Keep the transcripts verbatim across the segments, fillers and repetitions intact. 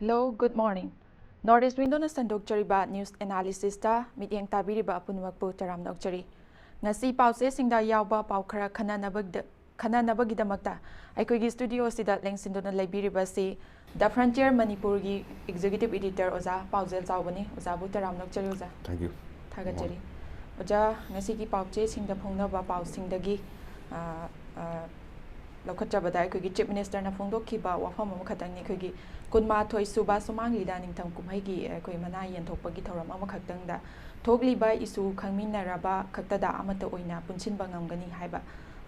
Hello, good morning. North East Window-ꯅ ꯁꯟꯗꯣꯛꯆꯔꯤꯕ news analysis-ꯇ ꯃꯤꯠꯌꯦꯡ ꯇꯥꯕꯤꯔꯤꯕ ꯑꯄꯨꯝꯅꯃꯛꯄꯨ ꯇꯔꯥꯝꯅ ꯑꯣꯛꯆꯔꯤ꯫ ꯉꯁꯤ ꯄꯥꯎꯆꯦꯁꯤꯡꯗ ꯌꯥꯎꯕ ꯄꯥꯎ ꯈꯔ ꯈꯟꯅꯅꯕꯒꯤꯗ-, ꯈꯟꯅꯅꯕꯒꯤꯗꯃꯛꯇ ꯑꯩꯈꯣꯏꯒꯤ studio-ꯁꯤꯗ ꯂꯦꯡꯁꯤꯟꯗꯨꯅ ꯂꯩꯕꯤꯔꯤꯕꯁꯤ The Frontier ꯃꯅꯤꯄꯨꯔꯒꯤ executive editor ꯑꯣꯖꯥ ꯄꯥꯎꯖꯦꯜ ꯆꯥꯎꯕꯅꯤ꯫ ꯑꯣꯖꯥꯕꯨ ꯇꯔꯥꯝꯅ ꯑꯣꯛꯆꯔꯤ ꯑꯣꯖꯥ꯫ Thank you. ꯊꯥꯒꯠꯆꯔꯤ꯫ ꯑꯣꯖꯥ, ꯉꯁꯤꯒꯤ ꯄꯥꯎꯆꯦꯁꯤꯡꯗ ꯐꯣꯡꯅꯕ ꯄꯥꯎꯁꯤꯡꯗꯒꯤ, ꯑ, ꯑ, ꯂꯧꯈꯠꯆꯕꯗ ꯑꯩꯈꯣꯏꯒꯤ Chief Minister-ꯅ ꯐꯣꯡꯗꯣꯛꯈꯤꯕ ꯋꯥꯐꯝ ꯑꯃꯈꯛꯇꯪꯅꯤ꯫ ꯑꯩꯈꯣꯏꯒꯤ ꯀꯨꯟꯃꯥꯊꯣꯏ ꯁꯨꯕ ꯁꯨꯃꯥꯡ ꯂꯤꯂꯥ ꯅꯤꯡꯊꯝ ꯀꯨꯝꯍꯩꯒꯤ ꯑꯩꯈꯣꯏ ꯃꯅꯥ ꯌꯦꯟꯊꯣꯛꯄꯒꯤ ꯊꯧꯔꯝ ꯑꯃꯈꯛꯇꯪꯗ ꯊꯣꯛꯂꯤꯕ issue ꯈꯪꯃꯤꯟꯅꯔꯕ ꯈꯛꯇꯗ ꯑꯃꯠꯇ ꯑꯣꯏꯅ ꯄꯨꯟꯁꯤꯟꯕ ꯉꯝꯒꯅꯤ ꯍꯥꯏꯕ,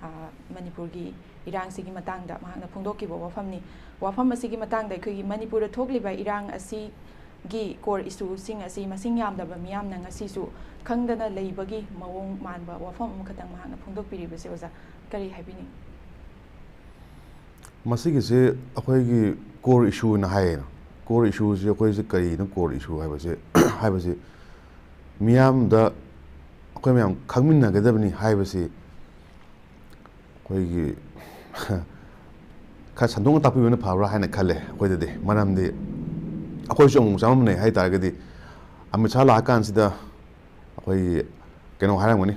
ꯑ, ꯃꯅꯤꯄꯨꯔꯒꯤ ꯏꯔꯥꯡꯁꯤꯒꯤ ꯃꯇꯥꯡꯗ ꯃꯍꯥꯛꯅ ꯐꯣꯡꯗꯣꯛꯈꯤꯕ ꯋꯥꯐꯝꯅꯤ꯫ ꯋꯥꯐꯝ ꯑꯁꯤꯒꯤ ꯃꯇꯥꯡꯗ ꯑꯩꯈꯣꯏꯒꯤ ꯃꯅꯤꯄꯨꯔꯗ ꯊꯣꯛꯂꯤꯕ ꯏꯔꯥꯡ ꯑꯁꯤꯒꯤ core issue-ꯁꯤꯡ ꯑꯁꯤ ꯃꯁꯤꯡ ꯌꯥꯝꯗꯕ ꯃꯤꯌꯥꯝꯅ ꯉꯁꯤꯁꯨ ꯈꯪꯗꯅ ꯂꯩꯕꯒꯤ ꯃꯑꯣꯡ ꯃꯥꯟꯕ ꯋꯥꯐꯝ ꯑꯃꯈꯛꯇꯪ ꯃꯍꯥꯛꯅ ꯐꯣꯡꯗꯣꯛꯄꯤꯔꯤꯕꯁꯦ ꯑꯣꯖꯥ ꯀꯔꯤ ꯍꯥꯏꯕꯤꯅꯤꯡ? ꯃꯁꯤꯒꯤꯁꯦ ꯑꯩꯈꯣꯏꯒꯤ core issue-ꯅ ꯍꯥꯏꯌꯦꯅ꯫ Core issue-ꯁꯤ ꯑꯩꯈꯣꯏꯁꯦ ꯀꯔꯤꯅꯣ core issue ꯍꯥꯏꯕꯁꯦ? ꯍꯥꯏꯕꯁꯤ ꯃꯤꯌꯥꯝꯗ ꯑꯩꯈꯣꯏ ꯃꯌꯥꯝ ꯈꯪꯃꯤꯟꯅꯒꯗꯕꯅꯤ ꯍꯥꯏꯕꯁꯤ ꯑꯩꯈꯣꯏꯒꯤ ꯈꯔ ꯁꯟꯗꯣꯛꯅ ꯇꯥꯛꯄꯤꯕꯅ ꯐꯕ꯭ꯔꯥ ꯍꯥꯏꯅ ꯈꯜꯂꯦ ꯑꯩꯈꯣꯏꯗꯗꯤ꯫ ꯃꯔꯝꯗꯤ ꯑꯩꯈꯣꯏꯁꯨ ꯑꯃꯨꯛ ꯆꯃꯝꯅꯩ ꯍꯥꯏ ꯇꯥꯔꯒꯗꯤ, ꯑꯃꯤꯠ ꯁꯥꯍ ꯂꯥꯛꯑꯀꯥꯟꯁꯤꯗ ꯑꯩꯈꯣꯏꯒꯤ ꯀꯩꯅꯣ ꯍꯥꯏꯔꯝꯒꯅꯤ,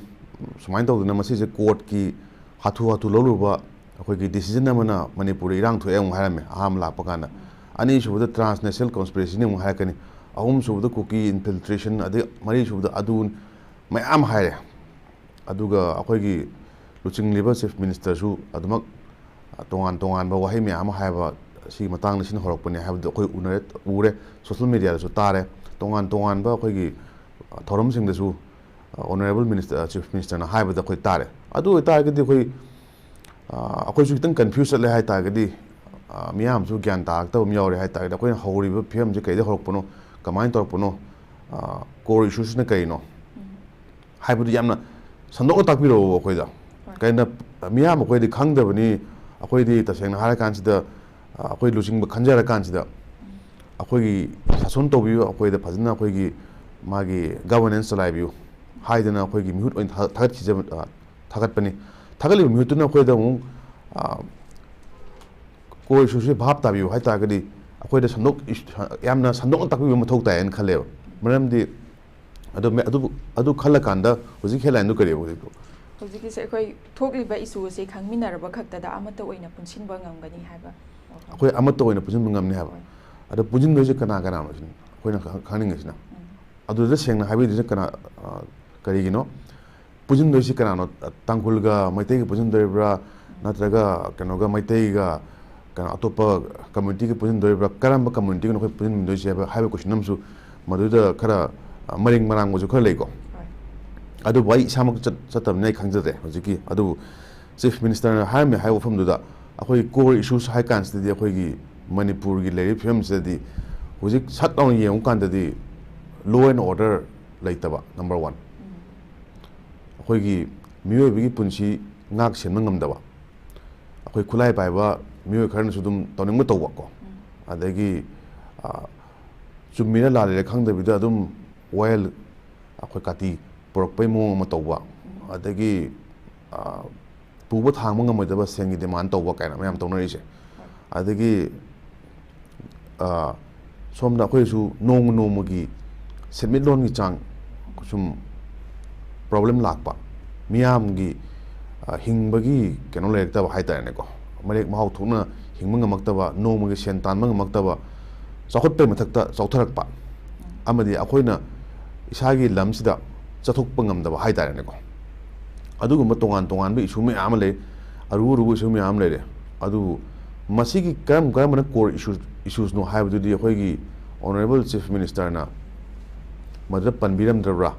ꯁꯨꯃꯥꯏꯅ ꯇꯧꯗꯅ ꯃꯁꯤꯁꯦ court-ꯀꯤ ꯍꯥꯊꯨ ꯍꯥꯊꯨ ꯂꯧꯔꯨꯕ ꯑꯩꯈꯣꯏꯒꯤ decision ꯑꯃꯅ ꯃꯅꯤꯄꯨꯔꯗ ꯏꯔꯥꯡ ꯊꯣꯛꯑꯦ ꯑꯃꯨꯛ ꯍꯥꯏꯔꯝꯃꯦ ꯑꯍꯥꯟꯕ ꯂꯥꯛꯄ ꯀꯥꯟꯗ꯫ ꯑꯅꯤꯁꯨꯕꯗ transnational conspiracy-ꯅꯤ ꯑꯃꯨꯛ ꯍꯥꯏꯔꯛꯀꯅꯤ꯫ ꯑꯍꯨꯝꯁꯨꯕꯗ ꯀꯨꯀꯤ infiltration, ꯑꯗꯩ ꯃꯔꯤꯁꯨꯕꯗ ꯑꯗꯨ ꯃꯌꯥꯝ ꯍꯥꯏꯔꯦ꯫ ꯑꯗꯨꯒ ꯑꯩꯈꯣꯏꯒꯤ ꯂꯨꯆꯤꯡꯂꯤꯕ Chief Minister-ꯁꯨ ꯑꯗꯨꯃꯛ ꯇꯣꯉꯥꯟ ꯇꯣꯉꯥꯟꯕ ꯋꯥꯍꯩ ꯃꯌꯥꯝ ꯑꯃ ꯍꯥꯏꯕ ꯁꯤꯒꯤ ꯃꯇꯥꯡꯗ ꯁꯤꯅ ꯍꯧꯔꯛꯄꯅꯦ ꯍꯥꯏꯕꯗꯨ ꯑꯩꯈꯣꯏ ꯎꯅꯔꯦ, ꯎꯔꯦ, social media-ꯗꯁꯨ ꯇꯥꯔꯦ꯫ ꯇꯣꯉꯥꯟ ꯇꯣꯉꯥꯟꯕ ꯑꯩꯈꯣꯏꯒꯤ ꯊꯧꯔꯝꯁꯤꯡꯗꯁꯨ Honourable Minister, Chief Minister-ꯅ ꯍꯥꯏꯕꯗ ꯑꯩꯈꯣꯏ ꯇꯥꯔꯦ꯫ ꯑꯗꯨ ꯑꯣꯏꯇꯥꯔꯒꯗꯤ ꯑꯩꯈꯣꯏ, ꯑ, ꯑꯩꯈꯣꯏꯁꯨ ꯈꯤꯇꯪ confuse ꯆꯠꯂꯦ ꯍꯥꯏ ꯇꯥꯔꯒꯗꯤ, ꯑ, ꯃꯤꯌꯥꯝꯁꯨ ꯒ꯭ꯌꯥꯟ ꯇꯥꯔꯛꯇꯕ ꯑꯃ ꯌꯥꯎꯔꯦ ꯍꯥꯏ ꯇꯥꯔꯒꯗꯤ, ꯑꯩꯈꯣꯏꯅ ꯍꯧꯔꯤꯕ ꯐꯤꯕꯝꯁꯦ ꯀꯩꯗ ꯍꯧꯔꯛꯄꯅꯣ, ꯀꯃꯥꯏꯅ ꯇꯧꯔꯛꯄꯅꯣ, ꯑ, core issue-ꯁꯤꯅ ꯀꯔꯤꯅꯣ ꯍꯥꯏꯕꯗꯨ ꯌꯥꯝꯅ ꯁꯟꯗꯣꯛꯅ ꯇꯥꯛꯄꯤꯔꯛꯑꯣ ꯑꯩꯈꯣꯏꯗ꯫ ꯀꯩꯅꯣ, ꯃꯤꯌꯥꯝ ꯑꯩꯈꯣꯏꯗꯤ ꯈꯪꯗꯕꯅꯤ꯫ ꯑꯩꯈꯣꯏꯗꯤ ꯇꯁꯦꯡꯅ ꯍꯥꯏꯔꯀꯥꯟꯁꯤꯗ, ꯑ, ꯑꯩꯈꯣꯏ ꯂꯨꯆꯤꯡꯕ ꯈꯟꯖꯔꯀꯥꯟꯁꯤꯗ ꯑꯩꯈꯣꯏꯒꯤ ꯁꯥꯁꯣꯟ ꯇꯧꯕꯤꯌꯨ, ꯑꯩꯈꯣꯏꯗ ꯐꯖꯅ ꯑꯩꯈꯣꯏꯒꯤ ꯃꯥꯒꯤ governance ꯆꯂꯥꯏꯕꯤꯌꯨ ꯍꯥꯏꯗꯅ ꯑꯩꯈꯣꯏꯒꯤ ꯃꯤꯍꯨꯠ ꯑꯣꯏꯅ ꯊꯥ-, ꯊꯥꯒꯠꯈꯤꯖꯕ-, ꯑ, ꯊꯥꯒꯠꯄꯅꯤ꯫ ꯊꯥꯒꯠꯂꯤꯕ ꯃꯤꯍꯨꯠꯇꯨꯅ ꯑꯩꯈꯣꯏꯗ ꯑꯃꯨꯛ, ꯑ, core issue-ꯁꯤ ꯚꯥꯞ ꯇꯥꯕꯤꯌꯨ ꯍꯥꯏ ꯇꯥꯔꯒꯗꯤ, ꯑꯩꯈꯣꯏꯗ ꯁꯟꯗꯣꯛ ꯌꯥꯝꯅ ꯁꯟꯗꯣꯛꯅ ꯇꯥꯛꯄꯤꯕ ꯃꯊꯧ ꯇꯥꯏ ꯍꯥꯏꯅ ꯈꯜꯂꯦꯕ꯫ ꯃꯔꯝꯗꯤ ꯑꯗꯨ ꯑꯗꯨꯕꯨ ꯑꯗꯨ ꯈꯜꯂꯀꯥꯟꯗ ꯍꯧꯖꯤꯛ headlineꯗꯨ ꯀꯔꯤꯕ ꯍꯧꯖꯤꯛꯄꯨ? ꯍꯧꯖꯤꯛꯀꯤꯁꯦ ꯑꯩꯈꯣꯏ ꯊꯣꯛꯂꯤꯕ issueꯁꯦ ꯈꯪꯃꯤꯟꯅꯔꯕ ꯈꯛꯇꯗ ꯑꯃꯠꯇ ꯑꯣꯏꯅ ꯄꯨꯟꯁꯤꯟꯕ ꯉꯝꯒꯅꯤ ꯍꯥꯏꯕ ꯋꯥꯐꯝ꯫ ꯑꯩꯈꯣꯏ ꯑꯃꯠꯇ ꯑꯣꯏꯅ ꯄꯨꯟꯁꯤꯟꯕ ꯉꯝꯅꯤ ꯍꯥꯏꯕ꯫ ꯍꯣꯏ꯫ ꯑꯗꯣ ꯄꯨꯟꯁꯤꯟꯗꯣꯏꯁꯦ ꯀꯅꯥ ꯀꯅꯥꯅꯣ ꯁꯤꯅꯤ ꯑꯩꯈꯣꯏꯅ ꯈꯪ- ꯈꯪꯅꯤꯡꯉꯤꯁꯤꯅ꯫ ꯎꯝ꯫ ꯑꯗꯨꯗ ꯁꯦꯡꯅ ꯍꯥꯏꯕꯤꯗꯣꯏꯁꯦ ꯀꯅꯥ, ꯑ, ꯀꯔꯤꯒꯤꯅꯣ? ꯄꯨꯟꯁꯤꯟꯗꯣꯏꯁꯤ ꯀꯅꯥꯅꯣ? ꯇꯥꯡꯈꯨꯜꯒ ꯃꯩꯇꯩꯒ ꯄꯨꯟꯁꯤꯟꯗꯣꯏꯔꯤꯕ꯭ꯔꯥ? ꯅꯠꯇ꯭ꯔꯒ ꯀꯩꯅꯣꯒ ꯃꯩꯇꯩꯒ ꯀꯩꯅꯣ ꯑꯇꯣꯞꯄ communityꯒ ꯄꯨꯟꯁꯤꯟꯗꯣꯏꯔꯤꯕ꯭ꯔꯥ? ꯀꯔꯝꯕ communityꯒꯅꯣ ꯑꯩꯈꯣꯏ ꯄꯨꯟꯁꯤꯟꯗꯣꯏꯁꯦ ꯍꯥꯏꯕ, ꯍꯥꯏꯕ question ꯑꯃꯁꯨ ꯃꯗꯨꯗ ꯈꯔ, ꯑ, ꯃꯔꯦꯡ ꯃꯔꯥꯡꯕꯁꯨ ꯈꯔ ꯂꯩꯀꯣ꯫ ꯍꯣꯏ꯫ ꯑꯗꯨꯕꯨ ꯑꯩ ꯏꯁꯥꯃꯛ ꯆꯠ-, ꯆꯠꯇꯕꯅꯤꯅ ꯑꯩ ꯈꯪꯖꯗꯦ ꯍꯧꯖꯤꯛꯀꯤ꯫ ꯑꯗꯨꯕꯨ Chief Ministerꯅ ꯍꯥꯏꯔꯝꯃꯦ ꯍꯥꯏꯕ ꯋꯥꯐꯝꯗꯨꯗ ꯑꯩꯈꯣꯏ core issues ꯍꯥꯏ ꯀꯥꯟꯁꯤꯗꯗꯤ ꯑꯩꯈꯣꯏꯒꯤ ꯃꯅꯤꯄꯨꯔꯒꯤ ꯂꯩꯔꯤꯕ ꯐꯤꯕꯝꯁꯤꯗꯗꯤ ꯍꯧꯖꯤꯛ ꯁꯠ ꯂꯥꯎꯅ ꯌꯦꯡꯉꯨ ꯀꯥꯟꯗꯗꯤ law and order ꯂꯩꯇꯕ number one꯫ ꯑꯩꯈꯣꯏꯒꯤ ꯃꯤꯑꯣꯏꯕꯒꯤ ꯄꯨꯟꯁꯤ ꯉꯥꯛ ꯁꯦꯟꯕ ꯉꯝꯗꯕ, ꯑꯩꯈꯣꯏ ꯈꯨꯠꯂꯥꯏ ꯄꯥꯏꯕ ꯃꯤꯑꯣꯏ ꯈꯔꯅꯁꯨ ꯑꯗꯨꯝ ꯇꯧꯅꯤꯡꯕ ꯇꯧꯕ ꯀꯣ꯫ ꯑꯗꯒꯤ, ꯑ, ꯆꯨꯝꯃꯤꯔ ꯂꯥꯜꯂꯤꯔ ꯈꯪꯗꯕꯤꯗ ꯑꯗꯨꯝ ꯋꯥꯌꯦꯜ, ꯑꯩꯈꯣꯏ ꯀꯥꯇꯤ ꯄꯨꯔꯛꯄꯩ ꯃꯑꯣꯡ ꯑꯃ ꯇꯧꯕ, ꯑꯗꯒꯤ, ꯑ, ꯄꯨꯕ ꯊꯥꯡꯕ ꯉꯝꯃꯣꯏꯗꯕ ꯁꯦꯟꯒꯤ demand ꯇꯧꯕ ꯀꯥꯏꯅ ꯃꯌꯥꯝ ꯇꯧꯅꯔꯤꯁꯦ꯫ ꯑꯗꯒꯤ, ꯑ, ꯁꯣꯝꯗ ꯑꯩꯈꯣꯏꯁꯨ ꯅꯣꯡꯃ ꯅꯣꯡꯃꯒꯤ ꯁꯦꯟꯃꯤꯠꯂꯣꯟꯒꯤ ꯆꯥꯡ ꯁꯨꯝ problem ꯂꯥꯛꯄ, ꯃꯤꯌꯥꯝꯒꯤ, ꯑ, ꯍꯤꯡꯕꯒꯤ ꯀꯩꯅꯣ ꯂꯩꯔꯛꯇꯕ ꯍꯥꯏꯇꯥꯔꯦꯅꯦꯀꯣ, ꯃꯔꯦꯛ ꯃꯍꯥꯎ ꯊꯣꯛꯅ ꯍꯤꯡꯕ ꯉꯝꯃꯛꯇꯕ, ꯅꯣꯡꯃꯒꯤ ꯁꯦꯟ ꯇꯥꯟꯕ ꯉꯝꯃꯛꯇꯕ, ꯆꯥꯎꯈꯠꯄꯩ ꯃꯊꯛꯇ ꯆꯥꯎꯊꯔꯛꯄ, ꯑꯃꯗꯤ ꯑꯩꯈꯣꯏꯅ ꯏꯁꯥꯒꯤ ꯂꯝꯁꯤꯗ ꯆꯠꯊꯣꯛꯄ ꯉꯝꯗꯕ ꯍꯥꯏꯇꯥꯔꯦꯅꯦꯀꯣ꯫ ꯑꯗꯨꯒꯨꯝꯕ ꯇꯣꯉꯥꯟ ꯇꯣꯉꯥꯟꯕ issue ꯃꯌꯥꯝ ꯑꯃ ꯂꯩ, ꯑꯔꯨ ꯑꯔꯨꯕ issue ꯃꯌꯥꯝ ꯑꯃ ꯂꯩꯔꯦ꯫ ꯑꯗꯨꯕꯨ ꯃꯁꯤꯒꯤ ꯀꯔꯝ ꯀꯔꯝꯕꯅ core issue, issuesꯅꯣ ꯍꯥꯏꯕꯗꯨꯗꯤ ꯑꯩꯈꯣꯏꯒꯤ Honourable Chief Ministerꯅ ꯃꯗꯨꯗ ꯄꯟꯕꯤꯔꯝꯗ꯭ꯔꯕ꯭ꯔꯥ,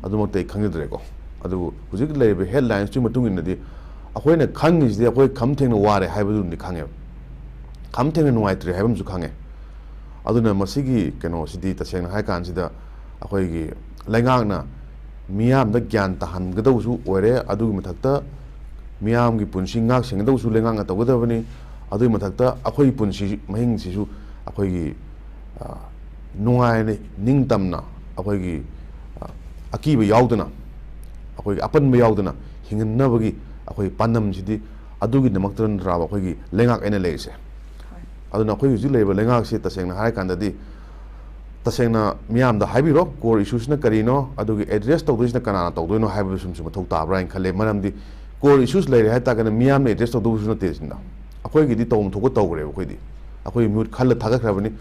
ꯑꯗꯨꯃꯛꯇꯤ ꯑꯩ ꯈꯪꯖꯗ꯭ꯔꯦꯀꯣ꯫ ꯑꯗꯨꯕꯨ ꯍꯧꯖꯤꯛ ꯂꯩꯔꯤꯕ headlinesꯇꯨꯒꯤ ꯃꯇꯨꯡ ꯏꯟꯅꯗꯤ ꯑꯩꯈꯣꯏꯅ ꯈꯪꯉꯤꯁꯤꯗꯤ ꯑꯩꯈꯣꯏ ꯈꯝ ꯊꯦꯡꯅ ꯋꯥꯔꯦ ꯍꯥꯏꯕꯗꯨꯝꯗꯤ ꯈꯪꯉꯦꯕ, ꯈꯝ ꯊꯦꯡꯅ ꯅꯨꯡꯉꯥꯏꯇ꯭ꯔꯦ ꯍꯥꯏꯕ ꯑꯃꯁꯨ ꯈꯪꯉꯦ꯫ ꯑꯗꯨꯅ ꯃꯁꯤꯒꯤ ꯀꯩꯅꯣꯁꯤꯗꯤ ꯇꯁꯦꯡꯅ ꯍꯥꯏ ꯀꯥꯟꯁꯤꯗ ꯑꯩꯈꯣꯏꯒꯤ ꯂꯩꯉꯥꯛꯅ ꯃꯤꯌꯥꯝꯗ ꯒ꯭ꯌꯥꯟ ꯇꯥꯍꯟꯒꯗꯧꯕꯁꯨ ꯑꯣꯏꯔꯦ, ꯑꯗꯨꯒꯤ ꯃꯊꯛꯇ ꯃꯤꯌꯥꯝꯒꯤ ꯄꯨꯟꯁꯤ ꯉꯥꯛ ꯁꯦꯟꯒꯗꯧꯕꯁꯨ ꯂꯩꯉꯥꯛꯅ ꯇꯧꯒꯗꯕꯅꯤ꯫ ꯑꯗꯨꯒꯤ ꯃꯊꯛꯇ ꯑꯩꯈꯣꯏꯒꯤ ꯄꯨꯟꯁꯤ ꯃꯍꯤꯡꯁꯤꯁꯨ ꯑꯩꯈꯣꯏꯒꯤ, ꯑ, ꯅꯨꯡꯉꯥꯏꯅ, ꯅꯤꯡꯇꯝꯅ, ꯑꯩꯈꯣꯏꯒꯤ, ꯑ, ꯑꯀꯤꯕ ꯌꯥꯎꯗꯅ, ꯑꯩꯈꯣꯏꯒꯤ ꯑꯄꯟꯕ ꯌꯥꯎꯗꯅ ꯍꯤꯡꯍꯟꯅꯕꯒꯤ ꯑꯩꯈꯣꯏ ꯄꯥꯟꯗꯝꯁꯤꯗꯤ ꯑꯗꯨꯒꯤꯗꯃꯛꯇ ꯅꯠꯇ꯭ꯔꯕ ꯑꯩꯈꯣꯏꯒꯤ ꯂꯩꯉꯥꯛ ꯑꯩꯅ ꯂꯩꯔꯤꯁꯦ꯫ ꯍꯣꯏ꯫ ꯑꯗꯨꯅ ꯑꯩꯈꯣꯏ ꯍꯧꯖꯤꯛ ꯂꯩꯔꯤꯕ ꯂꯩꯉꯥꯛꯁꯤ ꯇꯁꯦꯡꯅ ꯍꯥꯏꯔꯀꯥꯟꯗꯗꯤ, ꯇꯁꯦꯡꯅ ꯃꯤꯌꯥꯝꯗ ꯍꯥꯏꯕꯤꯔꯣ, core issue ꯁꯤꯅ ꯀꯔꯤꯅꯣ, ꯑꯗꯨꯒ address ꯇꯧꯗꯣꯏꯁꯤꯅ ꯀꯅꯥꯅ ꯇꯧꯗꯣꯏꯅꯣ ꯍꯥꯏꯕꯗꯨꯁꯨ ꯃꯊꯧ ꯇꯥꯕ꯭ꯔꯥ ꯍꯥꯏꯅ ꯈꯜꯂꯦ꯫ ꯃꯔꯝꯗꯤ core issues ꯂꯩꯔꯦ ꯍꯥꯏ ꯇꯥꯔꯒꯅ ꯃꯤꯌꯥꯝꯅ address ꯇꯧꯗꯧꯕꯁꯨ ꯅꯠꯇꯦ ꯁꯤꯅ꯫ ꯑꯩꯈꯣꯏꯒꯤꯗꯤ ꯇꯧꯐꯝ ꯊꯣꯛꯄ ꯇꯧꯈ꯭ꯔꯦꯕ꯫ ꯑꯩꯈꯣꯏꯗꯤ ꯑꯩꯈꯣꯏꯒꯤ ꯃꯤꯍꯨꯠ ꯈꯜꯂ ꯊꯥꯒꯠꯈ꯭ꯔꯕꯅꯤ꯫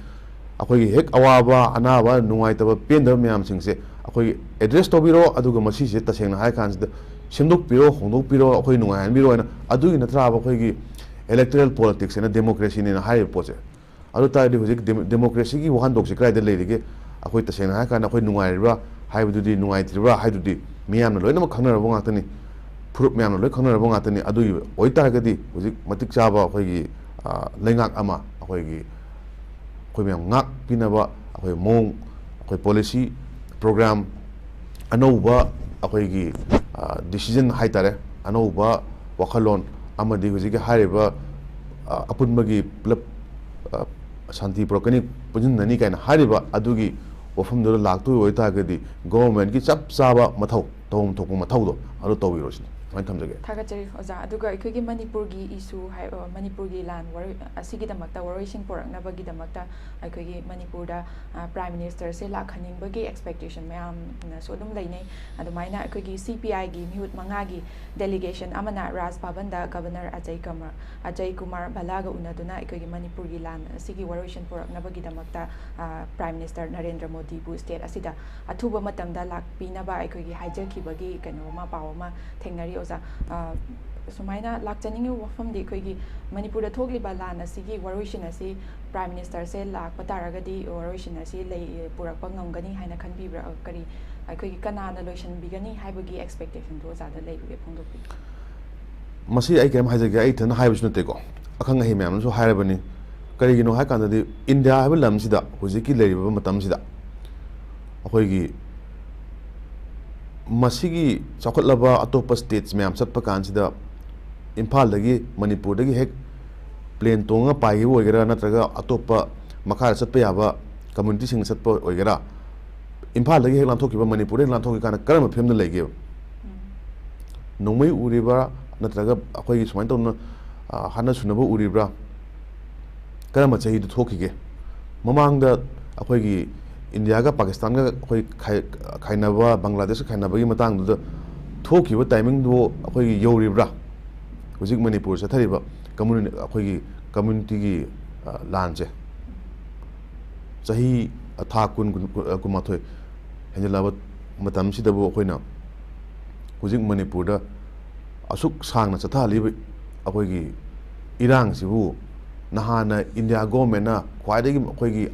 ꯑꯩꯈꯣꯏꯒꯤ ꯍꯦꯛ ꯑꯋꯥꯕ, ꯑꯅꯥꯕ, ꯅꯨꯡꯉꯥꯏꯇꯕ, ꯄꯦꯟꯗꯕ ꯃꯌꯥꯝꯁꯤꯡꯁꯦ ꯑꯩꯈꯣꯏꯒꯤ address ꯇꯧꯕꯤꯔꯣ, ꯑꯗꯨꯒ ꯃꯁꯤꯁꯦ ꯇꯁꯦꯡꯅ ꯍꯥꯏꯔ ꯀꯥꯟꯁꯤꯗ ꯁꯦꯝꯗꯣꯛꯄꯤꯔꯣ, ꯍꯣꯡꯗꯣꯛꯄꯤꯔꯣ, ꯑꯩꯈꯣꯏ ꯅꯨꯡꯉꯥꯏꯍꯟꯕꯤꯔꯣ ꯍꯥꯏꯅ꯫ ꯑꯗꯨꯒꯤ ꯅꯠꯇ꯭ꯔꯥꯕ ꯑꯩꯈꯣꯏꯒꯤ electoral politics ꯍꯥꯏꯅ democracy ꯅꯦꯅ ꯍꯥꯏꯔꯤꯕ ꯄꯣꯠꯁꯦ? ꯑꯗꯨ ꯇꯥꯔꯗꯤ ꯍꯧꯖꯤꯛ ꯗꯦꯃꯣ-, democracy ꯒꯤ ꯋꯥꯍꯟꯊꯣꯛꯁꯦ ꯀꯗꯥꯏꯗ ꯂꯩꯔꯤꯒꯦ? ꯑꯩꯈꯣꯏ ꯇꯁꯦꯡꯅ ꯍꯥꯏꯔ ꯀꯥꯟꯗ ꯑꯩꯈꯣꯏ ꯅꯨꯡꯉꯥꯏꯔꯤꯕ꯭ꯔꯥ ꯍꯥꯏꯕꯗꯨꯗꯤ, ꯅꯨꯡꯉꯥꯏꯇ꯭ꯔꯤꯕ꯭ꯔꯥ ꯍꯥꯏꯗꯨꯗꯤ ꯃꯤꯌꯥꯝꯅ ꯂꯣꯏꯅꯃꯛ ꯈꯪꯅꯔꯕ ꯉꯥꯛꯇꯅꯤ, ꯐꯨꯔꯨꯞ ꯃꯌꯥꯝꯅ ꯂꯣꯏ ꯈꯪꯅꯔꯕ ꯉꯥꯛꯇꯅꯤ꯫ ꯑꯗꯨꯒꯤ ꯑꯣꯏꯇꯥꯔꯒꯗꯤ ꯍꯧꯖꯤꯛ ꯃꯇꯤꯛ ꯆꯥꯕ ꯑꯩꯈꯣꯏꯒꯤ, ꯑ, ꯂꯩꯉꯥꯛ ꯑꯃ ꯑꯩꯈꯣꯏꯒꯤ, ꯑꯩꯈꯣꯏ ꯃꯌꯥꯝ ꯉꯥꯛꯄꯤꯅꯕ ꯑꯩꯈꯣꯏ ꯃꯑꯣꯡ, ꯑꯩꯈꯣꯏ policy, program, ꯑꯅꯧꯕ ꯑꯩꯈꯣꯏꯒꯤ, ꯑ, decision ꯍꯥꯏꯇꯥꯔꯦ, ꯑꯅꯧꯕ ꯋꯥꯈꯜꯂꯣꯟ ꯑꯃꯗꯤ ꯍꯧꯖꯤꯛꯀꯤ ꯍꯥꯏꯔꯤꯕ, ꯑ, ꯑꯄꯨꯟꯕꯒꯤ ꯄꯨꯂꯞ, ꯑ, ꯁꯥꯟꯇꯤ ꯄꯨꯔꯛꯀꯅꯤ, ꯄꯨꯟꯁꯤꯟꯅꯅꯤ ꯀꯥꯏꯅ ꯍꯥꯏꯔꯤꯕ ꯑꯗꯨꯒꯤ ꯋꯥꯐꯝꯗꯨꯗ ꯂꯥꯛꯇꯣꯏ ꯑꯣꯏꯇꯥꯔꯒꯗꯤ government ꯀꯤ ꯆꯞ ꯆꯥꯕ ꯃꯊꯧ, ꯇꯧꯐꯝ ꯊꯣꯛꯄ ꯃꯊꯧꯗꯣ ꯑꯗꯨ ꯇꯧꯕꯤꯔꯣ ꯁꯤꯅꯤ꯫ ꯁꯨꯃꯥꯏꯅ ꯊꯝꯖꯒꯦ꯫ ꯊꯥꯒꯠꯆꯔꯤ ꯑꯣꯖꯥ꯫ ꯑꯗꯨꯒ ꯑꯩꯈꯣꯏꯒꯤ ꯃꯅꯤꯄꯨꯔꯒꯤ issue ꯍꯥꯏ-, ꯑ, ꯃꯅꯤꯄꯨꯔꯒꯤ ꯂꯥꯟ ꯋꯥꯔꯣꯏ-, ꯑꯁꯤꯒꯤꯗꯃꯛꯇ ꯋꯥꯔꯣꯏꯁꯤꯟ ꯄꯨꯔꯛꯅꯕꯒꯤꯗꯃꯛꯇ ꯑꯩꯈꯣꯏꯒꯤ ꯃꯅꯤꯄꯨꯔꯗ, ꯑ, Prime Minister ꯁꯦ ꯂꯥꯛꯍꯟꯅꯤꯡꯕꯒꯤ expectation ꯃꯌꯥꯝꯅꯁꯨ ꯑꯗꯨꯝ ꯂꯩꯅꯩ꯫ ꯑꯗꯨꯃꯥꯏꯅ ꯑꯩꯈꯣꯏꯒꯤ C P I ꯒꯤ ꯃꯤꯍꯨꯠ ꯃꯉꯥꯒꯤ delegation ꯑꯃꯅ ꯔꯥꯖ ꯚꯕꯟꯗ Governor ꯑꯖꯌ ꯀꯃꯥꯔ, ꯑꯖꯌ ꯀꯨꯃꯥꯔ ꯚꯜꯂꯥꯒ ꯎꯅꯗꯨꯅ ꯑꯩꯈꯣꯏꯒꯤ ꯃꯅꯤꯄꯨꯔꯒꯤ ꯂꯥꯟ ꯑꯁꯤꯒꯤ ꯋꯥꯔꯣꯏꯁꯤꯟ ꯄꯨꯔꯛꯅꯕꯒꯤꯗꯃꯛꯇ, ꯑ, Prime Minister ꯅꯔꯦꯟꯗ꯭ꯔ ꯃꯣꯗꯤꯕꯨ state ꯑꯁꯤꯗ ꯑꯊꯨꯕ ꯃꯇꯝꯗ ꯂꯥꯛꯄꯤꯅꯕ ꯑꯩꯈꯣꯏꯒꯤ ꯍꯥꯏꯖꯈꯤꯕꯒꯤ ꯀꯩꯅꯣ ꯑꯃ, ꯄꯥꯎ ꯑꯃ ꯊꯦꯡꯅꯔꯤ ꯑꯣꯖꯥ꯫ ꯑ, ꯁꯨꯃꯥꯏꯅ ꯂꯥꯛꯆꯅꯤꯡꯉꯤꯕ ꯋꯥꯐꯝꯗꯤ, ꯑꯩꯈꯣꯏꯒꯤ ꯃꯅꯤꯄꯨꯔꯗ ꯊꯣꯛꯂꯤꯕ ꯂꯥꯟ ꯑꯁꯤꯒꯤ ꯋꯥꯔꯣꯏꯁꯤꯟ ꯑꯁꯤ Prime Minister ꯁꯦ ꯂꯥꯛꯄ ꯇꯥꯔꯒꯗꯤ ꯋꯥꯔꯣꯏꯁꯤꯟ ꯑꯁꯤ ꯂꯩ, ꯄꯨꯔꯛꯄ ꯉꯝꯒꯅꯤ ꯍꯥꯏꯅ ꯈꯟꯕꯤꯕ꯭ꯔꯥ? ꯀꯔꯤ, ꯑꯩꯈꯣꯏꯒꯤ ꯀꯅꯥꯅ ꯂꯣꯏꯁꯤꯟꯕꯤꯒꯅꯤ ꯍꯥꯏꯕꯒꯤ expectation ꯗꯨ ꯑꯣꯖꯥꯗ ꯂꯩꯕꯒꯦ? ꯐꯣꯡꯗꯣꯛꯄꯤꯌꯨ꯫ ꯃꯁꯤ ꯑꯩ ꯀꯔꯤꯝ ꯍꯥꯏꯖꯒꯦ, ꯑꯩ ꯏꯊꯟꯇ ꯍꯥꯏꯕꯁꯨ ꯅꯠꯇꯦꯀꯣ, ꯑꯈꯪ ꯑꯍꯩ ꯃꯌꯥꯝꯅꯁꯨ ꯍꯥꯏꯔꯕꯅꯤ꯫ ꯀꯔꯤꯒꯤꯅꯣ ꯍꯥꯏ ꯀꯥꯟꯗꯗꯤ, ꯏꯟꯗꯤꯌꯥ ꯍꯥꯏꯕ ꯂꯝꯁꯤꯗ ꯍꯧꯖꯤꯛꯀꯤ ꯂꯩꯔꯤꯕ ꯃꯇꯝꯁꯤꯗ ꯑꯩꯈꯣꯏꯒꯤ ꯃꯁꯤꯒꯤ ꯆꯥꯎꯈꯠꯂꯕ ꯑꯇꯣꯞꯄ states ꯃꯌꯥꯝ ꯆꯠꯄ ꯀꯥꯟꯁꯤꯗ, ꯏꯝꯐꯥꯜꯗꯒꯤ, ꯃꯅꯤꯄꯨꯔꯗꯒꯤ ꯍꯦꯛ plane ꯇꯣꯡꯉꯒ ꯄꯥꯏꯈꯤꯕ ꯑꯣꯏꯒꯦꯔꯥ, ꯅꯠꯇ꯭ꯔꯒ ꯑꯇꯣꯞꯄ ꯃꯈꯥꯗ ꯆꯠꯄ ꯌꯥꯕ community ꯁꯤꯡ ꯆꯠꯄ ꯑꯣꯏꯒꯦꯔꯥ, ꯏꯝꯐꯥꯜꯗꯒꯤ ꯍꯦꯛ ꯂꯥꯟꯊꯣꯛꯈꯤꯕ, ꯃꯅꯤꯄꯨꯔꯗ ꯍꯦꯛ ꯂꯥꯟꯊꯣꯛꯈꯤꯕ ꯀꯥꯟꯗ ꯀꯔꯝꯕ ꯐꯤꯕꯝꯗ ꯂꯩꯒꯦꯕ? ꯅꯣꯡꯃꯩ ꯎꯔꯤꯕ꯭ꯔꯥ, ꯅꯠꯇ꯭ꯔꯒ ꯑꯩꯈꯣꯏꯒꯤ ꯁꯨꯃꯥꯏꯅ ꯇꯧꯅ, ꯑ, ꯍꯥꯠꯅ ꯁꯨꯅꯕ ꯎꯔꯤꯕ꯭ꯔꯥ? ꯀꯔꯝꯕ ꯆꯍꯤꯗ ꯊꯣꯛꯈꯤꯒꯦ? ꯃꯃꯥꯡꯗ ꯑꯩꯈꯣꯏꯒꯤ ꯏꯟꯗꯤꯌꯥꯒ ꯄꯥꯀꯤꯁꯇꯥꯟꯒ ꯑꯩꯈꯣꯏ ꯈꯥꯏ-, ꯈꯥꯏꯅꯕ, ꯕꯪꯒ꯭ꯂꯥꯗꯦꯁꯀ ꯈꯥꯏꯅꯕꯒꯤ ꯃꯇꯥꯡꯗꯨꯗ ꯊꯣꯛꯈꯤꯕ timingꯗꯨ ꯑꯩꯈꯣꯏꯒꯤ ꯌꯧꯔꯤꯕ꯭ꯔꯥ? ꯍꯧꯖꯤꯛ ꯃꯅꯤꯄꯨꯔ ꯆꯠꯊꯔꯤꯕ ꯀꯝꯃꯨꯅꯤ-, ꯑꯩꯈꯣꯏꯒꯤ communityꯒꯤ, ꯑ, ꯂꯥꯟꯁꯦ ꯆꯍꯤ, ꯑ, ꯊꯥ ꯀꯨꯟ, ꯀꯨꯟ, ꯀꯨꯟꯃꯥꯊꯣꯏ ꯍꯦꯟꯖꯜꯂꯛꯑꯕ ꯃꯇꯝꯁꯤꯗꯕꯨ ꯑꯩꯈꯣꯏꯅ ꯍꯧꯖꯤꯛ ꯃꯅꯤꯄꯨꯔꯗ ꯑꯁꯨꯛ ꯁꯥꯡꯅ ꯆꯠꯊꯍꯜꯂꯤꯕ ꯑꯩꯈꯣꯏꯒꯤ ꯏꯔꯥꯡꯁꯤꯕꯨ ꯅꯍꯥꯟꯅ ꯏꯟꯗꯤꯌꯥ ꯒꯣꯔꯃꯦꯟꯅ ꯈ꯭ꯋꯥꯏꯗꯒꯤ ꯑꯩꯈꯣꯏꯒꯤ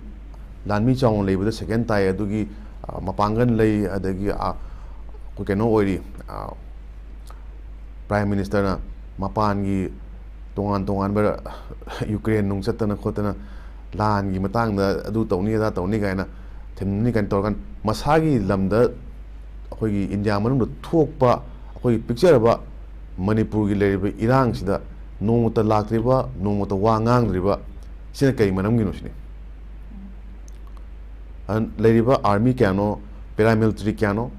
ꯂꯥꯟꯃꯤ ꯆꯥꯎꯅ ꯂꯩꯕꯗ second ꯇꯥꯏ, ꯑꯗꯨꯒꯤ, ꯑ, ꯃꯄꯥꯡꯒꯜ ꯂꯩ, ꯑꯗꯒꯤ, ꯑ, ꯑꯩꯈꯣꯏ ꯀꯩꯅꯣ ꯑꯣꯏꯔꯤ, ꯑ, Prime Ministerꯅ ꯃꯄꯥꯟꯒꯤ ꯇꯣꯉꯥꯟ ꯇꯣꯉꯥꯟꯕ ꯌꯨꯀ꯭ꯔꯦꯟ ꯅꯨꯡ ꯆꯠꯇꯅ ꯈꯣꯠꯇꯅ ꯂꯥꯟꯒꯤ ꯃꯇꯥꯡꯗ ꯑꯗꯨ ꯇꯧꯅꯤ ꯑꯗꯥ ꯇꯧꯅꯤ ꯀꯥꯏꯅ ꯊꯤꯡꯅꯤ ꯀꯥꯏꯅ ꯇꯧꯔꯀꯥꯟꯗ ꯃꯁꯥꯒꯤ ꯂꯝꯗ ꯑꯩꯈꯣꯏꯒꯤ ꯏꯟꯗꯤꯌꯥ ꯃꯅꯨꯡꯗ ꯊꯣꯛꯄ ꯑꯩꯈꯣꯏꯒꯤ ꯄꯤꯛꯆꯔꯕ ꯃꯅꯤꯄꯨꯔꯒꯤ ꯂꯩꯔꯤꯕ ꯏꯔꯥꯡꯁꯤꯗ ꯅꯣꯡꯃꯇ ꯂꯥꯛꯇ꯭ꯔꯤꯕ, ꯅꯣꯡꯃꯇ ꯋꯥ ꯉꯥꯡꯗ꯭ꯔꯤꯕ, ꯁꯤꯅ ꯀꯔꯤ ꯃꯔꯝꯒꯤꯅꯣ ꯁꯤꯅꯤ꯫ ꯑꯗꯨꯅ ꯂꯩꯔꯤꯕ army ꯀꯌꯥꯅꯣ, paramilitary ꯀꯌꯥꯅꯣ,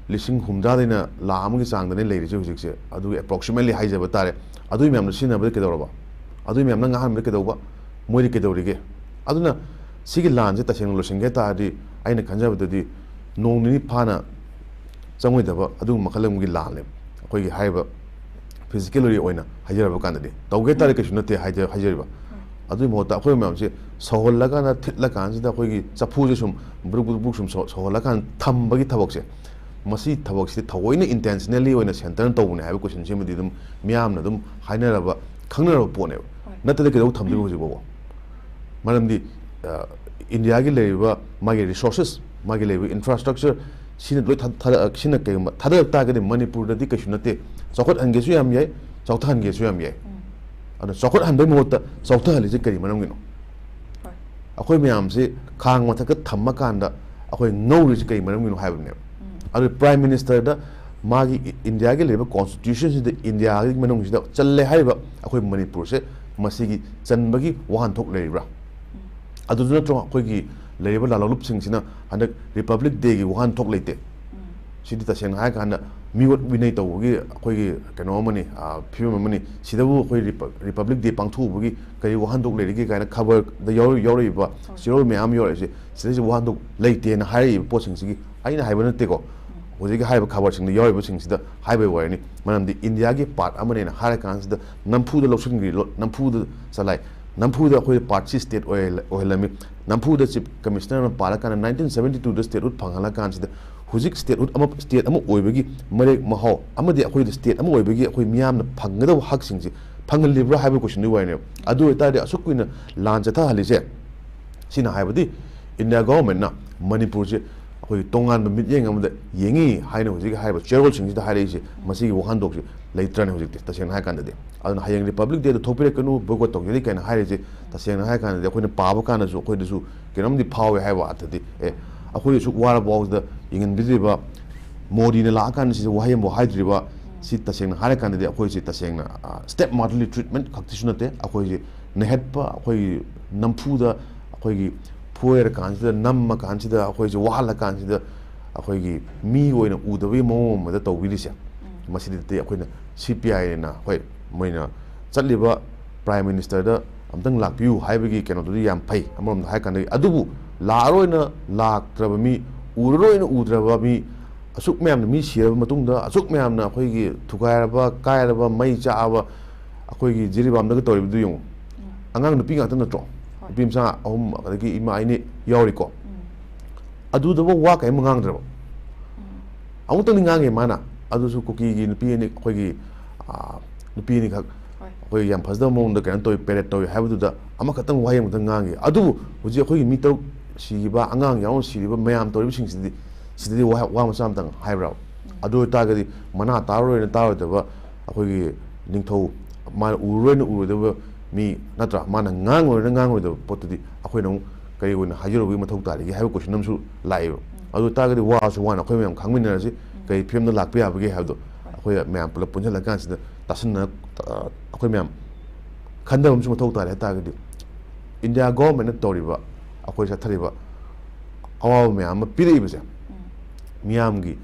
ꯂꯤꯁꯤꯡ ꯍꯨꯝꯗ꯭ꯔꯥꯗꯩꯅ ꯂꯥꯈ ꯑꯃꯒꯤ ꯆꯥꯡꯗꯅꯦ ꯂꯩꯔꯤꯁꯦ ꯍꯧꯖꯤꯛꯁꯦ꯫ ꯑꯗꯨꯒꯤ approximately ꯍꯥꯏꯖꯕ ꯇꯥꯔꯦ꯫ ꯑꯗꯨꯒꯤ ꯃꯌꯥꯝꯗꯣ ꯁꯤꯖꯤꯟꯅꯕꯗ ꯀꯩꯗꯧꯔꯕ? ꯑꯗꯨꯒꯤ ꯃꯌꯥꯝꯅ ꯉꯥꯡꯍꯟꯕꯗ ꯀꯩꯗꯧꯕ? ꯃꯣꯏꯗꯤ ꯀꯩꯗꯧꯔꯤꯒꯦ? ꯑꯗꯨꯅ ꯁꯤꯒꯤ ꯂꯥꯟꯁꯦ ꯇꯁꯦꯡꯅ ꯂꯣꯏꯁꯤꯟꯒꯦ ꯇꯥꯔꯗꯤ, ꯑꯩꯅ ꯈꯟꯖꯕꯗꯗꯤ, ꯅꯣꯡ ꯅꯤꯅꯤ ꯐꯥꯅ ꯆꯪꯉꯣꯏꯗꯕ ꯑꯗꯨꯒꯨꯝꯕ ꯃꯈꯜ ꯑꯃꯒꯤ ꯂꯥꯟꯅꯦꯕ꯫ ꯑꯩꯈꯣꯏꯒꯤ ꯍꯥꯏꯔꯤꯕ physically ꯑꯣꯏꯅ ꯍꯥꯏꯖꯔꯕ ꯀꯥꯟꯗꯗꯤ, ꯇꯧꯒꯦ ꯇꯥꯔꯦ ꯀꯩꯁꯨ ꯅꯠꯇꯦ ꯍꯥꯏꯖ-, ꯍꯥꯏꯖꯔꯤꯕ꯫ ꯑꯗꯨꯒꯤ ꯃꯍꯨꯠꯇ ꯑꯩꯈꯣꯏ ꯃꯌꯥꯝꯁꯦ ꯁꯧꯍꯜꯂꯀꯥꯟꯗ, ꯊꯤꯠꯂꯀꯥꯟꯁꯤꯗ ꯑꯩꯈꯣꯏꯒꯤ ꯆꯐꯨꯁꯦ ꯁꯨꯝ ꯕ꯭ꯔꯨꯛ ꯕ꯭ꯔꯨꯛ ꯕ꯭ꯔꯨꯛ ꯁꯨꯝ ꯁꯧ-, ꯁꯧꯍꯜꯂꯀꯥꯟꯗ ꯊꯝꯕꯒꯤ ꯊꯕꯛꯁꯦ, ꯃꯁꯤ ꯊꯕꯛꯁꯤꯗꯤ ꯊꯑꯣꯏꯅ intentionally ꯑꯣꯏꯅ centreꯅ ꯇꯧꯕꯅꯦ ꯍꯥꯏꯕ questionꯁꯤꯃꯗꯤ ꯑꯗꯨꯝ ꯃꯤꯌꯥꯝꯅ ꯑꯗꯨꯝ ꯍꯥꯏꯅꯔꯕ, ꯈꯪꯅꯔꯕ ꯄꯣꯠꯅꯦꯕ꯫ ꯍꯣꯏ꯫ ꯅꯠꯇ꯭ꯔꯗꯤ ꯀꯩꯗꯧ ꯊꯝꯗꯣꯏꯕ ꯍꯧꯖꯤꯛ ꯐꯥꯎꯕ? ꯃꯔꯝꯗꯤ, ꯑ, ꯏꯟꯗꯤꯌꯥꯒꯤ ꯂꯩꯔꯤꯕ ꯃꯥꯒꯤ resources, ꯃꯥꯒꯤ ꯂꯩꯔꯤꯕ infrastructure, ꯁꯤꯅ ꯂꯣꯏ ꯊꯥ-, ꯊꯥꯗ-, ꯁꯤꯅ ꯀꯩꯒꯨꯝꯕ ꯊꯥꯗꯔꯛ ꯇꯥꯔꯒꯗꯤ ꯃꯅꯤꯄꯨꯔꯗꯗꯤ ꯀꯩꯁꯨ ꯅꯠꯇꯦ, ꯆꯥꯎꯈꯠꯍꯟꯒꯦꯁꯨ ꯌꯥꯝ ꯌꯥꯏ, ꯆꯥꯎꯊꯍꯟꯒꯦꯁꯨ ꯌꯥꯝ ꯌꯥꯏ꯫ ꯎꯝ꯫ ꯑꯗꯣ ꯆꯥꯎꯈꯠꯍꯟꯕꯩ ꯃꯍꯨꯠꯇ ꯆꯥꯎꯊꯍꯜꯂꯤꯁꯦ ꯀꯔꯤ ꯃꯔꯝꯒꯤꯅꯣ? ꯍꯣꯏ꯫ ꯑꯩꯈꯣꯏ ꯃꯌꯥꯝꯁꯤ ꯈꯥꯡ ꯃꯊꯛꯇ ꯊꯝꯃꯀꯥꯟꯗ ꯑꯩꯈꯣꯏ ꯉꯧꯔꯤꯁꯦ ꯀꯔꯤ ꯃꯔꯝꯒꯤꯅꯣ ꯍꯥꯏꯕꯅꯦꯕ꯫ ꯎꯝ꯫ ꯑꯗꯨ Prime Ministerꯗ ꯃꯥꯒꯤ ꯏ-, ꯏꯟꯗꯤꯌꯥꯒꯤ ꯂꯩꯔꯤꯕ constitutionꯁꯤꯗ, ꯏꯟꯗꯤꯌꯥꯒꯤ ꯃꯅꯨꯡꯁꯤꯗ ꯆꯜꯂꯦ ꯍꯥꯏꯔꯤꯕ ꯑꯩꯈꯣꯏ ꯃꯅꯤꯄꯨꯔꯁꯦ, ꯃꯁꯤꯒꯤ ꯆꯟꯕꯒꯤ ꯋꯥꯍꯟꯊꯣꯛ ꯂꯩꯔꯤꯕ꯭ꯔꯥ? ꯎꯝ꯫ ꯑꯗꯨꯗꯨ ꯅꯠꯇ꯭ꯔꯣ ꯑꯩꯈꯣꯏꯒꯤ ꯂꯩꯔꯤꯕ ꯂꯥꯂꯣꯡꯂꯨꯞꯁꯤꯡꯁꯤꯅ ꯍꯟꯗꯛ Republic Dayꯒꯤ ꯋꯥꯍꯟꯊꯣꯛ ꯂꯩꯇꯦ? ꯎꯝ꯫ ꯁꯤꯗꯤ ꯇꯁꯦꯡꯅ ꯍꯥꯏꯔꯀꯥꯟꯗ ꯃꯤꯑꯣꯠ ꯃꯤꯅꯩ ꯇꯧꯕꯒꯤ ꯑꯩꯈꯣꯏꯒꯤ ꯀꯩꯅꯣ ꯑꯃꯅꯤ, ꯐꯤꯕꯝ ꯑꯃꯅꯤ꯫ ꯁꯤꯗꯕꯨ ꯑꯩꯈꯣꯏ Republic Day ꯄꯥꯡꯊꯣꯛꯎꯕꯒꯤ ꯀꯔꯤ ꯋꯥꯍꯟꯊꯣꯛ ꯂꯩꯔꯤꯒꯦ ꯀꯥꯏꯅ ꯈꯕꯔꯗ ꯌꯥꯎꯔꯤꯕ ꯆꯦꯔꯣꯜ ꯃꯌꯥꯝ ꯌꯥꯎꯔꯛꯏꯁꯦ, ꯁꯤꯗꯩꯁꯤ ꯋꯥꯍꯟꯊꯣꯛ ꯂꯩꯇꯦꯅ ꯍꯥꯏꯔꯛꯏꯕ ꯄꯣꯠꯁꯤꯡꯁꯤꯒꯤ ꯑꯩꯅ ꯍꯥꯏꯕ ꯅꯠꯇꯦꯀꯣ꯫ ꯍꯧꯖꯤꯛꯀꯤ ꯍꯥꯏꯔꯤꯕ ꯈꯕꯔꯁꯤꯡꯗ ꯌꯥꯎꯔꯤꯕꯁꯤꯡꯁꯤꯗ ꯍꯥꯏꯕꯒꯤ ꯋꯥꯔꯤꯅꯤ꯫ ꯃꯔꯝꯗꯤ ꯏꯟꯗꯤꯌꯥꯒꯤ part ꯑꯃꯅꯦꯅ ꯍꯥꯏꯔꯀꯥꯟꯁꯤꯗ ꯅꯝꯐꯨꯗ ꯂꯧꯁꯤꯟꯈ꯭ꯔꯤ, ꯅꯝꯐꯨꯗ ꯆꯂꯥꯏ, ꯅꯝꯐꯨꯗ ꯑꯩꯈꯣꯏ part C state ꯑꯣꯏꯍꯜꯂꯝꯃꯤ꯫ ꯅꯝꯐꯨꯗ Chief Commissioner ꯑꯃ ꯄꯥꯜꯂꯀꯥꯟꯗ nineteen seventy twoꯗ statehood ꯐꯪꯍꯜꯂꯀꯥꯟꯁꯤꯗ ꯍꯧꯖꯤꯛ statehood ꯑꯃ, state ꯑꯃ ꯑꯣꯏꯕꯒꯤ ꯃꯔꯦꯛ ꯃꯍꯥꯎ ꯑꯃꯗꯤ ꯑꯩꯈꯣꯏꯗ state ꯑꯃ ꯑꯣꯏꯕꯒꯤ ꯑꯩꯈꯣꯏ ꯃꯤꯌꯥꯝꯅ ꯐꯪꯒꯗꯕ ꯍꯛꯁꯤꯡꯁꯦ ꯐꯪꯍꯜꯂꯤꯕ꯭ꯔꯥ ꯍꯥꯏꯕꯒꯤ questionꯗꯨꯒꯤ ꯋꯥꯔꯤꯅꯦꯕ꯫ ꯑꯗꯨ ꯑꯣꯏꯇꯥꯔꯗꯤ ꯑꯁꯨꯛ ꯀꯨꯏꯅ ꯂꯥꯟ ꯆꯠꯊꯍꯜꯂꯤꯁꯦ, ꯁꯤꯅ ꯍꯥꯏꯕꯗꯤ India governmentꯅ ꯃꯅꯤꯄꯨꯔꯁꯦ ꯑꯩꯈꯣꯏꯒꯤ ꯇꯣꯉꯥꯟꯕ ꯃꯤꯠꯌꯦꯡ ꯑꯃꯗ ꯌꯦꯡꯉꯤ ꯍꯥꯏꯅ ꯍꯧꯖꯤꯛ ꯍꯥꯏꯔꯤꯕ ꯆꯦꯔꯣꯜꯁꯤꯡꯁꯤꯗ ꯍꯥꯏꯔꯛꯏꯁꯦ, ꯃꯁꯤꯒꯤ ꯋꯥꯍꯟꯊꯣꯛꯁꯤ ꯂꯩꯇ꯭ꯔꯅꯤ ꯍꯧꯖꯤꯛꯇꯤ, ꯇꯁꯦꯡꯅ ꯍꯥꯏꯔꯀꯥꯟꯗꯗꯤ꯫ ꯑꯗꯨꯅ ꯍꯌꯦꯡ Republic Dayꯗ ꯊꯣꯛꯄꯤꯔꯛꯀꯅꯨ, boycott ꯇꯧꯖꯔꯤ ꯀꯥꯏꯅ ꯍꯥꯏꯔꯤꯁꯦ, ꯇꯁꯦꯡꯅ ꯍꯥꯏꯔꯀꯥꯟꯗꯗꯤ ꯑꯩꯈꯣꯏꯅ ꯄꯥꯕ ꯀꯥꯟꯗꯁꯨ ꯑꯩꯈꯣꯏꯗꯁꯨ ꯀꯩꯅꯣꯝꯗꯤ ꯐꯥꯎꯋꯦ ꯍꯥꯏꯕ ꯑꯥꯔꯊꯗꯤ, ꯑꯦ, ꯑꯩꯈꯣꯏ ꯑꯁꯨꯛ ꯋꯥꯔꯕ ꯐꯥꯎꯁꯤꯗ ꯌꯦꯡꯍꯟꯕꯤꯗ꯭ꯔꯤꯕ, ꯃꯣꯗꯤꯅ ꯂꯥꯛꯑꯀꯥꯟꯗ ꯁꯤꯗ ꯋꯥꯍꯩ ꯑꯃꯐꯥꯎ ꯍꯥꯏꯗ꯭ꯔꯤꯕ, ꯁꯤ ꯇꯁꯦꯡꯅ ꯍꯥꯏꯔꯀꯥꯟꯗꯗꯤ ꯑꯩꯈꯣꯏꯁꯤ ꯇꯁꯦꯡꯅ step motherly treatment ꯈꯛꯇꯤꯁꯨ ꯅꯠꯇꯦ, ꯑꯩꯈꯣꯏꯁꯤ ꯅꯩꯍꯠꯄ, ꯑꯩꯈꯣꯏꯒꯤ ꯅꯝꯐꯨꯗ ꯑꯩꯈꯣꯏꯒꯤ ꯐꯣꯏꯔꯀꯥꯟꯁꯤꯗ, ꯅꯝꯃꯀꯥꯟꯁꯤꯗ, ꯑꯩꯈꯣꯏꯁꯦ ꯋꯥꯍꯜꯂꯀꯥꯟꯁꯤꯗ ꯑꯩꯈꯣꯏꯒꯤ ꯃꯤ ꯑꯣꯏꯅ ꯎꯗꯕꯒꯤ ꯃꯑꯣꯡ ꯑꯃꯗ ꯇꯧꯕꯤꯔꯤꯁꯦ, ꯃꯁꯤꯗꯗꯤ ꯑꯩꯈꯣꯏꯅ C P Iꯅ, ꯍꯣꯏ, ꯃꯣꯏꯅ ꯆꯠꯂꯤꯕ Prime Ministerꯗ ꯑꯝꯇꯪ ꯂꯥꯛꯄꯤꯌꯨ ꯍꯥꯏꯕꯒꯤ ꯀꯩꯅꯣꯗꯨꯗꯤ ꯌꯥꯝ ꯐꯩ ꯑꯃꯔꯣꯝꯗ ꯍꯥꯏꯔꯀꯥꯟꯗꯗꯤ꯫ ꯑꯗꯨꯕꯨ ꯂꯥꯛꯑꯔꯣꯏꯅ ꯂꯥꯛꯇ꯭ꯔꯕ ꯃꯤ, ꯎꯔꯔꯣꯏꯅ ꯎꯗ꯭ꯔꯕ ꯃꯤ, ꯑꯁꯨꯛ ꯃꯌꯥꯝꯅ ꯃꯤ ꯁꯤꯔꯕ ꯃꯇꯨꯡꯗ, ꯑꯁꯨꯛ ꯃꯌꯥꯝꯅ ꯑꯩꯈꯣꯏꯒꯤ ꯊꯨꯒꯥꯏꯔꯕ, ꯀꯥꯏꯔꯕ, ꯃꯩ ꯆꯥꯛꯑꯕ ꯑꯩꯈꯣꯏꯒꯤ ꯖꯤꯔꯤꯕꯥꯝꯗꯒ ꯇꯧꯔꯤꯕꯗꯨ ꯌꯦꯡꯉꯨ꯫ ꯑꯉꯥꯡ ꯅꯨꯄꯤ ꯉꯥꯛꯇ ꯅꯠꯇ꯭ꯔꯣ? ꯅꯨꯄꯤ ꯃꯆꯥ ꯑꯍꯨꯝ, ꯑꯗꯒꯤ ꯏꯃꯥ ꯑꯅꯤ ꯌꯥꯎꯔꯤꯀꯣ꯫ ꯑꯗꯨꯗꯐꯥꯎ ꯋꯥ ꯀꯔꯤꯝ ꯉꯥꯡꯗ꯭ꯔꯕ꯫ ꯑꯃꯨꯛꯇꯪꯗꯤ ꯉꯥꯡꯉꯦ ꯃꯥꯅ, ꯑꯗꯨꯁꯨ ꯀꯨꯀꯤꯒꯤ ꯅꯨꯄꯤ ꯑꯅꯤ, ꯑꯩꯈꯣꯏꯒꯤ, ꯑꯥ, ꯅꯨꯄꯤ ꯑꯅꯤꯈꯛ ꯑꯩꯈꯣꯏ ꯌꯥꯝ ꯐꯖꯗꯕ ꯃꯑꯣꯡꯗ ꯀꯩꯅꯣ ꯇꯧꯋꯤ, parade ꯇꯧꯋꯤ ꯍꯥꯏꯕꯗꯨꯗ ꯑꯃꯈꯛꯇꯪ ꯋꯥꯍꯩ ꯑꯃꯈꯛꯇꯪ ꯉꯥꯡꯉꯤ꯫ ꯑꯗꯨꯕꯨ ꯍꯧꯖꯤꯛ ꯑꯩꯈꯣꯏꯒꯤ ꯃꯤ ꯇꯔꯨꯛ ꯁꯤꯈꯤꯕ, ꯑꯉꯥꯡ ꯌꯥꯎꯅ ꯁꯤꯔꯤꯕ ꯃꯌꯥꯝ ꯇꯧꯔꯤꯕꯁꯤꯡꯁꯤꯗꯤ, ꯁꯤꯗꯗꯤ ꯋꯥ, ꯋꯥ ꯃꯆꯥ ꯑꯃꯇꯪ ꯍꯥꯏꯕ꯭ꯔꯕ? ꯑꯗꯨ ꯑꯣꯏꯇꯥꯔꯒꯗꯤ ꯃꯅꯥ ꯇꯥꯔꯔꯣꯏꯅ ꯇꯥꯔꯣꯏꯗꯕ ꯑꯩꯈꯣꯏꯒꯤ ꯅꯤꯡꯊꯧ, ꯃꯥꯅ ꯎꯔꯔꯣꯏꯅ ꯎꯔꯣꯏꯗꯕ ꯃꯤ ꯅꯠꯇ꯭ꯔꯥ? ꯃꯥꯅ ꯉꯥꯡꯉꯔꯣꯏꯅ ꯉꯥꯡꯉꯔꯣꯏꯗꯕ ꯄꯣꯠꯇꯨꯗꯤ ꯑꯩꯈꯣꯏꯅ ꯑꯃꯨꯛ ꯀꯔꯤ ꯑꯣꯏꯅ ꯍꯥꯏꯖꯔꯨꯕꯒꯤ ꯃꯊꯧ ꯇꯥꯔꯤꯒꯦ ꯍꯥꯏꯕ question ꯑꯃꯁꯨ ꯂꯥꯛꯑꯦꯕ꯫ ꯑꯗꯨ ꯑꯣꯏꯇꯥꯔꯒꯗꯤ ꯋꯥꯁꯨ ꯋꯥꯅ ꯑꯩꯈꯣꯏ ꯃꯌꯥꯝ ꯈꯪꯃꯤꯟꯅꯔꯁꯤ, ꯀꯔꯤ ꯐꯤꯕꯝꯗ ꯂꯥꯛꯄ ꯌꯥꯕꯒꯦ ꯍꯥꯏꯕꯗꯣ꯫ ꯑꯩꯈꯣꯏ ꯃꯌꯥꯝ ꯄꯨꯂꯞ ꯄꯨꯟꯁꯤꯜꯂꯀꯥꯟꯁꯤꯗ ꯇꯥꯁꯤꯟꯅ-, ꯑꯩꯈꯣꯏ ꯃꯌꯥꯝ ꯈꯟꯊꯕ ꯑꯃꯁꯨ ꯃꯊꯧ ꯇꯥꯔꯦ ꯍꯥꯏꯇꯥꯔꯒꯗꯤ, India governmentꯅ ꯇꯧꯔꯤꯕ, ꯑꯩꯈꯣꯏ ꯆꯠꯊꯔꯤꯕ ꯑꯋꯥꯕ ꯃꯌꯥꯝ ꯑꯃ ꯄꯤꯔꯛꯏꯕꯁꯦ, ꯃꯤꯌꯥꯝꯒꯤ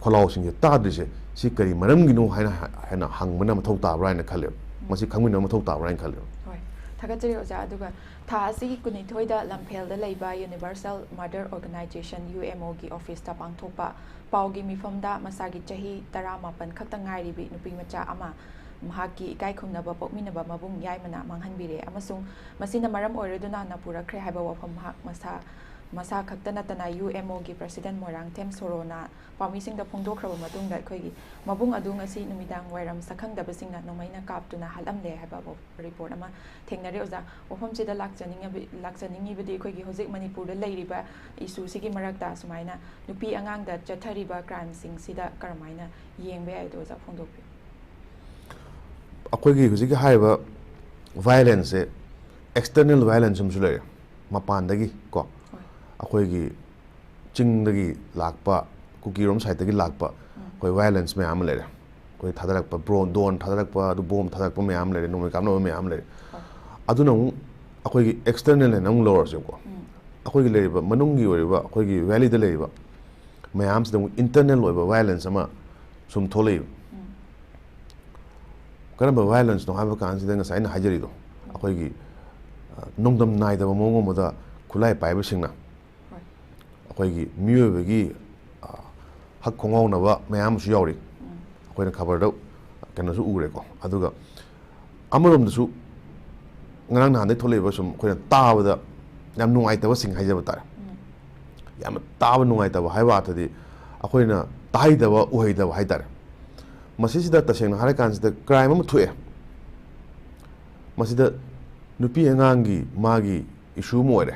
ꯈꯣꯜꯂꯥꯎꯁꯤꯡꯁꯦ ꯇꯥꯗ꯭ꯔꯤꯁꯦ ꯁꯤ ꯀꯔꯤ ꯃꯔꯝꯒꯤꯅꯣ ꯍꯥꯏꯅ ꯍꯥꯏꯅ ꯍꯪꯕꯅ ꯃꯊꯧ ꯇꯥꯕ꯭ꯔꯥ ꯍꯥꯏꯅ ꯈꯜꯂꯦꯕ꯫ ꯃꯁꯤ ꯈꯪꯃꯤꯟꯅꯕ ꯃꯊꯧ ꯇꯥꯕ꯭ꯔꯥ ꯍꯥꯏꯅ ꯈꯜꯂꯦꯕ꯫ ꯍꯣꯏ, ꯊꯥꯒꯠꯆꯔꯤ ꯑꯣꯖꯥ꯫ ꯑꯗꯨꯒ ꯊꯥ ꯑꯁꯤꯒꯤ ꯀꯨꯟꯅꯤꯊꯣꯏꯗ ꯂꯝꯐꯦꯜꯗ ꯂꯩꯕ Universal Mother Organization, U M O, ꯒꯤ ꯑꯣꯐꯤꯁꯇ ꯄꯥꯡꯊꯣꯛꯄ ꯄꯥꯎꯒꯤ ꯃꯤꯐꯝꯗ ꯃꯁꯥꯒꯤ ꯆꯍꯤ ꯇꯔꯥꯃꯥꯄꯟ ꯈꯛꯇ ꯉꯥꯏꯔꯤꯕꯤ ꯅꯨꯄꯤ ꯃꯆꯥ ꯑꯃ ꯃꯍꯥꯛꯀꯤ ꯏꯀꯥꯏ ꯈꯨꯝꯅꯕ ꯄꯣꯛꯃꯤꯟꯅꯕ ꯃꯕꯨꯡ ꯌꯥꯏꯃꯅ ꯃꯥꯡꯍꯟꯕꯤꯔꯦ ꯑꯃꯁꯨꯡ ꯃꯁꯤꯅ ꯃꯔꯝ ꯑꯣꯏꯔꯗꯨꯅ ꯅꯥꯄꯨꯔꯛꯈ꯭ꯔꯦ ꯍꯥꯏꯕ ꯋꯥꯐꯝ ꯃꯍꯥꯛ ꯃꯁꯥ ꯃꯁꯥ ꯈꯛꯇ ꯅꯠꯇꯅ U M O ꯒꯤ President ꯃꯣꯏꯔꯥꯡꯊꯦꯝ ꯁꯣꯔꯣꯅ ꯄꯥꯎꯃꯤꯁꯤꯡꯗ ꯐꯣꯡꯗꯣꯛꯈ꯭ꯔꯕ ꯃꯇꯨꯡꯗ ꯑꯩꯈꯣꯏꯒꯤ ꯃꯕꯨꯡ ꯑꯗꯨ ꯉꯁꯤ ꯅꯨꯃꯤꯗꯥꯡ ꯋꯥꯏꯔꯝ ꯁꯛꯈꯪꯗꯕꯁꯤꯡꯅ ꯅꯣꯡꯃꯩꯅ ꯀꯥꯞꯇꯨꯅ ꯍꯥꯠꯂꯝꯂꯦ ꯍꯥꯏꯕ ꯋꯥ-, ꯔꯤꯄꯣꯔꯠ ꯑꯃ ꯊꯦꯡꯅꯔꯦ ꯑꯣꯖꯥ꯫ ꯋꯥꯐꯝꯁꯤꯗ ꯂꯥꯛꯆꯅꯤꯡꯉꯕ-, ꯂꯥꯛꯆꯅꯤꯡꯉꯤꯕꯗꯤ ꯑꯩꯈꯣꯏꯒꯤ ꯍꯧꯖꯤꯛ ꯃꯅꯤꯄꯨꯔꯗ ꯂꯩꯔꯤꯕ ꯏꯁꯨꯁꯤꯒꯤ ꯃꯔꯛꯇ ꯁꯨꯃꯥꯏꯅ ꯅꯨꯄꯤ ꯑꯉꯥꯡꯗ ꯆꯠꯊꯔꯤꯕ ꯀ꯭ꯔꯥꯏꯝꯁꯤꯡꯁꯤꯗ ꯀꯔꯝꯍꯥꯏꯅ ꯌꯦꯡꯕ ꯌꯥꯏꯗꯣ ꯑꯣꯖꯥ ꯐꯣꯡꯗꯣꯛꯄꯤꯌꯨ꯫ ꯑꯩꯈꯣꯏꯒꯤ ꯍꯧꯖꯤꯛꯀꯤ ꯍꯥꯏꯔꯤꯕ ꯚꯥꯏꯂꯦꯟꯁꯁꯦ ꯑꯦꯛꯁꯇꯔꯅꯦꯜ ꯚꯥꯏꯂꯦꯟꯁ ꯑꯃꯁꯨ ꯂꯩꯔꯦ, ꯃꯄꯥꯟꯗꯒꯤ ꯀꯣ꯫ ꯑꯩꯈꯣꯏꯒꯤ ꯆꯤꯡꯗꯒꯤ ꯂꯥꯛꯄ, ꯀꯨꯀꯤꯔꯣꯝ ꯁꯥꯏꯠꯇꯒꯤ ꯂꯥꯛꯄ ꯑꯩꯈꯣꯏ ꯚꯥꯏꯂꯦꯟꯁ ꯃꯌꯥꯝ ꯑꯃ ꯂꯩꯔꯦ꯫ ꯑꯩꯈꯣꯏ ꯊꯥꯗꯔꯛꯄ ꯗ꯭ꯔꯣꯟ ꯗ꯭ꯔꯣꯟ ꯊꯥꯗꯔꯛꯄ, ꯑꯗꯨ ꯕꯣꯝ ꯊꯥꯗꯔꯛꯄ ꯃꯌꯥꯝ ꯑꯃ ꯂꯩꯔꯦ, ꯅꯣꯡꯃꯩ ꯀꯥꯞꯅꯕ ꯃꯌꯥꯝ ꯑꯃ ꯂꯩꯔꯦ꯫ ꯑꯗꯨꯅ ꯑꯃꯨꯛ ꯑꯩꯈꯣꯏꯒꯤ ꯑꯦꯛꯁꯇꯔꯅꯦꯜ ꯍꯥꯏꯅ ꯑꯃꯨꯛ ꯂꯧꯔꯁꯦꯕꯀꯣ꯫ ꯑꯩꯈꯣꯏꯒꯤ ꯂꯩꯔꯤꯕ ꯃꯅꯨꯡꯒꯤ ꯑꯣꯏꯔꯤꯕ ꯑꯩꯈꯣꯏꯒꯤ ꯚꯦꯂꯤꯗ ꯂꯩꯔꯤꯕ ꯃꯌꯥꯝꯁꯤꯗ ꯑꯃꯨꯛ ꯏꯟꯇꯔꯅꯦꯜ ꯑꯣꯏꯕ ꯚꯥꯏꯂꯦꯟꯁ ꯑꯃ ꯁꯨꯝ ꯊꯣꯛꯂꯛꯏꯕ꯫ ꯀꯔꯝꯕ ꯚꯥꯏꯂꯦꯟꯁꯅꯣ ꯍꯥꯏꯕ ꯀꯥꯟꯁꯤꯗ ꯉꯁꯥꯏ ꯑꯩꯅ ꯍꯥꯏꯖꯔꯤꯗꯣ, ꯑꯩꯈꯣꯏꯒꯤ, ꯑ, ꯅꯣꯡꯗꯝ ꯅꯥꯏꯗꯕ ꯃꯑꯣꯡ ꯑꯃꯗ ꯈꯨꯠꯂꯥꯏ ꯄꯥꯏꯕꯁꯤꯡꯅ ꯑꯩꯈꯣꯏꯒꯤ ꯃꯤꯑꯣꯏꯕꯒꯤ, ꯑ, ꯍꯛ ꯈꯣꯡꯒꯥꯎꯅꯕ ꯃꯌꯥꯝ ꯑꯃꯁꯨ ꯌꯥꯎꯔꯤ꯫ ꯑꯩꯈꯣꯏꯅ ꯈꯕꯔꯗ ꯀꯩꯅꯣꯁꯨ ꯎꯔꯦꯀꯣ꯫ ꯑꯗꯨꯒ ꯑꯃꯔꯣꯝꯗꯁꯨ ꯉꯔꯥꯡ ꯅꯍꯥꯟꯗꯩ ꯊꯣꯛꯂꯛꯏꯕ ꯁꯨꯝ ꯑꯩꯈꯣꯏꯅ ꯇꯥꯕꯗ ꯌꯥꯝ ꯅꯨꯡꯉꯥꯏꯇꯕꯁꯤꯡ ꯍꯥꯏꯖꯕ ꯇꯥꯔꯦ꯫ ꯌꯥꯝꯅ ꯇꯥꯕ ꯅꯨꯡꯉꯥꯏꯇꯕ ꯍꯥꯏꯕ ꯑꯥꯔꯊꯗꯤ ꯑꯩꯈꯣꯏꯅ ꯇꯥꯍꯩꯗꯕ, ꯎꯍꯩꯗꯕ ꯍꯥꯏ ꯇꯥꯔꯦ꯫ ꯃꯁꯤꯁꯤꯗ ꯇꯁꯦꯡꯅ ꯍꯥꯏꯔꯀꯥꯟꯁꯤꯗ ꯀ꯭ꯔꯥꯏꯝ ꯑꯃ ꯊꯣꯛꯑꯦ꯫ ꯃꯁꯤꯗ ꯅꯨꯄꯤ ꯑꯉꯥꯡꯒꯤ ꯃꯥꯒꯤ ꯏꯁꯨ ꯑꯃ ꯑꯣꯏꯔꯦ꯫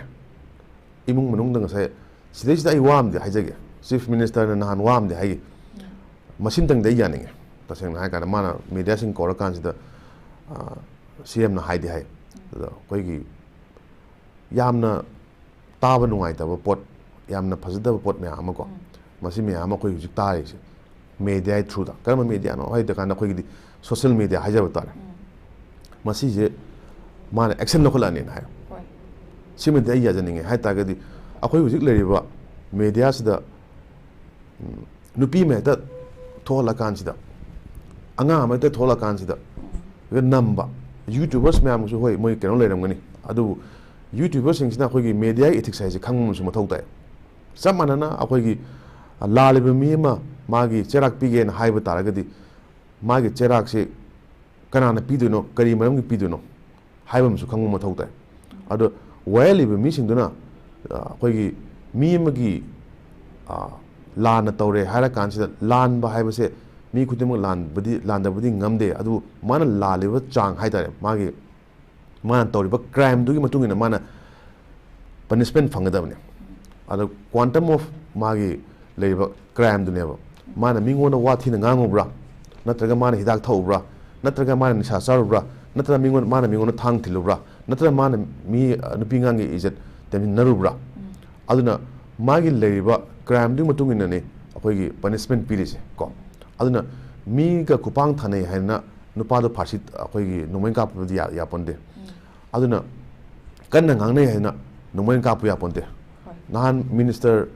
ꯏꯃꯨꯡ ꯃꯅꯨꯡꯗ ꯉꯁꯥꯏ ꯁꯤꯗꯩꯁꯤꯗ ꯑꯩ ꯋꯥ ꯑꯃꯗꯤ ꯍꯥꯏꯖꯒꯦ, ꯆꯤꯐ ꯃꯤꯅꯤꯁꯇꯔꯅ ꯅꯍꯥꯟ ꯋꯥ ꯑꯃꯗꯤ ꯍꯥꯏꯈꯤ꯫ ꯃꯁꯤꯝꯇꯪꯗꯤ ꯑꯩ ꯌꯥꯅꯤꯡꯉꯦ꯫ ꯇꯁꯦꯡꯅ ꯍꯥꯏꯔꯀꯥꯟꯗ ꯃꯥꯅ ꯃꯦꯗꯤꯌꯥꯁꯤꯡ ꯀꯧꯔꯀꯥꯟꯁꯤꯗ, ꯑ, ꯁꯤ ꯑꯦꯝꯅ ꯍꯥꯏꯗꯤ ꯍꯥꯏ꯫ ꯑꯗ ꯑꯩꯈꯣꯏꯒꯤ ꯌꯥꯝꯅ ꯇꯥꯕ ꯅꯨꯡꯉꯥꯏꯇꯕ ꯄꯣꯠ, ꯌꯥꯝꯅ ꯐꯖꯗꯕ ꯄꯣꯠ ꯃꯌꯥꯝ ꯑꯃꯀꯣ, ꯃꯁꯤ ꯃꯌꯥꯝ ꯑꯃ ꯑꯩꯈꯣꯏ ꯍꯧꯖꯤꯛ ꯇꯥꯔꯤꯁꯦ ꯃꯦꯗꯤꯌꯥꯒꯤ ꯊ꯭ꯔꯨꯗ꯫ ꯀꯔꯝꯕ ꯃꯦꯗꯤꯌꯥꯅꯣ ꯍꯥꯏꯗ ꯀꯥꯟꯗ ꯑꯩꯈꯣꯏꯒꯤꯗꯤ ꯁꯣꯁꯦꯜ ꯃꯦꯗꯤꯌꯥ ꯍꯥꯏꯖꯕ ꯇꯥꯔꯦ꯫ ꯃꯁꯤꯁꯦ ꯃꯥꯅ ꯑꯦꯛꯁꯟ ꯂꯧꯈꯠꯂꯛꯑꯅꯤꯅ ꯍꯥꯏ꯫ ꯁꯤꯃꯗꯤ ꯑꯩ ꯌꯥꯖꯅꯤꯡꯉꯦ ꯍꯥꯏ ꯇꯥꯔꯒꯗꯤ ꯑꯩꯈꯣꯏ ꯍꯧꯖꯤꯛ ꯂꯩꯔꯤꯕ ꯃꯦꯗꯤꯌꯥꯁꯤꯗ, ꯎꯝ, ꯅꯨꯄꯤ ꯑꯃ ꯍꯦꯛꯇ ꯊꯣꯛꯍꯜꯂꯀꯥꯟꯁꯤꯗ, ꯑꯉꯥꯡ ꯑꯃ ꯍꯦꯛꯇ ꯊꯣꯛꯍꯜꯂꯀꯥꯟꯁꯤꯗ ꯅꯝꯕ꯫ YouTubers ꯃꯌꯥꯝꯁꯨ, ꯍꯣꯏ, ꯃꯣꯏ ꯀꯩꯅꯣ ꯂꯩꯔꯝꯒꯅꯤ, ꯑꯗꯨꯕꯨ YouTuberꯁꯤꯡꯁꯤꯅ ꯑꯩꯈꯣꯏꯒꯤ media ethics ꯍꯥꯏꯁꯦ ꯈꯪꯕ ꯑꯃꯁꯨ ꯃꯊꯧ ꯇꯥꯏ꯫ ꯆꯞ ꯃꯥꯟꯅꯅ ꯑꯩꯈꯣꯏꯒꯤ ꯂꯥꯜꯂꯤꯕ ꯃꯤ ꯑꯃ ꯃꯥꯒꯤ ꯆꯩꯔꯥꯛ ꯄꯤꯒꯦꯅ ꯍꯥꯏꯕ ꯇꯥꯔꯒꯗꯤ, ꯃꯥꯒꯤ ꯆꯩꯔꯥꯛꯁꯤ ꯀꯅꯥꯅ ꯄꯤꯗꯣꯏꯅꯣ, ꯀꯔꯤ ꯃꯔꯝꯒꯤ ꯄꯤꯗꯣꯏꯅꯣ ꯍꯥꯏꯕ ꯑꯃꯁꯨ ꯈꯪꯕ ꯃꯊꯧ ꯇꯥꯏ꯫ ꯑꯗꯣ ꯋꯥꯌꯦꯜꯂꯤꯕ ꯃꯤꯁꯤꯡꯗꯨꯅ, ꯑ, ꯑꯩꯈꯣꯏꯒꯤ ꯃꯤ ꯑꯃꯒꯤ, ꯑ, ꯂꯥꯟꯅ ꯇꯧꯔꯦ ꯍꯥꯏꯔ ꯀꯥꯟꯁꯤꯗ, ꯂꯥꯟꯕ ꯍꯥꯏꯕꯁꯦ ꯃꯤ ꯈꯨꯗꯤꯡꯃꯛ ꯂꯥꯟꯕꯗꯤ, ꯂꯥꯟꯗꯕꯗꯤ ꯉꯝꯗꯦ, ꯑꯗꯨꯕꯨ ꯃꯥꯅ ꯂꯥꯜꯂꯤꯕ ꯆꯥꯡ ꯍꯥꯏ ꯇꯥꯔꯦ, ꯃꯥꯒꯤ, ꯃꯥꯅ ꯇꯧꯔꯤꯕ crimeꯗꯨꯒꯤ ꯃꯇꯨꯡ ꯏꯟꯅ ꯃꯥꯅ punishment ꯐꯪꯒꯗꯕꯅꯤ꯫ ꯑꯗꯣ quantum of ꯃꯥꯒꯤ ꯂꯩꯔꯤꯕ crimeꯗꯨꯅꯦꯕ, ꯃꯥꯅ ꯃꯤꯉꯣꯟꯗ ꯋꯥ ꯊꯤꯅ ꯉꯥꯡꯉꯨꯕ꯭ꯔꯥ, ꯅꯠꯇ꯭ꯔꯒ ꯃꯥꯅ ꯍꯤꯗꯥꯛ ꯊꯛꯎꯕ꯭ꯔꯥ, ꯅꯠꯇ꯭ꯔꯒ ꯃꯥꯅ ꯅꯤꯁꯥ ꯆꯥꯔꯨꯕ꯭ꯔꯥ, ꯅꯠꯇ꯭ꯔꯒ ꯃꯤꯉꯣꯟ-, ꯃꯥꯅ ꯃꯤꯉꯣꯟꯗ ꯊꯥꯡ ꯊꯤꯜꯂꯨꯕ꯭ꯔꯥ, ꯅꯠꯇ꯭ꯔꯒ ꯃꯥꯅ ꯃꯤ, ꯑ, ꯅꯨꯄꯤ ꯑꯉꯥꯡꯒꯤ ꯏꯖꯠ ꯇꯦꯝꯁꯤꯟꯅꯔꯨꯕ꯭ꯔꯥ? ꯑꯗꯨꯅ ꯃꯥꯒꯤ ꯂꯩꯔꯤꯕ crimeꯗꯨꯒꯤ ꯃꯇꯨꯡ ꯏꯟꯅꯅꯤ ꯑꯩꯈꯣꯏꯒꯤ punishment ꯄꯤꯔꯤꯁꯦ ꯀꯣ꯫ ꯑꯗꯨꯅ ꯃꯤꯒ ꯈꯨꯄꯥꯡ ꯊꯥꯅꯩ ꯍꯥꯏꯅ ꯅꯨꯄꯥꯗꯣ ꯐꯥꯔꯁꯤ ꯑꯩꯈꯣꯏꯒꯤ ꯅꯣꯡꯃꯩ ꯀꯥꯞꯄꯗꯤ ꯌꯥ-, ꯌꯥꯄꯣꯟꯇꯦ꯫ ꯑꯗꯨꯅ ꯀꯟꯅ ꯉꯥꯡꯅꯩ ꯍꯥꯏꯅ ꯅꯣꯡꯃꯩ ꯀꯥꯞꯄ ꯌꯥꯄꯣꯟꯇꯦ꯫ ꯅꯍꯥꯟ minister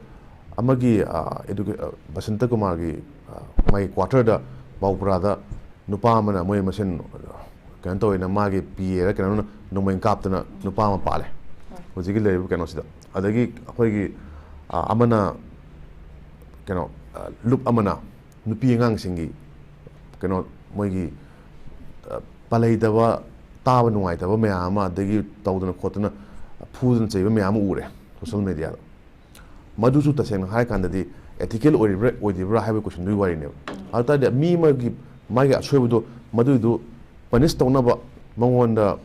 ꯑꯃꯒꯤ, ꯑ, educa-, ꯑ, ꯕꯁꯟꯇ ꯀꯨꯃꯥꯔꯒꯤ, ꯑ, ꯃꯥꯒꯤ quarterꯗ ꯕꯥꯎꯄꯨꯔꯥꯗ ꯅꯨꯄꯥ ꯑꯃꯅ ꯃꯣꯏ ꯃꯁꯦꯟ ꯀꯩꯅꯣ ꯇꯧꯋꯦꯅ ꯃꯥꯒꯤ PAꯔ ꯀꯩꯅꯣꯅ ꯅꯣꯡꯃꯩ ꯀꯥꯞꯇꯅ ꯅꯨꯄꯥ ꯑꯃ ꯄꯥꯜꯂꯦ꯫ ꯍꯧꯖꯤꯛꯀꯤ ꯂꯩꯔꯤꯕ ꯀꯩꯅꯣꯁꯤꯗ꯫ ꯑꯗꯒꯤ ꯑꯩꯈꯣꯏꯒꯤ, ꯑ, ꯑꯃꯅ ꯀꯩꯅꯣ, ꯑ, ꯂꯨꯞ ꯑꯃꯅ ꯅꯨꯄꯤ ꯑꯉꯥꯡꯁꯤꯡꯒꯤ ꯀꯩꯅꯣ, ꯃꯣꯏꯒꯤ, ꯑ, ꯄꯥꯜꯂꯩꯗꯕ, ꯇꯥꯕ ꯅꯨꯡꯉꯥꯏꯇꯕ ꯃꯌꯥꯝ ꯑꯃ, ꯑꯗꯒꯤ ꯇꯧꯗꯅ ꯈꯣꯠꯇꯅ ꯐꯨꯗꯅ ꯆꯩꯕ ꯃꯌꯥꯝ ꯑꯃ ꯎꯔꯦ social mediaꯗ꯫ ꯃꯗꯨꯁꯨ ꯇꯁꯦꯡꯅ ꯍꯥꯏꯔꯀꯥꯟꯗꯗꯤ ethical ꯑꯣꯏꯔꯤꯕ꯭ꯔꯥ ꯑꯣꯏꯗ꯭ꯔꯤꯕ꯭ꯔꯥ ꯍꯥꯏꯕꯒꯤ questionꯗꯨꯒꯤ ꯋꯥꯔꯤꯅꯦꯕ꯫ ꯑꯗꯨ ꯇꯥꯔꯗꯤ ꯃꯤ ꯑꯃꯒꯤ ꯃꯥꯒꯤ ꯑꯁꯣꯏꯕꯗꯣ ꯃꯗꯨꯏꯗꯨ punish ꯇꯧꯅꯕ ꯃꯉꯣꯟꯗ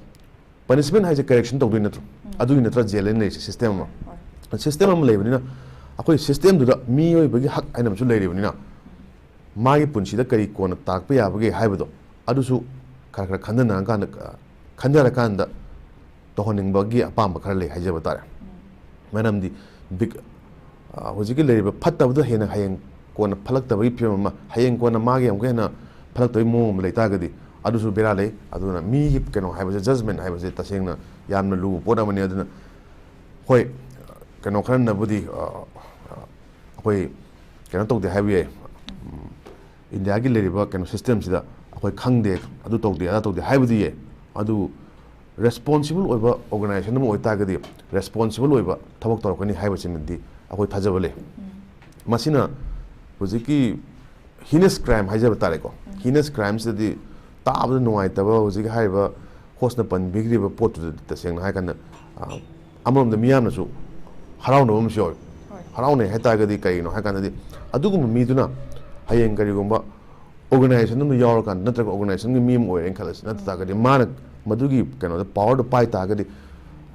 punishment ꯍꯥꯏꯁꯦ correction ꯇꯧꯗꯣꯏ ꯅꯠꯇ꯭ꯔꯣ? ꯑꯗꯨꯒꯤ ꯅꯠꯇ꯭ꯔꯥ jail ꯑꯅ ꯂꯩꯔꯤꯁꯦ, system ꯑꯃ? System ꯑꯃ ꯂꯩꯕꯅꯤꯅ ꯑꯩꯈꯣꯏ systemꯗꯨꯗ ꯃꯤꯑꯣꯏꯕꯒꯤ ꯍꯛ ꯍꯥꯏꯅ ꯑꯃꯁꯨ ꯂꯩꯔꯤꯕꯅꯤꯅ ꯃꯥꯒꯤ ꯄꯨꯟꯁꯤꯗ ꯀꯔꯤ ꯀꯣꯟꯅ ꯇꯥꯛꯄ ꯌꯥꯕꯒꯦ ꯍꯥꯏꯕꯗꯣ ꯑꯗꯨꯁꯨ ꯈꯔ ꯈꯔ ꯈꯟꯊꯅꯔꯀꯥꯟꯗ, ꯈꯟꯊꯔꯀꯥꯟꯗ ꯇꯧꯍꯟꯅꯤꯡꯕꯒꯤ ꯑꯄꯥꯝꯕ ꯈꯔ ꯂꯩ ꯍꯥꯏꯖꯕ ꯇꯥꯔꯦ꯫ ꯃꯔꯝꯗꯤ ꯕꯤꯛ-, ꯑ, ꯍꯧꯖꯤꯛꯀꯤ ꯂꯩꯔꯤꯕ ꯐꯠꯇꯕꯗꯣ ꯍꯦꯟꯅ ꯍꯌꯦꯡ ꯀꯣꯟꯅ ꯐꯠꯂꯛꯇꯕꯒꯤ ꯐꯤꯕꯝ ꯑꯃ, ꯍꯌꯦꯡ ꯀꯣꯟꯅ ꯃꯥꯒꯤ ꯑꯃꯨꯛꯀ ꯍꯦꯟꯅ ꯐꯠꯂꯛꯇꯕꯒꯤ ꯃꯑꯣꯡ ꯑꯃ ꯂꯩ ꯇꯥꯔꯒꯗꯤ ꯑꯗꯨꯁꯨ ꯕꯦꯔꯥ ꯂꯩ꯫ ꯑꯗꯨꯅ ꯃꯤꯒꯤ ꯀꯩꯅꯣ ꯍꯥꯏꯕꯁꯦ, judgement ꯍꯥꯏꯕꯁꯦ ꯇꯁꯦꯡꯅ ꯌꯥꯝꯅ ꯂꯨꯕ ꯄꯣꯠ ꯑꯃꯅꯤ꯫ ꯑꯗꯨꯅ ꯍꯣꯏ, ꯀꯩꯅꯣ ꯈꯔꯅꯕꯨꯗꯤ, ꯑ, ꯑ, ꯑꯩꯈꯣꯏ ꯀꯩꯅꯣ ꯇꯧꯗꯦ ꯍꯥꯏꯕ ꯌꯥꯏ꯫ ꯏꯟꯗꯤꯌꯥꯒꯤ ꯂꯩꯔꯤꯕ ꯀꯩꯅꯣ ꯁꯤꯁꯇꯦꯝꯁꯤꯗ ꯑꯩꯈꯣꯏ ꯈꯪꯗꯦ, ꯑꯗꯨ ꯇꯧꯗꯦ, ꯑꯗꯥ ꯇꯧꯗꯦ ꯍꯥꯏꯕꯗꯤ ꯌꯥꯏ꯫ ꯑꯗꯨ ꯔꯦꯁꯄꯣꯟꯁꯤꯕꯜ ꯑꯣꯏꯕ ꯑꯣꯔꯒꯅꯥꯏꯖꯦꯁꯟ ꯑꯃ ꯑꯣꯏꯇꯥꯔꯒꯗꯤ ꯔꯦꯁꯄꯣꯟꯁꯤꯕꯜ ꯑꯣꯏꯕ ꯊꯕꯛ ꯇꯧꯔꯛꯀꯅꯤ ꯍꯥꯏꯕꯁꯤꯃꯗꯤ ꯑꯩꯈꯣꯏ ꯊꯥꯖꯕ ꯂꯩ꯫ ꯃꯁꯤꯅ ꯍꯧꯖꯤꯛꯀꯤ ꯍꯤꯅꯁ ꯀ꯭ꯔꯥꯏꯝ ꯍꯥꯏꯖꯕ ꯇꯥꯔꯦꯀꯣ, ꯍꯤꯅꯁ ꯀ꯭ꯔꯥꯏꯝꯁꯤꯗꯗꯤ ꯇꯥꯕꯗ ꯅꯨꯡꯉꯥꯏꯇꯕ ꯍꯧꯖꯤꯛ ꯍꯥꯏꯔꯤꯕ ꯍꯣꯁꯅ ꯄꯟꯕꯤꯈ꯭ꯔꯤꯕ ꯄꯣꯠꯇꯨꯗꯗꯤ ꯇꯁꯦꯡꯅ ꯍꯥꯏꯔꯀꯥꯟꯗ, ꯑ, ꯑꯃꯔꯣꯝꯗ ꯃꯤꯌꯥꯝꯅꯁꯨ ꯍꯔꯥꯎꯅꯕ ꯑꯃꯁꯨ ꯌꯥꯎꯋꯤ꯫ ꯍꯣꯏ꯫ ꯍꯔꯥꯎꯅꯩ ꯍꯥꯏꯇꯥꯔꯒꯗꯤ ꯀꯩꯒꯤꯅꯣ ꯍꯥꯏꯀꯥꯟꯗꯗꯤ ꯑꯗꯨꯒꯨꯝꯕ ꯃꯤꯗꯨꯅ ꯍꯌꯦꯡ ꯀꯔꯤꯒꯨꯝꯕ ꯑꯣꯔꯒꯅꯥꯏꯖꯦꯁꯟ ꯑꯃ ꯌꯥꯎꯔꯀꯥꯟꯗ ꯅꯠꯇ꯭ꯔꯒ ꯑꯣꯔꯒꯅꯥꯏꯖꯦꯁꯟꯒꯤ ꯃꯤ ꯑꯃ ꯑꯣꯏꯔꯦꯅ ꯈꯜꯂꯁꯤ, ꯅꯠꯇ ꯇꯥꯔꯒꯗꯤ ꯃꯥꯅ ꯃꯗꯨꯒꯤ ꯀꯩꯅꯣꯗ ꯄꯋꯥꯔꯗꯣ ꯄꯥꯏ ꯇꯥꯔꯒꯗꯤ,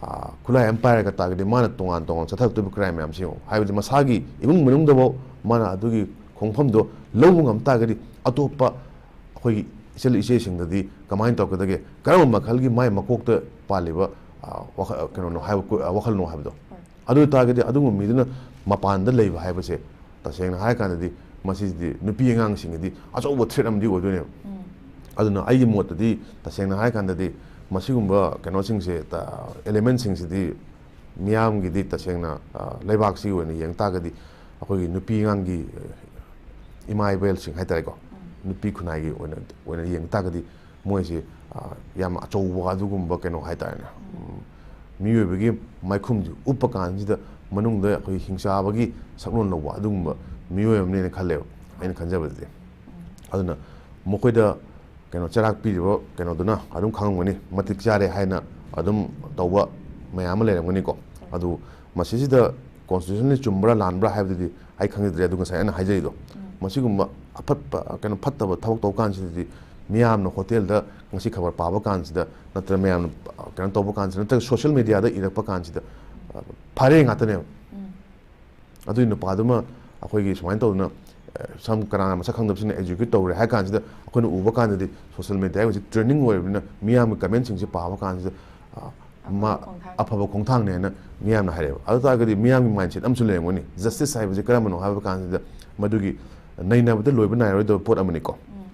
ꯑ, ꯈꯨꯠꯂꯥꯏ ꯑꯃ ꯄꯥꯏꯔꯒ ꯇꯥꯔꯒꯗꯤ ꯃꯥꯅ ꯇꯣꯉꯥꯟ ꯇꯣꯉꯥꯟ ꯆꯠꯊꯔꯛꯇꯣꯏꯕ ꯀ꯭ꯔꯥꯏꯝ ꯃꯌꯥꯝꯁꯤ ꯌꯦꯡꯉꯣ꯫ ꯍꯥꯏꯕꯗꯤ ꯃꯁꯥꯒꯤ ꯏꯃꯨꯡ ꯃꯅꯨꯡꯗꯐꯥꯎ ꯃꯥꯅ ꯑꯗꯨꯒꯤ ꯈꯣꯡꯐꯝꯗꯣ ꯂꯧꯕ ꯉꯝ ꯇꯥꯔꯒꯗꯤ ꯑꯇꯣꯞꯄ ꯑꯩꯈꯣꯏꯒꯤ ꯏꯆꯜ ꯏꯆꯦꯁꯤꯡꯗꯗꯤ ꯀꯃꯥꯏꯅ ꯇꯧꯔꯛꯀꯗꯒꯦ? ꯀꯔꯝꯕ ꯃꯈꯜꯒꯤ ꯃꯥꯏ ꯃꯀꯣꯛꯇ ꯄꯥꯜꯂꯤꯕ, ꯑ, ꯋꯥꯈꯜ, ꯀꯩꯅꯣꯅꯣ ꯍꯥꯏꯕ, ꯀꯣ-, ꯑ, ꯋꯥꯈꯜꯅꯣ ꯍꯥꯏꯕꯗꯣ꯫ ꯍꯣꯏ꯫ ꯑꯗꯨ ꯑꯣꯏ ꯇꯥꯔꯒꯗꯤ ꯑꯗꯨꯒꯨꯝꯕ ꯃꯤꯗꯨꯅ ꯃꯄꯥꯟꯗ ꯂꯩꯕ ꯍꯥꯏꯕꯁꯦ ꯇꯁꯦꯡꯅ ꯍꯥꯏꯔꯀꯥꯟꯗꯗꯤ ꯃꯁꯤꯗꯤ ꯅꯨꯄꯤ ꯑꯉꯥꯡꯁꯤꯡꯒꯤꯗꯤ ꯑꯆꯧꯕ ꯊ꯭ꯔꯦꯠ ꯑꯃꯗꯤ ꯑꯣꯏꯗꯣꯏꯅꯦꯕ꯫ ꯎꯝ꯫ ꯑꯗꯨꯅ ꯑꯩꯒꯤ ꯃꯣꯠꯇꯗꯤ ꯇꯁꯦꯡꯅ ꯍꯥꯏꯔꯀꯥꯟꯗꯗꯤ ꯃꯁꯤꯒꯨꯝꯕ ꯀꯩꯅꯣꯁꯤꯡꯁꯦ, ꯇ-, ꯑꯦꯂꯤꯃꯦꯟꯁꯤꯡꯁꯤꯗꯤ ꯃꯤꯌꯥꯝꯒꯤꯗꯤ ꯇꯁꯦꯡꯅ, ꯑ, ꯂꯩꯕꯥꯛꯁꯤꯒꯤ ꯑꯣꯏꯅ ꯌꯦꯡ ꯇꯥꯔꯒꯗꯤ ꯑꯩꯈꯣꯏꯒꯤ ꯅꯨꯄꯤ ꯑꯉꯥꯡꯒꯤ, ꯑ, ꯏꯃꯥ ꯏꯕꯦꯜꯁꯤꯡ ꯍꯥꯏꯇꯥꯔꯦꯀꯣ, ꯎꯝ꯫ ꯅꯨꯄꯤ ꯈꯨꯟꯅꯥꯏꯒꯤ ꯑꯣꯏꯅ, ꯑꯣꯏꯅ ꯌꯦꯡ ꯇꯥꯔꯒꯗꯤ ꯃꯣꯏꯁꯦ, ꯑ, ꯌꯥꯝ ꯑꯆꯧꯕ ꯑꯗꯨꯒꯨꯝꯕ ꯀꯩꯅꯣ ꯍꯥꯏꯇꯥꯔꯦꯅꯦ꯫ ꯎꯝ꯫ ꯎꯝ, ꯃꯤꯑꯣꯏꯕꯒꯤ ꯃꯥꯏꯈꯨꯝꯁꯤ ꯎꯞꯄ ꯀꯥꯟꯁꯤꯗ ꯃꯅꯨꯡꯗ ꯑꯩꯈꯣꯏ ꯍꯤꯡꯆꯥꯕꯒꯤ ꯁꯛꯂꯣꯟ ꯂꯧꯕ ꯑꯗꯨꯒꯨꯝꯕ ꯃꯤꯑꯣꯏ ꯑꯃꯅꯦꯅ ꯈꯜꯂꯦꯕ, ꯑꯩꯅ ꯈꯟꯖꯕꯗꯗꯤ꯫ ꯎꯝ꯫ ꯑꯗꯨꯅ ꯃꯈꯣꯏꯗ ꯀꯩꯅꯣ ꯆꯩꯔꯥꯛ ꯄꯤꯔꯤꯕ ꯀꯩꯅꯣꯗꯨꯅ ꯑꯗꯨꯝ ꯈꯪꯉꯝꯒꯅꯤ, ꯃꯇꯤꯛ ꯆꯥꯔꯦ ꯍꯥꯏꯅ ꯑꯗꯨꯝ ꯇꯧꯕ ꯃꯌꯥꯝ ꯑꯃ ꯂꯩꯔꯝꯒꯅꯤꯀꯣ꯫ ꯑꯗꯨ ꯃꯁꯤꯁꯤꯗ ꯀꯣꯟꯁꯇꯤꯇ꯭ꯌꯨꯁꯟꯂꯤ ꯆꯨꯝꯕ꯭ꯔꯥ ꯂꯥꯟꯕ꯭ꯔꯥ ꯍꯥꯏꯕꯗꯨꯗꯤ ꯑꯩ ꯈꯪꯖꯗ꯭ꯔꯦ꯫ ꯑꯗꯨ ꯉꯁꯥꯏ ꯑꯩꯅ ꯍꯥꯏꯖꯔꯤꯗꯣ, ꯎꯝ꯫ ꯃꯁꯤꯒꯨꯝꯕ ꯑꯐꯠꯄ, ꯀꯩꯅꯣ, ꯐꯠꯇꯕ ꯊꯕꯛ ꯇꯧ ꯀꯥꯟꯁꯤꯗꯗꯤ ꯃꯤꯌꯥꯝꯅ ꯍꯣꯇꯦꯜꯗ ꯉꯁꯤ ꯈꯕꯔ ꯄꯥꯕ ꯀꯥꯟꯁꯤꯗ ꯅꯠꯇ꯭ꯔꯒ ꯃꯌꯥꯝꯅ, ꯑ, ꯀꯩꯅꯣ ꯇꯧꯕ ꯀꯥꯟꯁꯤꯗ ꯅꯠꯇ꯭ꯔꯒ ꯁꯣꯁꯤꯌꯦꯜ ꯃꯦꯗꯤꯌꯥꯗ ꯏꯔꯛꯄ ꯀꯥꯟꯁꯤꯗ, ꯑ, ꯐꯔꯦ ꯉꯥꯛꯇꯅꯦꯕ꯫ ꯎꯝ꯫ ꯑꯗꯨꯒꯤ ꯅꯨꯄꯥꯗꯨꯃ ꯑꯩꯈꯣꯏꯒꯤ ꯁꯨꯃꯥꯏꯅ ꯇꯧꯗꯅ, ꯑ, ꯁꯝ ꯀꯅꯥꯅ ꯃꯁꯛ ꯈꯪꯗꯕꯁꯤꯡꯅ ꯑꯦꯛꯖꯤꯀ꯭ꯌꯨꯠ ꯇꯧꯔꯦ ꯍꯥꯏ ꯀꯥꯟꯁꯤꯗ ꯑꯩꯈꯣꯏꯅ ꯎꯕ ꯀꯥꯟꯗꯗꯤ ꯁꯣꯁꯤꯌꯦꯜ ꯃꯦꯗꯤꯌꯥꯒꯤ ꯍꯧꯖꯤꯛ ꯇ꯭ꯔꯦꯟꯗꯤꯡ ꯑꯣꯏꯔꯕꯅꯤꯅ ꯃꯤꯌꯥꯝꯒꯤ ꯀꯃꯦꯟꯁꯤꯡꯁꯦ ꯄꯥꯕ ꯀꯥꯟꯁꯤꯗ, ꯑ, ꯃꯥ ꯑꯐꯕ ꯈꯣꯡꯊꯥꯡ꯫ ꯑꯐꯕ ꯈꯣꯡꯊꯥꯡꯅꯦ ꯍꯥꯏꯅ ꯃꯤꯌꯥꯝꯅ ꯍꯥꯏꯔꯛꯑꯦꯕ꯫ ꯑꯗꯨ ꯇꯥꯔꯒꯗꯤ ꯃꯤꯌꯥꯝꯒꯤ ꯃꯥꯏꯟꯁꯦꯠ ꯑꯃꯁꯨ ꯂꯩꯔꯝꯒꯅꯤ꯫ ꯖꯁꯇꯤꯁ ꯍꯥꯏꯕꯁꯤ ꯀꯔꯝꯕꯅꯣ ꯍꯥꯏꯕ ꯀꯥꯟꯁꯤꯗ ꯃꯗꯨꯒꯤ ꯅꯩꯅꯕꯗ ꯂꯣꯏꯕ ꯅꯥꯏꯔꯣꯏꯗꯕ ꯄꯣꯠ ꯑꯃꯅꯤꯀꯣ꯫ ꯎꯝ꯫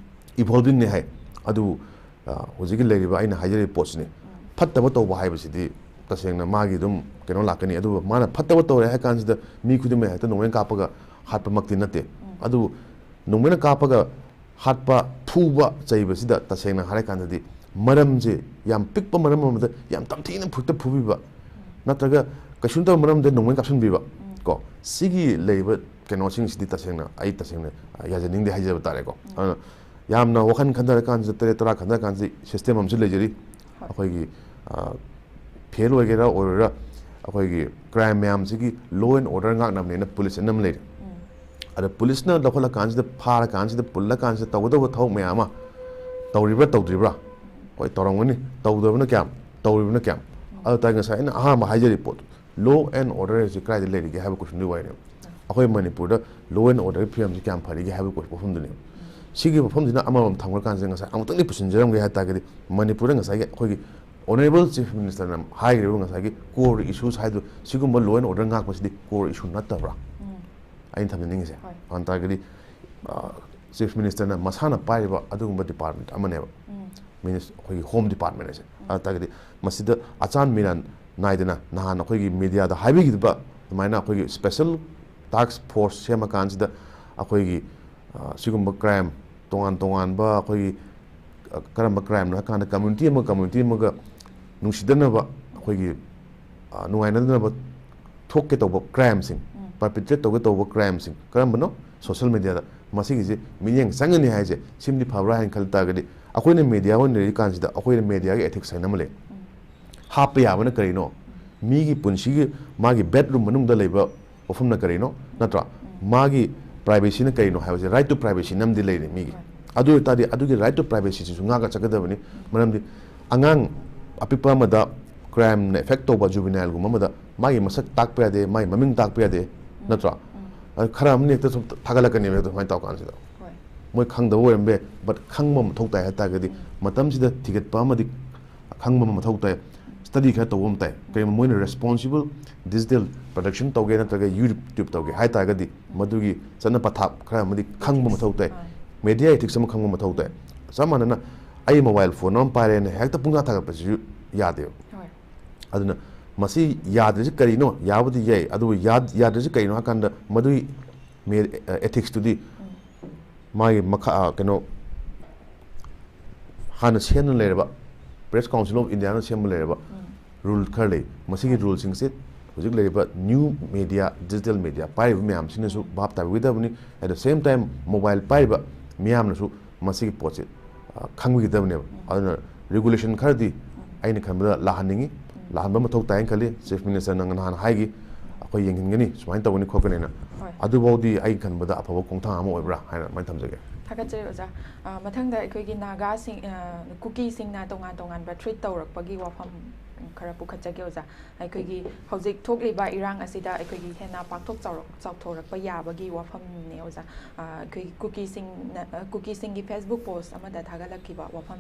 ꯏꯚꯣꯜꯚꯤꯡꯅꯦ ꯍꯥꯏ꯫ ꯑꯗꯨꯕꯨ, ꯑ, ꯍꯧꯖꯤꯛꯀꯤ ꯂꯩꯔꯤꯕ ꯑꯩꯅ ꯍꯥꯏꯖꯔꯤꯕ ꯄꯣꯠꯁꯤꯅꯤ꯫ ꯎꯝ꯫ ꯐꯠꯇꯕ ꯇꯧꯕ ꯍꯥꯏꯕꯁꯤꯗꯤ ꯇꯁꯦꯡꯅ ꯃꯥꯒꯤ ꯑꯗꯨꯝ ꯀꯩꯅꯣ ꯂꯥꯛꯀꯅꯤ꯫ ꯑꯗꯨꯒ ꯃꯥꯅ ꯐꯠꯇꯕ ꯇꯧꯔꯦ ꯍꯥꯏ ꯀꯥꯟꯁꯤꯗ ꯃꯤ ꯈꯨꯗꯤꯡꯃꯛ ꯍꯦꯛꯇ ꯅꯣꯡꯃꯩ ꯀꯥꯞꯄꯒ ꯍꯥꯠꯄꯃꯛꯇꯤ ꯅꯠꯇꯦ꯫ ꯑꯗꯨꯕꯨ ꯅꯣꯡꯃꯩꯅ ꯀꯥꯞꯄꯒ ꯍꯥꯠꯄ, ꯐꯨꯕ, ꯆꯩꯕꯁꯤꯗ ꯇꯁꯦꯡꯅ ꯍꯥꯏꯔꯀꯥꯟꯗꯗꯤ ꯃꯔꯝꯁꯦ ꯌꯥꯝ ꯄꯤꯛꯄ ꯃꯔꯝ ꯑꯃꯗ ꯌꯥꯝ ꯇꯝꯊꯤꯅ ꯐꯨꯛꯇ ꯐꯨꯕꯤꯕ, ꯅꯠꯇ꯭ꯔꯒ ꯀꯩꯁꯨ ꯅꯠꯇꯕ ꯃꯔꯝꯗ ꯅꯣꯡꯃꯩ ꯀꯥꯞꯁꯤꯟꯕꯤꯕ꯫ ꯀꯣ, ꯁꯤꯒꯤ ꯂꯩꯔꯤꯕ ꯀꯩꯅꯣꯁꯤꯡꯁꯤꯗꯤ ꯇꯁꯦꯡꯅ ꯑꯩ ꯇꯁꯦꯡꯅ ꯌꯥꯖꯅꯤꯡꯗꯦ ꯍꯥꯏꯖꯕ ꯇꯥꯔꯦꯀꯣ꯫ ꯑꯗꯨꯅ ꯌꯥꯝꯅ ꯋꯥꯈꯜ ꯈꯟꯊꯔ ꯀꯥꯟꯁꯤꯗ, ꯇꯔꯦꯠ ꯇꯔꯥ ꯈꯟꯊꯔ ꯀꯥꯟꯁꯤꯗ system ꯑꯃꯁꯨ ꯂꯩꯖꯔꯤ꯫ ꯑꯩꯈꯣꯏꯒꯤ, ꯑ, ꯐꯦꯜ ꯑꯣꯏꯒꯦꯔꯥ ꯑꯣꯏꯔꯣꯏꯔꯥ, ꯑꯩꯈꯣꯏꯒꯤ crime ꯃꯌꯥꯝꯁꯤꯒꯤ law and order ꯉꯥꯛꯅꯕꯅꯦꯅ police ꯑꯅ ꯑꯃ ꯂꯩꯔꯦ꯫ ꯑꯗ policeꯅ ꯂꯧꯈꯠꯂꯀꯥꯟꯁꯤꯗ, ꯐꯥꯔꯀꯥꯟꯁꯤꯗ, ꯄꯨꯜꯂꯀꯥꯟꯁꯤꯗ ꯇꯧꯒꯗꯧꯕ ꯊꯕꯛ ꯃꯌꯥꯝ ꯑꯃ ꯇꯧꯔꯤꯕ꯭ꯔꯥ ꯇꯧꯗ꯭ꯔꯤꯕ꯭ꯔꯥ? ꯍꯣꯏ, ꯇꯧꯔꯝꯒꯅꯤ꯫ ꯇꯧꯗꯕꯅ ꯀꯌꯥꯝ? ꯇꯧꯔꯤꯕꯅ ꯀꯌꯥꯝ? ꯑꯗꯨ ꯇꯥꯔꯗꯤ ꯉꯁꯥꯏ ꯑꯩꯅ ꯑꯍꯥꯟꯕ ꯍꯥꯏꯖꯔꯤ ꯄꯣꯠꯇꯣ, law and order ꯍꯥꯏꯁꯤ ꯀꯗꯥꯏꯗ ꯂꯩꯔꯤꯒꯦ ꯍꯥꯏꯕ questionꯗꯨꯒꯤ ꯋꯥꯔꯤꯅꯦꯕ꯫ ꯑꯩꯈꯣꯏ ꯃꯅꯤꯄꯨꯔꯗ law and orderꯒꯤ ꯐꯤꯕꯝꯁꯤ ꯀꯌꯥꯝ ꯐꯔꯤꯒꯦ ꯍꯥꯏꯕ ꯋꯥꯐꯝꯗꯨꯅꯦꯕ꯫ ꯁꯤꯒꯤ ꯋꯥꯐꯝꯁꯤꯅ ꯑꯃꯃꯝ ꯊꯝꯈ꯭ꯔꯀꯥꯟꯁꯤꯗ ꯉꯁꯥꯏ ꯑꯃꯨꯛꯇꯪꯗꯤ ꯄꯨꯁꯤꯟꯖꯔꯝꯒꯦ ꯍꯥꯏ ꯇꯥꯔꯒꯗꯤ, ꯃꯅꯤꯄꯨꯔꯗ ꯉꯁꯥꯏꯒꯤ ꯑꯩꯈꯣꯏꯒꯤ honourable Chief Ministerꯅ ꯍꯥꯏꯈ꯭ꯔꯤꯕ ꯉꯁꯥꯏꯒꯤ core issues ꯍꯥꯏꯗꯣ, ꯁꯤꯒꯨꯝꯕ law and order ꯉꯥꯛꯄꯁꯤꯗꯤ core issue ꯅꯠꯇꯕ꯭ꯔꯥ? ꯑꯩꯅ ꯊꯝꯖꯅꯤꯡꯉꯤꯁꯦ꯫ ꯍꯣꯏ꯫ ꯑꯗꯨ ꯇꯥꯔꯒꯗꯤ, ꯑ, Chief Ministerꯅ ꯃꯁꯥꯅ ꯄꯥꯏꯔꯤꯕ ꯑꯗꯨꯒꯨꯝꯕ department ꯑꯃꯅꯦꯕ꯫ ꯎꯝ꯫ Minis-, ꯑꯩꯈꯣꯏꯒꯤ Home Department ꯍꯥꯏꯁꯦ꯫ ꯎꯝ꯫ ꯑꯗꯨ ꯇꯥꯔꯒꯗꯤ ꯃꯁꯤꯗ ꯑꯆꯥꯟ ꯃꯤꯔꯥꯟ ꯅꯥꯏꯗꯅ ꯅꯍꯥꯟ ꯑꯩꯈꯣꯏꯒꯤ mediaꯗ ꯍꯥꯏꯕꯤꯈꯤꯕ ꯑꯗꯨꯃꯥꯏꯅ ꯑꯩꯈꯣꯏꯒꯤ special task force ꯁꯦꯝꯃꯀꯥꯟꯁꯤꯗ ꯑꯩꯈꯣꯏꯒꯤ, ꯑ, ꯁꯤꯒꯨꯝꯕ crime, ꯇꯣꯉꯥꯟ ꯇꯣꯉꯥꯟꯕ ꯑꯩꯈꯣꯏꯒꯤ, ꯑ, ꯀꯔꯝꯕ crimeꯅꯣ ꯍꯥꯏ ꯀꯥꯟꯗ community ꯑꯃꯒ community ꯑꯃꯒ ꯅꯨꯡꯁꯤꯗꯅꯕ, ꯑꯩꯈꯣꯏꯒꯤ, ꯑ, ꯅꯨꯡꯉꯥꯏꯅꯗꯅꯕ ꯊꯣꯛꯀꯦ ꯇꯧꯕ crimeꯁꯤꯡ, ꯎꯝ꯫ Perpetrate ꯇꯧꯒꯦ ꯇꯧꯕ crimeꯁꯤꯡ ꯀꯔꯝꯕꯅꯣ? Social mediaꯗ꯫ ꯃꯁꯤꯒꯤꯁꯦ ꯃꯤꯠꯌꯦꯡ ꯆꯪꯒꯅꯤ ꯍꯥꯏꯁꯦ ꯁꯤꯃꯗꯤ ꯐꯕ꯭ꯔꯥ ꯍꯥꯏꯅ ꯈꯜ ꯇꯥꯔꯒꯗꯤ, ꯑꯩꯈꯣꯏꯅ media ꯑꯣꯏꯅ ꯂꯩꯔꯤ ꯀꯥꯟꯁꯤꯗ ꯑꯩꯈꯣꯏꯅ mediaꯒꯤ ethics ꯍꯥꯏꯅ ꯑꯃ ꯂꯩ꯫ ꯎꯝ꯫ ꯍꯥꯞꯄ ꯌꯥꯕꯅ ꯀꯔꯤꯅꯣ? ꯃꯤꯒꯤ ꯄꯨꯟꯁꯤꯒꯤ, ꯃꯥꯒꯤ bedroom ꯃꯅꯨꯡꯗ ꯂꯩꯕ ꯋꯥꯐꯝꯅ ꯀꯔꯤꯅꯣ? ꯅꯠꯇ꯭ꯔꯥ? ꯎꯝ꯫ ꯃꯥꯒꯤ privacyꯅ ꯀꯔꯤꯅꯣ ꯍꯥꯏꯕꯁꯦ, right to privacy ꯑꯃꯗꯤ ꯂꯩꯔꯦ ꯃꯤꯒꯤ꯫ ꯍꯣꯏ꯫ ꯑꯗꯨ ꯑꯣꯏꯇꯥꯔꯗꯤ ꯑꯗꯨꯒꯤ right to privacyꯁꯤꯁꯨ ꯉꯥꯛꯑ ꯆꯠꯀꯗꯕꯅꯤ꯫ ꯃꯔꯝꯗꯤ ꯑꯉꯥꯡ ꯑꯄꯤꯛꯄ ꯑꯃꯗ crimeꯅ affect ꯇꯧꯕ juvenileꯒꯨꯝꯕ ꯑꯃꯗ ꯃꯥꯒꯤ ꯃꯁꯛ ꯇꯥꯛꯄ ꯌꯥꯗꯦ, ꯃꯥꯒꯤ ꯃꯃꯤꯡ ꯇꯥꯛꯄ ꯌꯥꯗꯦ, ꯎꯝ꯫ ꯅꯠꯇ꯭ꯔꯥ? ꯎꯝ꯫ ꯑꯗ ꯈꯔ ꯑꯃꯅ ꯍꯦꯛꯇ ꯁꯨꯝ ꯊꯥꯒꯠꯂꯛꯀꯅꯦꯕ ꯑꯗꯨꯃꯥꯏꯅ ꯇꯧꯔ ꯀꯥꯟꯁꯤꯗ꯫ ꯍꯣꯏ꯫ ꯃꯣꯏ ꯈꯪꯗꯕ ꯑꯣꯏꯔꯝꯕ ꯌꯥꯏ, but ꯈꯪꯕ ꯃꯊꯧ ꯇꯥꯏ ꯍꯥꯏ ꯇꯥꯔꯒꯗꯤ, ꯎꯝ꯫ ꯃꯇꯝꯁꯤꯗ ꯊꯤꯒꯠꯄ ꯑꯃꯗꯤ ꯈꯪꯕ ꯑꯃ ꯃꯊꯧ ꯇꯥꯏ, study ꯈꯔ ꯇꯧꯕ ꯑꯃ ꯇꯥꯏ꯫ ꯀꯔꯤꯒꯨꯝꯕ ꯃꯣꯏꯅ responsible digital production ꯇꯧꯒꯦ ꯅꯠꯇ꯭ꯔꯒ YouTube ꯇꯧꯒꯦ ꯍꯥꯏ ꯇꯥꯔꯒꯗꯤ, ꯃꯗꯨꯒꯤ ꯆꯠꯅ ꯄꯊꯥꯞ ꯈꯔ ꯑꯃꯗꯤ ꯈꯪꯕ ꯃꯊꯧ ꯇꯥꯏ꯫ ꯍꯣꯏ꯫ Media ethics ꯑꯃ ꯈꯪꯕ ꯃꯊꯧ ꯇꯥꯏ꯫ ꯆꯞ ꯃꯥꯟꯅꯅ ꯑꯩ mobile phone ꯑꯃ ꯄꯥꯏꯔꯦꯅ ꯍꯦꯛꯇ ꯄꯨꯡꯊꯥ ꯊꯥꯒꯠꯄꯁꯤꯁꯨ ꯌꯥꯗꯦꯕ꯫ ꯍꯣꯏ꯫ ꯑꯗꯨꯅ ꯃꯁꯤ ꯌꯥꯗ꯭ꯔꯤꯁꯤ ꯀꯔꯤꯅꯣ? ꯌꯥꯕꯨꯗꯤ ꯌꯥꯏ, ꯑꯗꯨꯕꯨ ꯌꯥ-, ꯌꯥꯗ꯭ꯔꯤꯁꯤ ꯀꯔꯤꯅꯣ ꯍꯥꯏ ꯀꯥꯟꯗ ꯃꯗꯨꯒꯤ ethics ꯇꯨꯗꯤ ꯃꯥꯒꯤ ꯃꯈꯥ ꯀꯩꯅꯣ ꯍꯥꯟꯅ ꯁꯦꯝꯗꯨꯅ ꯂꯩꯔꯕ Press Council of India ꯅ ꯁꯦꯝꯕ ꯂꯩꯔꯕ rule ꯈꯔ ꯂꯩ꯫ ꯃꯁꯤꯒꯤ rule ꯁꯤꯡꯁꯦ ꯍꯧꯖꯤꯛ ꯂꯩꯔꯤꯕ new media, digital media ꯄꯥꯏꯔꯤꯕ ꯃꯌꯥꯝꯁꯤꯅꯁꯨ ꯚꯥꯞ ꯇꯥꯕꯤꯒꯗꯕꯅꯤ꯫ At the same time, mobile ꯄꯥꯏꯔꯤꯕ ꯃꯤꯌꯥꯝꯅꯁꯨ ꯃꯁꯤꯒꯤ ꯄꯣꯠꯁꯦ ꯈꯪꯕꯤꯒꯗꯕꯅꯦꯕ꯫ ꯑꯗꯨꯅ regulation ꯈꯔꯗꯤ ꯑꯩꯅ ꯈꯟꯕꯗ ꯂꯥꯛꯍꯟꯅꯤꯡꯉꯤ, ꯂꯥꯛꯍꯟꯕ ꯃꯊꯧ ꯇꯥꯏꯅ ꯈꯜꯂꯤ꯫ Chief Minister ꯅ ꯅꯍꯥꯟ ꯍꯥꯏꯈꯤ, "ꯑꯩꯈꯣꯏ ꯌꯦꯡꯍꯟꯒꯅꯤ, ꯁꯨꯃꯥꯏꯅ ꯇꯧꯒꯅꯤ ꯈꯣꯠꯀꯅꯤꯅ"꯫ ꯑꯗꯨꯐꯥꯎꯗꯤ ꯑꯩ ꯈꯟꯕꯗ ꯑꯐꯕ ꯈꯣꯡꯊꯥꯡ ꯑꯃ ꯑꯣꯏꯕ꯭ꯔꯥ ꯍꯥꯏꯅ ꯑꯗꯨꯃꯥꯏꯅ ꯊꯝꯖꯒꯦ꯫ ꯊꯥꯒꯠꯆꯔꯤ ꯑꯣꯖꯥ꯫ ꯑ, ꯃꯊꯪꯗ ꯑꯩꯈꯣꯏꯒꯤ ꯅꯥꯒꯥꯁꯤꯡ, ꯑ, ꯀꯨꯀꯤꯁꯤꯡꯅ ꯇꯣꯉꯥꯟ ꯇꯣꯉꯥꯟꯕ treat ꯇꯧꯔꯛꯄꯒꯤ ꯋꯥꯐꯝ ꯈꯔ ꯄꯨꯈꯠꯆꯒꯦ ꯑꯣꯖꯥ꯫ ꯑꯩꯈꯣꯏꯒꯤ ꯍꯧꯖꯤꯛ ꯊꯣꯛꯂꯤꯕ ꯏꯔꯥꯡ ꯑꯁꯤꯗ ꯑꯩꯈꯣꯏꯒꯤ ꯍꯦꯟꯅ ꯄꯥꯛꯊꯣꯛ ꯆꯥꯎꯔꯛ-, ꯆꯥꯎꯊꯣꯔꯛꯄ ꯌꯥꯕꯒꯤ ꯋꯥꯐꯝꯅꯦ ꯑꯣꯖꯥ꯫ ꯑ, ꯑꯩꯈꯣꯏꯒꯤ ꯀꯨꯀꯤꯁꯤꯡꯅ, ꯑ, ꯀꯨꯀꯤꯁꯤꯡꯒꯤ Facebook post ꯑꯃꯗ ꯊꯥꯒꯠꯂꯛꯈꯤꯕ ꯋꯥꯐꯝ,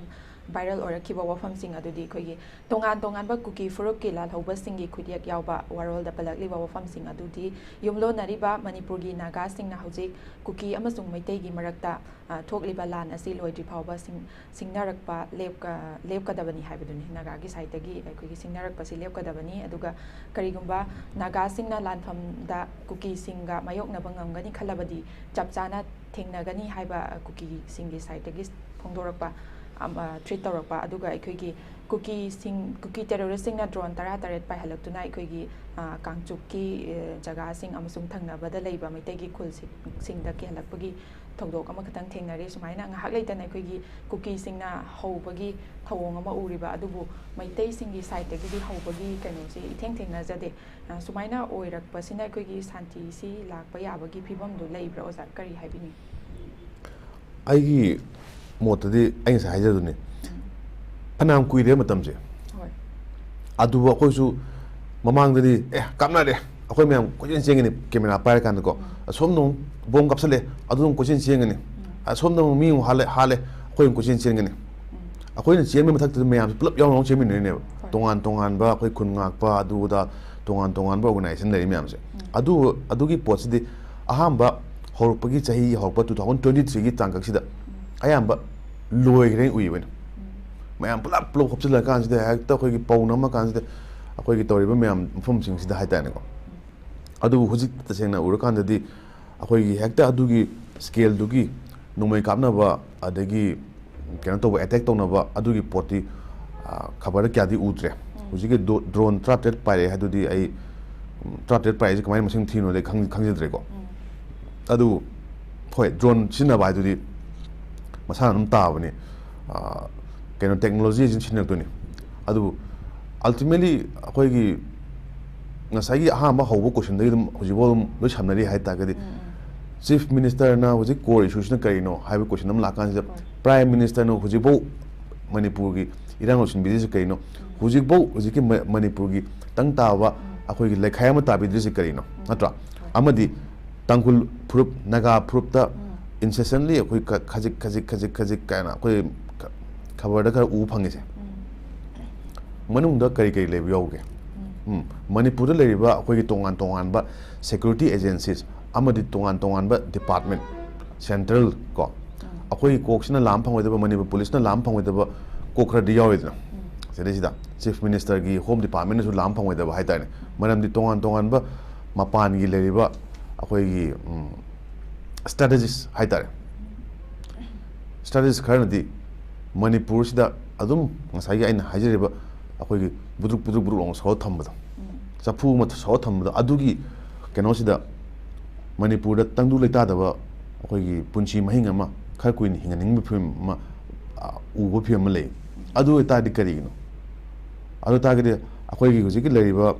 viral ꯑꯣꯏꯔꯛꯈꯤꯕ ꯋꯥꯐꯝꯁꯤꯡ ꯑꯗꯨꯗꯤ ꯑꯩꯈꯣꯏꯒꯤ ꯇꯣꯉꯥꯟ ꯇꯣꯉꯥꯟꯕ ꯀꯨꯀꯤ ꯐꯨꯔꯨꯞꯀꯤ ꯂꯥꯜꯍꯧꯕꯁꯤꯡꯒꯤ ꯈꯨꯠꯌꯦꯛ ꯌꯥꯎꯕ ꯋꯥꯔꯣꯜꯗ ꯄꯜꯂꯛꯂꯤꯕ ꯋꯥꯐꯝꯁꯤꯡ ꯑꯗꯨꯗꯤ ꯌꯨꯝꯂꯣꯟꯅꯔꯤꯕ ꯃꯅꯤꯄꯨꯔꯒꯤ ꯅꯥꯒꯥꯁꯤꯡꯅ ꯍꯧꯖꯤꯛ ꯀꯨꯀꯤ ꯑꯃꯁꯨꯡ ꯃꯩꯇꯩꯒꯤ ꯃꯔꯛꯇ, ꯑ, ꯊꯣꯛꯂꯤꯕ ꯂꯥꯟ ꯑꯁꯤ ꯂꯣꯏꯗ꯭ꯔꯤ ꯐꯥꯎꯕ ꯁꯤꯡ-, ꯁꯤꯡꯅꯔꯛꯄ ꯂꯦꯞꯀ-, ꯂꯦꯞꯀꯗꯕꯅꯤ ꯍꯥꯏꯕꯗꯨꯅꯤ꯫ ꯅꯥꯒꯥꯒꯤ side ꯇꯒꯤ ꯑꯩꯈꯣꯏꯒꯤ ꯁꯤꯡꯅꯔꯛꯄꯁꯤ ꯂꯦꯞꯀꯗꯕꯅꯤ꯫ ꯑꯗꯨꯒ ꯀꯔꯤꯒꯨꯝꯕ ꯅꯥꯒꯥꯁꯤꯡꯅ ꯂꯥꯟꯐꯝꯗ ꯀꯨꯀꯤꯁꯤꯡꯒ ꯃꯥꯌꯣꯛꯅꯕ ꯉꯝꯒꯅꯤ ꯈꯜꯂꯕꯗꯤ ꯆꯞ ꯆꯥꯅ ꯊꯦꯡꯅꯒꯅꯤ ꯍꯥꯏꯕ, ꯑ, ꯀꯨꯀꯤꯁꯤꯡꯒꯤ side ꯇꯒꯤ ꯐꯣꯡꯗꯣꯔꯛꯄ, ꯑꯃ, treat ꯇꯧꯔꯛꯄ, ꯑꯗꯨꯒ ꯑꯩꯈꯣꯏꯒꯤ ꯀꯨꯀꯤꯁꯤꯡ, ꯀꯨꯀꯤ terrorist ꯁꯤꯡꯅ drone ꯇꯔꯥꯇꯔꯦꯠ ꯄꯥꯏꯍꯜꯂꯛꯇꯨꯅ ꯑꯩꯈꯣꯏꯒꯤ, ꯑ, ꯀꯥꯡꯆꯨꯞꯀꯤ, ꯑ, ꯖꯒꯥꯁꯤꯡ ꯑꯃꯁꯨꯡ ꯊꯪꯅꯕꯗ ꯂꯩꯕ ꯃꯩꯇꯩꯒꯤ ꯈꯨꯜꯁꯤꯡ-, ꯁꯤꯡꯗ ꯀꯤꯍꯜꯂꯛꯄꯒꯤ ꯊꯧꯗꯣꯛ ꯑꯃꯈꯛꯇꯪ ꯊꯦꯡꯅꯔꯤ꯫ ꯁꯨꯃꯥꯏꯅ ꯉꯥꯏꯍꯥꯛ ꯂꯩꯇꯅ ꯑꯩꯈꯣꯏꯒꯤ ꯀꯨꯀꯤꯁꯤꯡꯅ ꯍꯧꯕꯒꯤ ꯊꯧꯑꯣꯡ ꯑꯃ ꯎꯔꯤꯕ, ꯑꯗꯨꯕꯨ ꯃꯩꯇꯩꯁꯤꯡꯒꯤ side ꯇꯒꯤꯗꯤ ꯍꯧꯕꯒꯤ ꯀꯩꯅꯣꯁꯤ ꯏꯊꯦꯡ ꯊꯦꯡꯅꯖꯗꯦ꯫ ꯑ, ꯁꯨꯃꯥꯏꯅ ꯑꯣꯏꯔꯛꯄꯁꯤꯅ ꯑꯩꯈꯣꯏꯒꯤ ꯁꯥꯟꯇꯤꯁꯤ ꯂꯥꯛꯄ ꯌꯥꯕꯒꯤ ꯐꯤꯕꯝꯗꯣ ꯂꯩꯕ꯭ꯔꯥ ꯑꯣꯖꯥ? ꯀꯔꯤ ꯍꯥꯏꯕꯤꯅꯤꯡꯉꯤ? ꯑꯩꯒꯤ ꯃꯣꯠꯇꯗꯤ ꯑꯩ ꯉꯁꯥꯏ ꯍꯥꯏꯖꯗꯨꯅꯤ, ꯐꯅꯌꯥꯝ ꯀꯨꯏꯔꯦ ꯃꯇꯝꯁꯦ꯫ ꯍꯣꯏ꯫ ꯑꯗꯨꯕꯨ ꯑꯩꯈꯣꯏꯁꯨ ꯃꯃꯥꯡꯗꯗꯤ, "ꯑꯦ, ꯀꯥꯞꯅꯔꯦ, ꯑꯩꯈꯣꯏ ꯃꯌꯥꯝ ꯀꯣꯏꯆꯦꯟ ꯆꯦꯟꯒꯅꯤ camera ꯄꯥꯏꯔꯀꯥꯟꯗꯀꯣ꯫ ꯑꯁꯣꯝꯗ ꯑꯃꯨꯛ bomb ꯀꯥꯞꯁꯜꯂꯦ, ꯑꯗꯨꯗ ꯑꯃꯨꯛ ꯀꯣꯏꯆꯦꯟ ꯆꯦꯟꯒꯅꯤ꯫ ꯑꯁꯣꯝꯗ ꯑꯃꯨꯛ ꯃꯤ ꯑꯃꯨꯛ ꯍꯥꯠꯂꯦ, ꯍꯥꯠꯂꯦ, ꯑꯩꯈꯣꯏ ꯑꯃꯨꯛ ꯀꯣꯏꯆꯦꯟ ꯆꯦꯟꯒꯅꯤ"꯫ ꯑꯩꯈꯣꯏꯅ ꯆꯦꯟꯕꯒꯤ ꯃꯊꯛꯇꯨꯗ ꯃꯌꯥꯝꯁꯨ ꯄꯨꯂꯞ ꯌꯥꯎꯅ ꯑꯃꯨꯛ ꯆꯦꯟꯃꯤꯟꯅꯔꯤꯅꯦꯕ꯫ ꯍꯣꯏ꯫ ꯇꯣꯉꯥꯟ ꯇꯣꯉꯥꯟꯕ ꯑꯩꯈꯣꯏ ꯈꯨꯟ ꯉꯥꯛꯄ ꯑꯗꯨ ꯑꯗꯥ ꯇꯣꯉꯥꯟ ꯇꯣꯉꯥꯟꯕ organization ꯂꯩꯔꯤ ꯃꯌꯥꯝꯁꯦ꯫ ꯑꯗꯨ, ꯑꯗꯨꯒꯤ ꯄꯣꯠꯁꯤꯗꯤ ꯑꯍꯥꯟꯕ ꯍꯧꯔꯛꯄꯒꯤ ꯆꯍꯤ ꯍꯧꯔꯛꯄ two thousand twenty three ꯒꯤ ꯇꯥꯡꯀꯛꯁꯤꯗ ꯑꯌꯥꯝꯕ ꯂꯣꯏꯈ꯭ꯔꯦꯅ ꯎꯏ ꯑꯩꯈꯣꯏꯅ꯫ ꯃꯌꯥꯝ ꯄꯨꯂꯞ ꯄꯨꯂꯞ ꯍꯣꯞꯆꯤꯜꯂ ꯀꯥꯟꯁꯤꯗ ꯍꯦꯛꯇ ꯑꯩꯈꯣꯏꯒꯤ ꯄꯧꯅꯝꯃ ꯀꯥꯟꯁꯤꯗ ꯑꯩꯈꯣꯏꯒꯤ ꯇꯧꯔꯤꯕ ꯃꯌꯥꯝ ꯃꯐꯝꯁꯤꯡꯁꯤꯗ ꯍꯥꯏꯇꯥꯔꯦꯅꯦꯀꯣ꯫ ꯑꯗꯨꯕꯨ ꯍꯧꯖꯤꯛ ꯇꯁꯦꯡꯅ ꯎꯔꯀꯥꯟꯗꯗꯤ ꯑꯩꯈꯣꯏꯒꯤ ꯍꯦꯛꯇ ꯑꯗꯨꯒꯤ ꯁ꯭ꯀꯦꯜꯗꯨꯒꯤ ꯅꯣꯡꯃꯩ ꯀꯥꯞꯅꯕ, ꯑꯗꯒꯤ ꯀꯩꯅꯣ ꯇꯧꯕ, ꯑꯦꯇꯦꯛ ꯇꯧꯅꯕ ꯑꯗꯨꯒꯤ ꯄꯣꯠꯇꯤ, ꯑ, ꯈꯕꯔꯗ ꯀꯌꯥꯗꯤ ꯎꯗ꯭ꯔꯦ꯫ ꯍꯧꯖꯤꯛꯀꯤ ꯗꯣ-, ꯗ꯭ꯔꯣꯟ ꯇꯔꯥꯇꯔꯦꯠ ꯄꯥꯏꯔꯛꯑꯦ ꯍꯥꯏꯗꯨꯗꯤ ꯑꯩ, ꯎꯝ, ꯇꯔꯥꯇꯔꯦꯠ ꯄꯥꯏꯔꯛꯏꯁꯦ ꯀꯃꯥꯏꯅ ꯃꯁꯤꯡ ꯊꯤꯅꯣꯗꯤ ꯑꯩ ꯈꯪ-, ꯈꯪꯖꯗ꯭ꯔꯦꯀꯣ꯫ ꯑꯗꯨ ꯍꯣꯏ, ꯗ꯭ꯔꯣꯟ ꯁꯤꯖꯤꯟꯅꯕ ꯍꯥꯏꯗꯨꯗꯤ ꯃꯁꯥꯅ ꯑꯗꯨꯝ ꯇꯥꯕꯅꯤ꯫ ꯑ, ꯀꯩꯅꯣ, ꯇꯦꯛꯅꯣꯂꯣꯖꯤ ꯑꯁꯤ ꯁꯤꯖꯤꯟꯅꯔꯛꯇꯣꯏꯅꯤ꯫ ꯑꯗꯨꯕꯨ ultimately ꯑꯩꯈꯣꯏꯒꯤ ꯉꯁꯥꯏꯒꯤ ꯑꯍꯥꯟꯕ ꯍꯧꯕ ꯀꯣꯏꯁꯟꯗꯒꯤ ꯑꯗꯨꯝ ꯍꯧꯖꯤꯛꯐꯥꯎ ꯑꯗꯨꯝ ꯂꯣꯏ ꯁꯝꯅꯔꯤ ꯍꯥꯏ ꯇꯥꯔꯒꯗꯤ, ꯆꯤꯐ ꯃꯤꯅꯤꯁꯇꯔꯅ ꯍꯧꯖꯤꯛ ꯀꯣꯔ ꯏꯁꯨꯁꯤꯅ ꯀꯔꯤꯅꯣ ꯍꯥꯏꯕ ꯀꯣꯏꯁꯟ ꯑꯃ ꯂꯥꯛꯀꯥꯟꯁꯤꯗ, ꯄ꯭ꯔꯥꯏꯝ ꯃꯤꯅꯤꯁꯇꯔꯅ ꯍꯧꯖꯤꯛꯐꯥꯎ ꯃꯅꯤꯄꯨꯔꯒꯤ ꯏꯔꯥꯡ ꯂꯣꯏꯁꯤꯟꯕꯤꯔꯤꯁꯤ ꯀꯔꯤꯅꯣ? ꯍꯧꯖꯤꯛꯐꯥꯎ ꯍꯧꯖꯤꯛꯀꯤ ꯃ-, ꯃꯅꯤꯄꯨꯔꯒꯤ ꯇꯪ ꯇꯥꯕ ꯑꯩꯈꯣꯏꯒꯤ ꯂꯩꯈꯥꯏ ꯑꯃ ꯇꯥꯕꯤꯗ꯭ꯔꯤꯁꯤ ꯀꯔꯤꯅꯣ? ꯅꯠꯇ꯭ꯔꯥ? ꯑꯃꯗꯤ ꯇꯥꯡꯈꯨꯜ ꯐꯨꯔꯨꯞ, ꯅꯥꯒꯥ ꯐꯨꯔꯨꯞꯇ incessantly ꯑꯩꯈꯣꯏ ꯈ-, ꯈꯖꯤꯛ, ꯈꯖꯤꯛ, ꯈꯖꯤꯛ, ꯈꯖꯤꯛ ꯀꯥꯏꯅ ꯑꯩꯈꯣꯏ ꯈ-, ꯈꯕꯔꯗ ꯈꯔ ꯎꯕ ꯐꯪꯉꯤꯁꯦ꯫ ꯃꯅꯨꯡꯗ ꯀꯔꯤ ꯀꯔꯤ ꯂꯩꯕ ꯌꯥꯎꯒꯦ? ꯎꯝ, ꯃꯅꯤꯄꯨꯔꯗ ꯂꯩꯔꯤꯕ ꯑꯩꯈꯣꯏꯒꯤ ꯇꯣꯉꯥꯟ ꯇꯣꯉꯥꯟꯕ security agencies ꯑꯃꯗꯤ ꯇꯣꯉꯥꯟ ꯇꯣꯉꯥꯟꯕ department, central ꯀꯣ, ꯑꯩꯈꯣꯏꯒꯤ ꯀꯣꯛꯁꯤꯅ ꯂꯥꯝ ꯐꯪꯉꯣꯏꯗꯕ, ꯃꯅꯤꯄꯨꯔ ꯄꯨꯂꯤꯁꯅ ꯂꯥꯝ ꯐꯪꯉꯣꯏꯗꯕ ꯀꯣꯛ ꯈꯔꯗꯤ ꯌꯥꯎꯔꯤꯗꯅ꯫ ꯁꯤꯗꯩꯁꯤꯗ ꯆꯤꯐ ꯃꯤꯅꯤꯁꯇꯔꯒꯤ ꯍꯣꯝ ꯗꯤꯄꯥꯔꯠꯃꯦꯟꯅꯁꯨ ꯂꯥꯝ ꯐꯪꯉꯣꯏꯗꯕ ꯍꯥꯏꯇꯥꯔꯦ꯫ ꯃꯔꯝꯗꯤ ꯇꯣꯉꯥꯟ ꯇꯣꯉꯥꯟꯕ ꯃꯄꯥꯟꯒꯤ ꯂꯩꯔꯤꯕ ꯑꯩꯈꯣꯏꯒꯤ, ꯎꯝ, strategist ꯍꯥꯏꯇꯥꯔꯦ꯫ Strategist ꯈꯔꯅꯗꯤ ꯃꯅꯤꯄꯨꯔꯁꯤꯗ ꯑꯗꯨꯝ ꯉꯁꯥꯏꯒꯤ ꯑꯩꯅ ꯍꯥꯏꯖꯔꯤꯕ ꯑꯩꯈꯣꯏꯒꯤ ꯕꯨꯗ꯭ꯔꯨꯛ ꯕꯨꯗ꯭ꯔꯨꯛ ꯕꯨꯗ꯭ꯔꯨꯛ ꯂꯥꯎꯅ ꯁꯧꯔ ꯊꯝꯕꯗꯣ, ꯆꯐꯨ ꯑꯃ ꯁꯧꯔ ꯊꯝꯕꯗꯣ, ꯑꯗꯨꯒꯤ ꯀꯩꯅꯣꯁꯤꯗ ꯃꯅꯤꯄꯨꯔꯗ ꯇꯪꯗꯨ ꯂꯩꯇꯥꯗꯕ ꯑꯩꯈꯣꯏꯒꯤ ꯄꯨꯟꯁꯤ ꯃꯍꯤꯡ ꯑꯃ ꯈꯔ ꯀꯨꯏꯅ ꯍꯤꯡꯍꯟꯅꯤꯡꯕ ꯐꯤꯕꯝ ꯑꯃ, ꯑ, ꯎꯕ ꯐꯤꯕꯝ ꯑꯃ ꯂꯩ꯫ ꯑꯗꯨ ꯑꯣꯏꯇꯥꯔꯗꯤ ꯀꯔꯤꯒꯤꯅꯣ? ꯑꯗꯨ ꯑꯣꯏꯇꯥꯔꯒꯗꯤ ꯑꯩꯈꯣꯏꯒꯤ ꯍꯧꯖꯤꯛꯀꯤ ꯂꯩꯔꯤꯕ,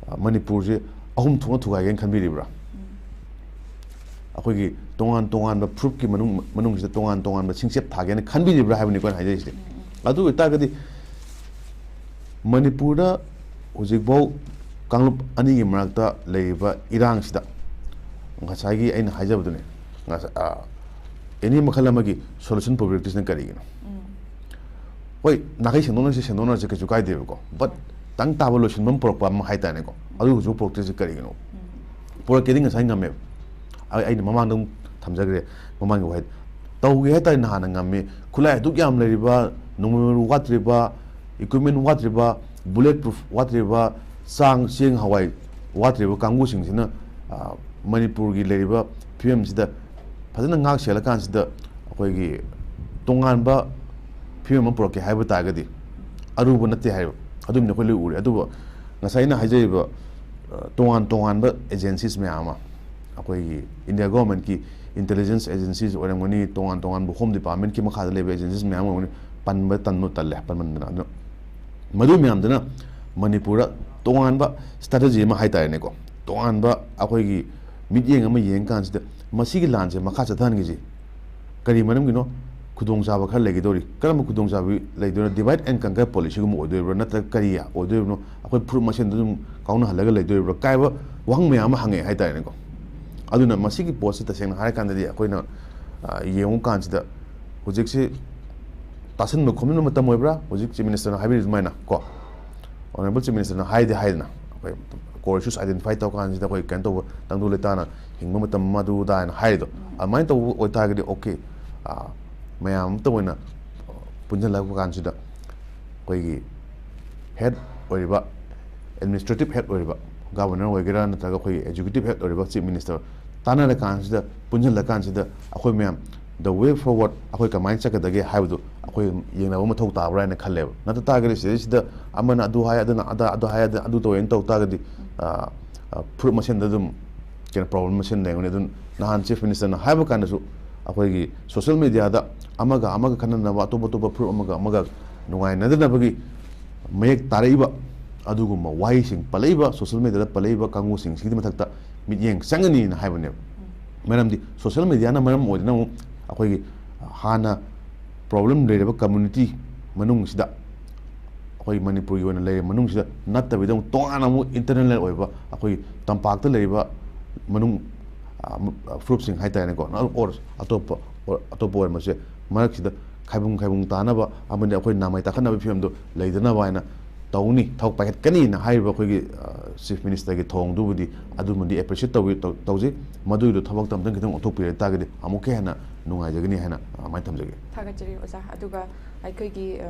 ꯑ, ꯃꯅꯤꯄꯨꯔꯁꯦ ꯑꯍꯨꯝ ꯊꯣꯛꯅ ꯊꯨꯒꯥꯏꯒꯦꯅ ꯈꯟꯕꯤꯔꯤꯕ꯭ꯔꯥ? ꯑꯩꯈꯣꯏꯒꯤ ꯇꯣꯉꯥꯟ ꯇꯣꯉꯥꯟꯕ ꯐꯨꯔꯨꯞꯀꯤ ꯃꯅꯨꯡ, ꯃꯅꯨꯡꯁꯤꯗ ꯇꯣꯉꯥꯟ ꯇꯣꯉꯥꯟꯕ ꯁꯤꯡꯆꯞ ꯊꯥꯒꯦꯅ ꯈꯟꯕꯤꯔꯤꯕ꯭ꯔꯥ ꯍꯥꯏꯕꯅꯤꯀꯣ ꯑꯩꯅ ꯍꯥꯏꯖꯔꯤꯁꯤꯗꯤ꯫ ꯑꯗꯨ ꯑꯣꯏꯇꯥꯔꯒꯗꯤ ꯃꯅꯤꯄꯨꯔꯗ ꯍꯧꯖꯤꯛꯐꯥꯎ ꯀꯥꯡꯂꯨꯞ ꯑꯅꯤꯒꯤ ꯃꯔꯛꯇ ꯂꯩꯔꯤꯕ ꯏꯔꯥꯡꯁꯤꯗ ꯉꯁꯥꯏꯒꯤ ꯑꯩꯅ ꯍꯥꯏꯖꯕꯗꯨꯅꯦ, ꯉꯁꯥꯏ, ꯑ, any ꯃꯈꯜ ꯑꯃꯒꯤ solution ꯄꯨꯔꯛꯇ꯭ꯔꯤꯁꯤꯅ ꯀꯔꯤꯒꯤꯅꯣ? ꯍꯣꯏ, ꯅꯥꯈꯩ ꯁꯦꯡꯗꯣꯛꯅꯔꯁꯤ, ꯁꯦꯡꯗꯣꯛꯅꯔꯁꯤ, ꯀꯩꯁꯨ ꯀꯥꯏꯗꯦꯕꯀꯣ꯫ But ꯇꯪ ꯇꯥꯕ ꯂꯣꯏꯁꯤꯟꯐꯝ ꯄꯨꯔꯛꯄ ꯑꯃ ꯍꯥꯏꯇꯥꯔꯦꯀꯣ, ꯑꯗꯨ ꯍꯧꯖꯤꯛ ꯄꯨꯔꯛꯇ꯭ꯔꯤꯁꯤ ꯀꯔꯤꯒꯤꯅꯣ? ꯄꯨꯔꯛꯀꯦꯗꯤ ꯉꯁꯥꯏ ꯉꯝꯃꯦꯕ꯫ ꯑꯩ, ꯑꯩꯅ ꯃꯃꯥꯡꯗ ꯑꯗꯨꯝ ꯊꯝꯖꯈ꯭ꯔꯦ, ꯃꯃꯥꯡꯒꯤ ꯋꯥꯍꯩ꯫ ꯇꯧꯒꯦ ꯍꯥꯏꯇꯥꯔꯗꯤ ꯅꯍꯥꯟꯅ ꯉꯝꯃꯤ꯫ ꯈꯨꯠꯂꯥꯏ ꯑꯗꯨꯛ ꯌꯥꯝ ꯂꯩꯔꯤꯕ, ꯅꯣꯡꯃꯩ ꯃꯔꯨ ꯋꯥꯠꯇ꯭ꯔꯤꯕ, equipment ꯋꯥꯠꯇ꯭ꯔꯤꯕ, bullet proof ꯋꯥꯠꯇ꯭ꯔꯤꯕ, ꯆꯥꯡ, ꯆꯦꯡ, ꯍꯋꯥꯏ ꯋꯥꯠꯇ꯭ꯔꯤꯕ ꯀꯥꯡꯕꯨꯁꯤꯡꯁꯤꯅ, ꯑ, ꯃꯅꯤꯄꯨꯔꯒꯤ ꯂꯩꯔꯤꯕ ꯐꯤꯕꯝꯁꯤꯗ ꯐꯖꯅ ꯉꯥꯛ ꯁꯦꯜꯂꯀꯥꯟꯁꯤꯗ ꯑꯩꯈꯣꯏꯒꯤ ꯇꯣꯉꯥꯟꯕ ꯐꯤꯕꯝ ꯑꯃ ꯄꯨꯔꯛꯀꯦ ꯍꯥꯏꯕ ꯇꯥꯔꯒꯗꯤ ꯑꯔꯨꯕ ꯅꯠꯇꯦ ꯍꯥꯏꯕ꯫ ꯑꯗꯨꯝꯗꯤ ꯑꯩꯈꯣꯏ ꯂꯣꯏ ꯎꯔꯦ꯫ ꯑꯗꯨꯕꯨ ꯉꯁꯥꯏ ꯑꯩꯅ ꯍꯥꯏꯖꯔꯤꯕ, ꯑ, ꯇꯣꯉꯥꯟ ꯇꯣꯉꯥꯟꯕ agencies ꯃꯌꯥꯝ ꯑꯃ, ꯑꯩꯈꯣꯏꯒꯤ India government ꯀꯤ intelligence agencies ꯑꯣꯏꯔꯝꯒꯅꯤ, ꯇꯣꯉꯥꯟ ꯇꯣꯉꯥꯟꯕ Home Department ꯀꯤ ꯃꯈꯥꯗ ꯂꯩꯕ agencies ꯃꯌꯥꯝ ꯑꯣꯏꯔꯝꯒꯅꯤ, ꯄꯟꯕ ꯇꯟꯕ ꯇꯜꯂꯦ, ꯄꯟꯃꯟꯗꯅ꯫ ꯑꯗꯨꯅ ꯃꯗꯨ ꯃꯌꯥꯝꯗꯨꯅ ꯃꯅꯤꯄꯨꯔꯗ ꯇꯣꯉꯥꯟꯕ strategy ꯑꯃ ꯍꯥꯏꯇꯥꯔꯦꯅꯦꯀꯣ, ꯇꯣꯉꯥꯟꯕ ꯑꯩꯈꯣꯏꯒꯤ ꯃꯤꯠꯌꯦꯡ ꯑꯃ ꯌꯦꯡ ꯀꯥꯟꯁꯤꯗ ꯃꯁꯤꯒꯤ ꯂꯥꯟꯁꯦ ꯃꯈꯥ ꯆꯠꯊꯍꯟꯈꯤꯁꯤ ꯀꯔꯤ ꯃꯔꯝꯒꯤꯅꯣ? ꯈꯨꯗꯣꯡꯆꯥꯕ ꯈꯔ ꯂꯩꯒꯗꯧꯔꯤ꯫ ꯀꯔꯝꯕ ꯈꯨꯗꯣꯡꯆꯥꯕ ꯂꯩꯗꯣꯏꯅꯣ? Divide and conquer policy ꯒꯨꯝꯕ ꯑꯣꯏꯗꯣꯔꯤꯕ꯭ꯔꯥ, ꯅꯠꯇ꯭ꯔꯒ ꯀꯔꯤ ꯑꯣꯏꯗꯣꯔꯤꯕꯅꯣ? ꯑꯩꯈꯣꯏ ꯐꯨꯔꯨꯞ ꯃꯁꯦꯟꯗ ꯑꯗꯨꯝ ꯀꯥꯎꯅꯍꯜꯂꯒ ꯂꯩꯗꯣꯔꯤꯕ꯭ꯔꯥ? ꯀꯥꯏꯕ ꯋꯥꯍꯪ ꯃꯌꯥꯝ ꯑꯃ ꯍꯪꯉꯛꯑꯦ ꯍꯥꯏꯇꯥꯔꯦꯅꯦꯀꯣ꯫ ꯑꯗꯨꯅ ꯃꯁꯤꯒꯤ ꯄꯣꯠꯁꯤ ꯇꯁꯦꯡꯅ ꯍꯥꯏꯔꯀꯥꯟꯗꯗꯤ ꯑꯩꯈꯣꯏꯅ, ꯑ, ꯌꯦꯡꯉꯨ ꯀꯥꯟꯁꯤꯗ ꯍꯧꯖꯤꯛꯁꯤ ꯇꯥꯁꯤꯟꯕ ꯈꯣꯝꯖꯤꯟꯕ ꯃꯇꯝ ꯑꯣꯏꯕ꯭ꯔꯥ? ꯍꯧꯖꯤꯛ Chief Minister ꯅ ꯍꯥꯏꯕꯤꯔꯤ ꯑꯗꯨꯃꯥꯏꯅ ꯀꯣ, Honourable Chief Minister ꯅ ꯍꯥꯏꯗꯤ ꯍꯥꯏꯗꯅ ꯑꯩꯈꯣꯏ core issues identify ꯇꯧ ꯀꯥꯟꯁꯤꯗ ꯑꯩꯈꯣꯏ ꯀꯩꯅꯣ ꯇꯧꯕ ꯇꯪꯗꯨ ꯂꯩꯇꯥꯅ ꯍꯤꯡꯕ ꯃꯇꯝ ꯑꯃ ꯑꯗꯨ ꯑꯗꯥ ꯍꯥꯏꯅ ꯍꯥꯏꯔꯤꯗꯣ, ꯑꯗꯨꯃꯥꯏꯅ ꯇꯧꯕ ꯑꯣꯏꯇꯥꯔꯒꯗꯤ okay, ꯑ, ꯃꯌꯥꯝ ꯑꯃꯇ ꯑꯣꯏꯅ ꯄꯨꯟꯁꯤꯜꯂꯛꯄ ꯀꯥꯟꯁꯤꯗ ꯑꯩꯈꯣꯏꯒꯤ head ꯑꯣꯏꯔꯤꯕ, administrative head ꯑꯣꯏꯔꯤꯕ, Governor ꯑꯣꯏꯒꯦꯔꯥ ꯅꯠꯇ꯭ꯔꯒ ꯑꯩꯈꯣꯏꯒꯤ executive head ꯑꯣꯏꯔꯤꯕ Chief Minister ꯇꯥꯟꯅꯔꯀꯥꯟꯁꯤꯗ, ꯄꯨꯟꯁꯤꯜꯂꯀꯥꯟꯁꯤꯗ ꯑꯩꯈꯣꯏ ꯃꯌꯥꯝ the way forward ꯑꯩꯈꯣꯏ ꯀꯃꯥꯏꯅ ꯆꯠꯀꯗꯒꯦ ꯍꯥꯏꯕꯗꯨ ꯑꯩꯈꯣꯏ ꯌꯦꯡꯅꯕ ꯃꯊꯧ ꯇꯥꯕ꯭ꯔꯥ ꯍꯥꯏꯅ ꯈꯜꯂꯦꯕ꯫ ꯅꯠꯇ ꯇꯥꯔꯒꯗꯤ ꯁꯤꯗꯩꯁꯤꯗ ꯑꯃꯅ ꯑꯗꯨ ꯍꯥꯏ, ꯑꯗꯨꯅ ꯑꯗꯥ, ꯑꯗꯨ ꯍꯥꯏ, ꯑꯗꯨ, ꯑꯗꯨ ꯇꯧꯋꯦꯅ ꯇꯧ ꯇꯥꯔꯒꯗꯤ, ꯑ, ꯑ, ꯐꯨꯔꯨꯞ ꯃꯁꯦꯟꯗ ꯑꯗꯨꯝ ꯀꯩꯅꯣ problem ꯃꯁꯦꯟ ꯂꯩꯔꯝꯒꯅꯤ꯫ ꯑꯗꯨꯅ ꯅꯍꯥꯟ Chief Minister ꯅ ꯍꯥꯏꯕ ꯀꯥꯟꯗꯁꯨ ꯑꯩꯈꯣꯏꯒꯤ social media ꯗ ꯑꯃꯒ ꯑꯃꯒ ꯈꯠꯅꯅꯕ, ꯑꯇꯣꯞ ꯑꯇꯣꯞꯄ ꯐꯨꯔꯨꯞ ꯑꯃꯒ ꯑꯃꯒ ꯅꯨꯡꯉꯥꯏꯅꯗꯅꯕꯒꯤ ꯃꯌꯦꯛ ꯇꯥꯔꯛꯏꯕ ꯑꯗꯨꯒꯨꯝꯕ ꯋꯥꯍꯩꯁꯤꯡ ꯄꯜꯂꯛꯏꯕ, social media ꯗ ꯄꯜꯂꯛꯏꯕ ꯀꯥꯡꯕꯨꯁꯤꯡꯁꯤꯒꯤ ꯃꯊꯛꯇ ꯃꯤꯠꯌꯦꯡ ꯆꯪꯒꯅꯤꯅ ꯍꯥꯏꯕꯅꯦꯕ꯫ ꯃꯔꯝꯗꯤ social media ꯅ ꯃꯔꯝ ꯑꯣꯏꯗꯨꯅ ꯑꯃꯨꯛ ꯑꯩꯈꯣꯏꯒꯤ ꯍꯥꯟꯅ problem ꯂꯩꯔꯕ community ꯃꯅꯨꯡꯁꯤꯗ, ꯑꯩꯈꯣꯏ ꯃꯅꯤꯄꯨꯔꯒꯤ ꯑꯣꯏꯅ ꯂꯩꯔꯤꯕ ꯃꯅꯨꯡꯁꯤꯗ ꯅꯠꯇꯕꯤꯗ ꯑꯃꯨꯛ ꯇꯣꯉꯥꯟꯅ ꯑꯃꯨꯛ internal ꯑꯣꯏꯕ ꯑꯩꯈꯣꯏꯒꯤ ꯇꯝꯄꯥꯛꯇ ꯂꯩꯔꯤꯕ ꯃꯅꯨꯡ, ꯑ, ꯐꯨꯔꯨꯞꯁꯤꯡ ꯍꯥꯏꯇꯥꯔꯦꯅꯦꯀꯣ, or ꯑꯇꯣꯞꯄ, or ꯑꯇꯣꯞꯄ ꯑꯣꯏꯔꯝꯕꯁꯦ, ꯃꯔꯛꯁꯤꯗ ꯈꯥꯏꯕꯨꯡ ꯈꯥꯏꯕꯨꯡ ꯇꯥꯅꯕ ꯑꯃꯗꯤ ꯑꯩꯈꯣꯏ ꯅꯥꯃꯩ ꯇꯥꯈꯠꯅꯕꯒꯤ ꯐꯤꯕꯝꯗꯨ ꯂꯩꯗꯅꯕ ꯍꯥꯏꯅ ꯇꯧꯅꯤ, ꯊꯕꯛ ꯄꯥꯏꯈꯠꯀꯅꯤꯅ ꯍꯥꯏꯔꯤꯕ ꯑꯩꯈꯣꯏꯒꯤ, ꯑ, Chief Minister ꯒꯤ ꯊꯧꯑꯣꯡꯗꯨꯕꯨꯗꯤ ꯑꯗꯨꯃꯗꯤ appreciate ꯇꯧꯏ, ꯇꯧ-, ꯇꯧꯖꯩ꯫ ꯃꯗꯨꯒꯤꯗꯣ ꯊꯕꯛꯇ ꯑꯝꯇꯪ ꯈꯤꯇꯪ ꯑꯣꯟꯊꯣꯛꯄꯤꯔ ꯇꯥꯔꯒꯗꯤ ꯑꯃꯨꯛꯀ ꯍꯦꯟꯅ ꯅꯨꯡꯉꯥꯏꯖꯒꯅꯤ ꯍꯥꯏꯅ ꯑꯗꯨꯃꯥꯏꯅ ꯊꯝꯖꯒꯦ꯫ ꯊꯥꯒꯠꯆꯔꯤ ꯑꯣꯖꯥ꯫ ꯑꯗꯨꯒ ꯑꯩꯈꯣꯏꯒꯤ, ꯑ,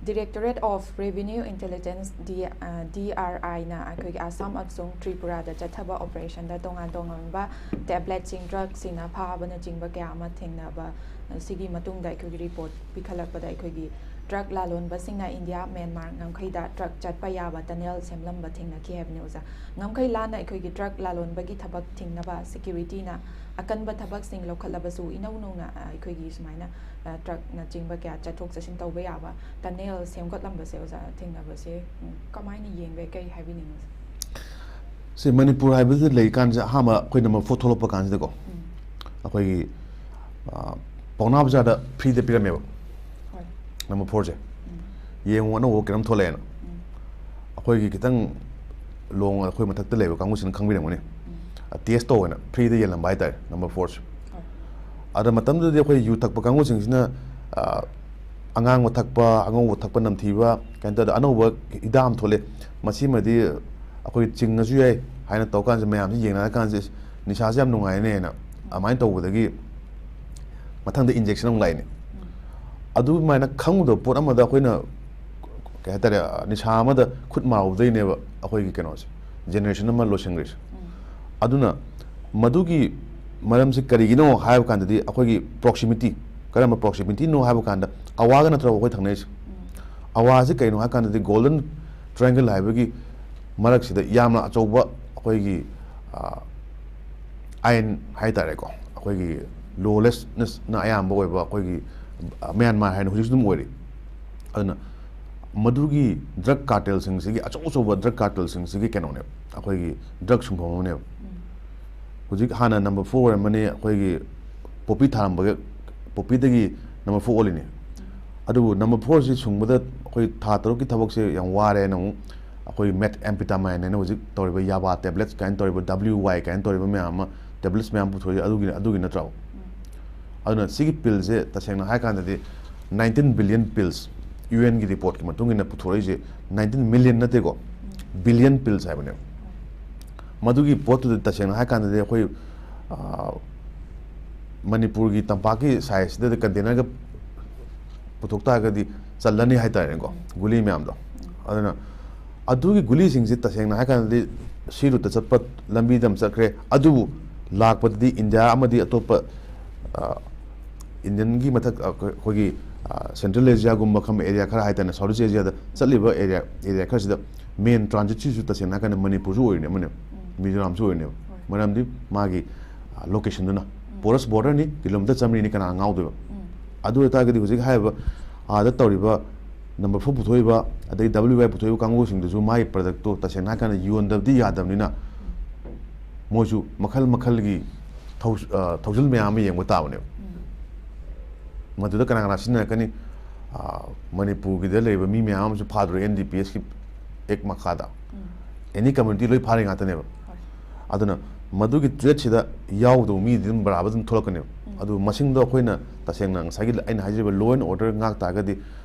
Directorate of Revenue Intelligence, D- DRI ꯅ ꯑꯩꯈꯣꯏꯒꯤ ꯑꯁꯥꯝ ꯑꯃꯁꯨꯡ ꯇ꯭ꯔꯤꯄꯨꯔꯥꯗ ꯆꯠꯊꯕ operation ꯗ ꯇꯣꯉꯥꯟ ꯇꯣꯉꯥꯟꯕ tablet ꯁꯤꯡ, drug ꯁꯤꯡꯅ ꯐꯥꯕꯅꯆꯤꯡꯕ ꯀꯌꯥ ꯑꯃ ꯊꯦꯡꯅꯕ, ꯁꯤꯒꯤ ꯃꯇꯨꯡꯗ ꯑꯩꯈꯣꯏꯒꯤ report ꯄꯤꯈꯠꯂꯛꯄꯗ ꯑꯩꯈꯣꯏꯒꯤ drug ꯂꯥꯂꯣꯟꯕꯁꯤꯡꯅ ꯏꯟꯗꯤꯌꯥ ꯃ꯭ꯌꯥꯟꯃꯥꯔ ꯉꯝꯈꯩꯗ drug ꯆꯠꯄ ꯌꯥꯕ tunnel ꯁꯦꯝꯂꯝꯕ ꯊꯦꯡꯅꯈꯤ ꯍꯥꯏꯕꯅꯤ ꯑꯣꯖꯥ꯫ ꯉꯝꯈꯩ ꯂꯥꯟꯅ ꯑꯩꯈꯣꯏꯒꯤ drug ꯂꯥꯂꯣꯟꯕꯒꯤ ꯊꯕꯛ ꯊꯤꯡꯅꯕ security ꯅ ꯑꯀꯟꯕ ꯊꯕꯛꯁꯤꯡ ꯂꯧꯈꯠꯂꯕꯁꯨ, ꯏꯅꯧ ꯅꯧꯅ ꯑꯩꯈꯣꯏꯒꯤ ꯁꯨꯃꯥꯏꯅ drug ꯅꯆꯤꯡꯕ ꯀꯌꯥ ꯆꯠꯊꯣꯛ ꯆꯠꯁꯤꯟ ꯇꯧꯕ ꯌꯥꯕ tunnel ꯁꯦꯝꯒꯠꯂꯝꯕꯁꯦ ꯑꯣꯖꯥ ꯊꯦꯡꯅꯕꯁꯦ ꯀꯃꯥꯏꯅ ꯌꯦꯡꯕ ꯌꯥꯏ? ꯀꯩ ꯍꯥꯏꯕꯤꯅꯤꯡꯉꯤ? ꯁꯤ ꯃꯅꯤꯄꯨꯔ ꯍꯥꯏꯕꯁꯤꯗ ꯂꯩꯔꯤꯀꯥꯟꯁꯤꯗ ꯑꯍꯥꯟꯕ ꯑꯩꯈꯣꯏ number four ꯊꯣꯛꯂꯛꯄ ꯀꯥꯟꯁꯤꯗꯀꯣ, ꯑꯩꯈꯣꯏꯒꯤ ꯄꯥꯎꯅꯥ ꯕꯖꯥꯔꯗ free ꯗ ꯄꯤꯔꯝꯃꯦꯕ number four ꯁꯦ꯫ ꯌꯦꯡꯉꯨ, ꯑꯅꯧꯕ ꯀꯩꯅꯣꯝ ꯊꯣꯛꯂꯛꯑꯦꯅ꯫ ꯑꯩꯈꯣꯏꯒꯤ ꯈꯤꯇꯪ ꯂꯣꯡ ꯑꯩꯈꯣꯏ ꯃꯊꯛꯇ ꯂꯩꯕ ꯀꯥꯡꯕꯨꯁꯤꯅ ꯈꯪꯕꯤꯔꯝꯒꯅꯤ꯫ Test ꯇꯧꯋꯦꯅ free ꯗ ꯌꯦꯜꯂꯝꯕ ꯍꯥꯏꯇꯥꯔꯦ number four ꯁꯦ꯫ ꯑꯗ ꯃꯇꯝꯗꯨꯗꯗꯤ ꯑꯩꯈꯣꯏ ꯌꯨ ꯊꯛꯄ ꯀꯥꯡꯕꯨꯁꯤꯡꯁꯤꯅ ꯑꯉꯥꯡꯕ ꯊꯛꯄ, ꯑꯉꯧꯕ ꯊꯛꯄ ꯅꯝꯊꯤꯕ ꯀꯩꯅꯣ ꯇꯧꯗ, ꯑꯅꯧꯕ ꯍꯤꯗꯥꯛ ꯑꯃ ꯊꯣꯛꯂꯛꯑꯦ, ꯃꯁꯤꯃꯗꯤ ꯑꯩꯈꯣꯏ ꯆꯤꯡꯉꯁꯨ ꯌꯥꯏ ꯍꯥꯏꯅ ꯇꯧꯀꯥꯟꯁꯤꯗ, ꯃꯌꯥꯝꯁꯤ ꯌꯦꯡꯅꯔꯀꯥꯟꯁꯤꯗ ꯅꯤꯁꯥꯁꯦ ꯌꯥꯝ ꯅꯨꯡꯉꯥꯏꯅꯦꯅ ꯑꯗꯨꯃꯥꯏꯅ ꯇꯧꯕꯗꯒꯤ ꯃꯊꯪꯗ injection ꯑꯃꯨꯛ ꯂꯥꯛꯏꯅꯦ꯫ ꯑꯗꯨꯃꯥꯏꯅ ꯈꯪꯉꯨꯗꯕ ꯄꯣꯠ ꯑꯃꯗ ꯑꯩꯈꯣꯏꯅ ꯀꯩ ꯍꯥꯏꯇꯥꯔꯦ, ꯅꯤꯁꯥ ꯑꯃꯗ ꯈꯨꯠ ꯃꯥꯎꯗꯣꯏꯅꯦꯕ ꯑꯩꯈꯣꯏꯒꯤ ꯀꯩꯅꯣꯁꯦ, generation ꯑꯃ ꯂꯣꯏꯁꯤꯟꯈ꯭ꯔꯤꯁꯦ꯫ ꯑꯗꯨꯅ ꯃꯗꯨꯒꯤ ꯃꯔꯝꯁꯤ ꯀꯔꯤꯒꯤꯅꯣ ꯍꯥꯏꯕ ꯀꯥꯟꯗꯗꯤ, ꯑꯩꯈꯣꯏꯒꯤ proximity, ꯀꯔꯝꯕ proximity ꯅꯣ ꯍꯥꯏꯕ ꯀꯥꯟꯗ, ꯑꯋꯥꯒ ꯅꯠꯇ꯭ꯔꯕ ꯑꯩꯈꯣꯏ ꯊꯪꯅꯩꯁꯦ? ꯑꯋꯥꯁꯤ ꯀꯩꯅꯣ ꯍꯥꯏ ꯀꯥꯟꯗꯗꯤ, Golden Triangle ꯍꯥꯏꯕꯒꯤ ꯃꯔꯛꯁꯤꯗ ꯌꯥꯝꯅ ꯑꯆꯧꯕ ꯑꯩꯈꯣꯏꯒꯤ ꯑꯥꯏꯟ ꯍꯥꯏ ꯇꯥꯔꯦꯀꯣ, ꯑꯩꯈꯣꯏꯒꯤ lawlessness ꯅ ꯑꯌꯥꯝꯕ ꯑꯣꯏꯕ ꯑꯩꯈꯣꯏꯒꯤ ꯃ꯭ꯌꯥꯟꯃꯥꯔ ꯍꯥꯏꯅ ꯍꯧꯖꯤꯛꯁꯨ ꯑꯗꯨꯝ ꯑꯣꯏꯔꯤ꯫ ꯑꯗꯨꯅ ꯃꯗꯨꯒꯤ drug cartel ꯁꯤꯡꯁꯤꯒꯤ, ꯑꯆꯧ ꯑꯆꯧꯕ drug cartel ꯁꯤꯡꯁꯤꯒꯤ ꯀꯩꯅꯣꯅꯦꯕ, ꯑꯩꯈꯣꯏꯒꯤ drug ꯁꯨꯡꯐꯝ ꯑꯃꯅꯦꯕ꯫ ꯍꯧꯖꯤꯛ ꯍꯥꯟꯅ number four ꯑꯣꯏꯔꯝꯕꯅꯤ, ꯑꯩꯈꯣꯏꯒꯤ poppy ꯊꯥꯔꯝꯕꯒ, poppy ꯗꯒꯤ number four ꯑꯣꯜꯂꯤꯅꯤ꯫ ꯑꯗꯨꯕꯨ number four ꯁꯤ ꯁꯨꯡꯕꯗ ꯑꯩꯈꯣꯏ ꯊꯥ ꯇꯔꯨꯛꯀꯤ ꯊꯕꯛꯁꯦ ꯌꯥꯝ ꯋꯥꯔꯦꯅ ꯑꯃꯨꯛ ꯑꯩꯈꯣꯏ methamphetamine ꯍꯥꯏꯅ ꯍꯧꯖꯤꯛ ꯇꯧꯔꯤꯕ, ꯌꯥꯕꯥ tablets ꯀꯥꯏꯅ ꯇꯧꯔꯤꯕ, W Y ꯀꯥꯏꯅ ꯇꯧꯔꯤꯕ ꯃꯌꯥꯝ ꯑꯃ, tablets ꯃꯌꯥꯝ ꯄꯨꯊꯣꯛꯏ, ꯑꯗꯨꯒꯤ, ꯑꯗꯨꯒꯤ ꯅꯠꯇ꯭ꯔꯣ? ꯑꯗꯨꯅ ꯁꯤꯒꯤ pill ꯁꯦ ꯇꯁꯦꯡꯅ ꯍꯥꯏ ꯀꯥꯟꯗꯗꯤ nineteen billion pills, U N ꯒꯤ report ꯀꯤ ꯃꯇꯨꯡ ꯏꯟꯅ ꯄꯨꯊꯣꯔꯛꯏꯁꯦ nineteen million ꯅꯠꯇꯦꯀꯣ, billion pills ꯍꯥꯏꯕꯅꯦꯕ꯫ ꯃꯗꯨꯒꯤ ꯄꯣꯠꯇꯨꯗ ꯇꯁꯦꯡꯅ ꯍꯥꯏ ꯀꯥꯟꯗꯗꯤ ꯑꯩꯈꯣꯏ, ꯑꯥ, ꯃꯅꯤꯄꯨꯔꯒꯤ ꯇꯝꯄꯥꯛꯀꯤ size ꯁꯤꯗꯗꯤ container ꯒ ꯄꯨꯊꯣꯛ ꯇꯥꯔꯒꯗꯤ ꯆꯜꯂꯅꯤ ꯍꯥꯏꯇꯥꯔꯦꯅꯦꯀꯣ, ꯒꯨꯂꯤ ꯃꯌꯥꯝꯗꯣ꯫ ꯑꯗꯨꯅ ꯑꯗꯨꯒꯤ ꯒꯨꯂꯤꯁꯤꯡꯁꯦ ꯇꯁꯦꯡꯅ ꯍꯥꯏꯔꯀꯥꯟꯗꯗꯤ ꯁꯤ ꯔꯨꯠꯇ ꯆꯠꯄ ꯂꯝꯕꯤꯗ ꯑꯃ ꯆꯠꯈ꯭ꯔꯦ, ꯑꯗꯨꯕꯨ ꯂꯥꯛꯄꯗꯗꯤ ꯏꯟꯗꯤꯌꯥ ꯑꯃꯗꯤ ꯑꯇꯣꯞꯄ, ꯑ, ꯏꯟꯗꯤꯌꯟꯒꯤ ꯃꯊꯛ, ꯑ, ꯑꯩꯈꯣꯏꯒꯤ, ꯑ, ꯁꯦꯟꯇ꯭ꯔꯦꯜ ꯑꯦꯁꯤꯌꯥꯒꯨꯝꯕ ꯈꯔ ꯑꯦꯔꯤꯌꯥ ꯈꯔ ꯍꯥꯏꯇꯥꯔꯦ, ꯁꯥꯎꯠ ꯏꯁ ꯑꯦꯁꯤꯌꯥꯗ ꯆꯠꯂꯤꯕ ꯑꯦꯔꯤꯌꯥ, ꯑꯦꯔꯤꯌꯥ ꯈꯔꯁꯤꯗ ꯃꯦꯟ ꯇ꯭ꯔꯥꯟꯖꯤꯠꯁꯤꯁꯨ ꯇꯁꯦꯡꯅ ꯍꯥꯏꯔꯀꯥꯟꯗ ꯃꯅꯤꯄꯨꯔꯁꯨ ꯑꯣꯏꯔꯤꯅꯦ ꯑꯃꯅꯦ, ꯃꯤꯖꯣꯔꯥꯝꯁꯨ ꯑꯣꯏꯔꯤꯅꯦꯕ꯫ ꯃꯔꯝꯗꯤ ꯃꯥꯒꯤ, ꯑ, ꯂꯣꯀꯦꯁꯟꯗꯨꯅ ꯄꯣꯔꯁ ꯕꯣꯔꯗꯔꯅꯤ, ꯀꯤꯂꯣꯃꯤꯇꯔ ꯆꯥꯃꯔꯤꯅꯤ, ꯀꯅꯥ ꯉꯥꯎꯗꯣꯏꯕ? ꯑꯗꯨ ꯑꯣꯏꯇꯥꯔꯒꯗꯤ ꯍꯧꯖꯤꯛ ꯍꯥꯏꯔꯤꯕ ꯑꯥꯗ ꯇꯧꯔꯤꯕ ꯅꯝꯕꯔ ꯐꯣꯔ ꯄꯨꯊꯣꯛꯏꯕ, ꯑꯗꯩ ꯗꯕ꯭ꯂꯤꯎ ꯋꯥꯏ ꯄꯨꯊꯣꯛꯏꯕ ꯀꯥꯡꯕꯨꯁꯤꯡꯗꯨꯁꯨ ꯃꯥꯒꯤ ꯄ꯭ꯔꯗꯛꯇꯣ ꯇꯁꯦꯡꯅ ꯍꯥꯏꯔꯀꯥꯟꯗ ꯌꯣꯟꯗꯕꯗꯤ ꯌꯥꯗꯕꯅꯤꯅ, ꯃꯣꯏꯁꯨ ꯃꯈꯜ ꯃꯈꯜꯒꯤ ꯊꯧ-, ꯑ, ꯊꯧꯁꯤꯜ ꯃꯌꯥꯝ ꯑꯃ ꯌꯦꯡꯕ ꯇꯥꯕꯅꯦꯕ꯫ ꯃꯗꯨꯗ ꯀꯅꯥ ꯀꯅꯥ ꯁꯤꯖꯤꯟꯅꯔꯛꯀꯅꯤ? ꯑ, ꯃꯅꯤꯄꯨꯔꯒꯤꯗ ꯂꯩꯔꯤꯕ ꯃꯤ ꯃꯌꯥꯝ ꯑꯃꯁꯨ ꯐꯥꯗꯣꯔꯦ ꯑꯦꯟ ꯗꯤ ꯄꯤ ꯑꯦꯁꯀꯤ ꯑꯦꯛ ꯃꯈꯥꯗ꯫ ꯑꯦꯅꯤ ꯀꯝꯃ꯭ꯌꯨꯅꯤꯇꯤ ꯂꯣꯏ ꯐꯥꯔꯤ ꯉꯥꯛꯇꯅꯦꯕ꯫ ꯑꯗꯨꯅ ꯃꯗꯨꯒꯤ ꯊ꯭ꯔꯦꯠꯁꯤꯗ ꯌꯥꯎꯗꯕ ꯃꯤꯗꯤ ꯑꯗꯨꯝ ꯕꯔꯥꯕꯔ ꯑꯗꯨꯝ ꯊꯣꯛꯂꯛꯀꯅꯦꯕ꯫ ꯑꯗꯨ ꯃꯁꯤꯡꯗꯣ ꯑꯩꯈꯣꯏꯅ ꯇꯁꯦꯡꯅ ꯉꯁꯥꯏꯒꯤ ꯑꯩꯅ ꯍꯥꯏꯖꯔꯤꯕ law and order ꯉꯥꯛ ꯇꯥꯔꯒꯗꯤ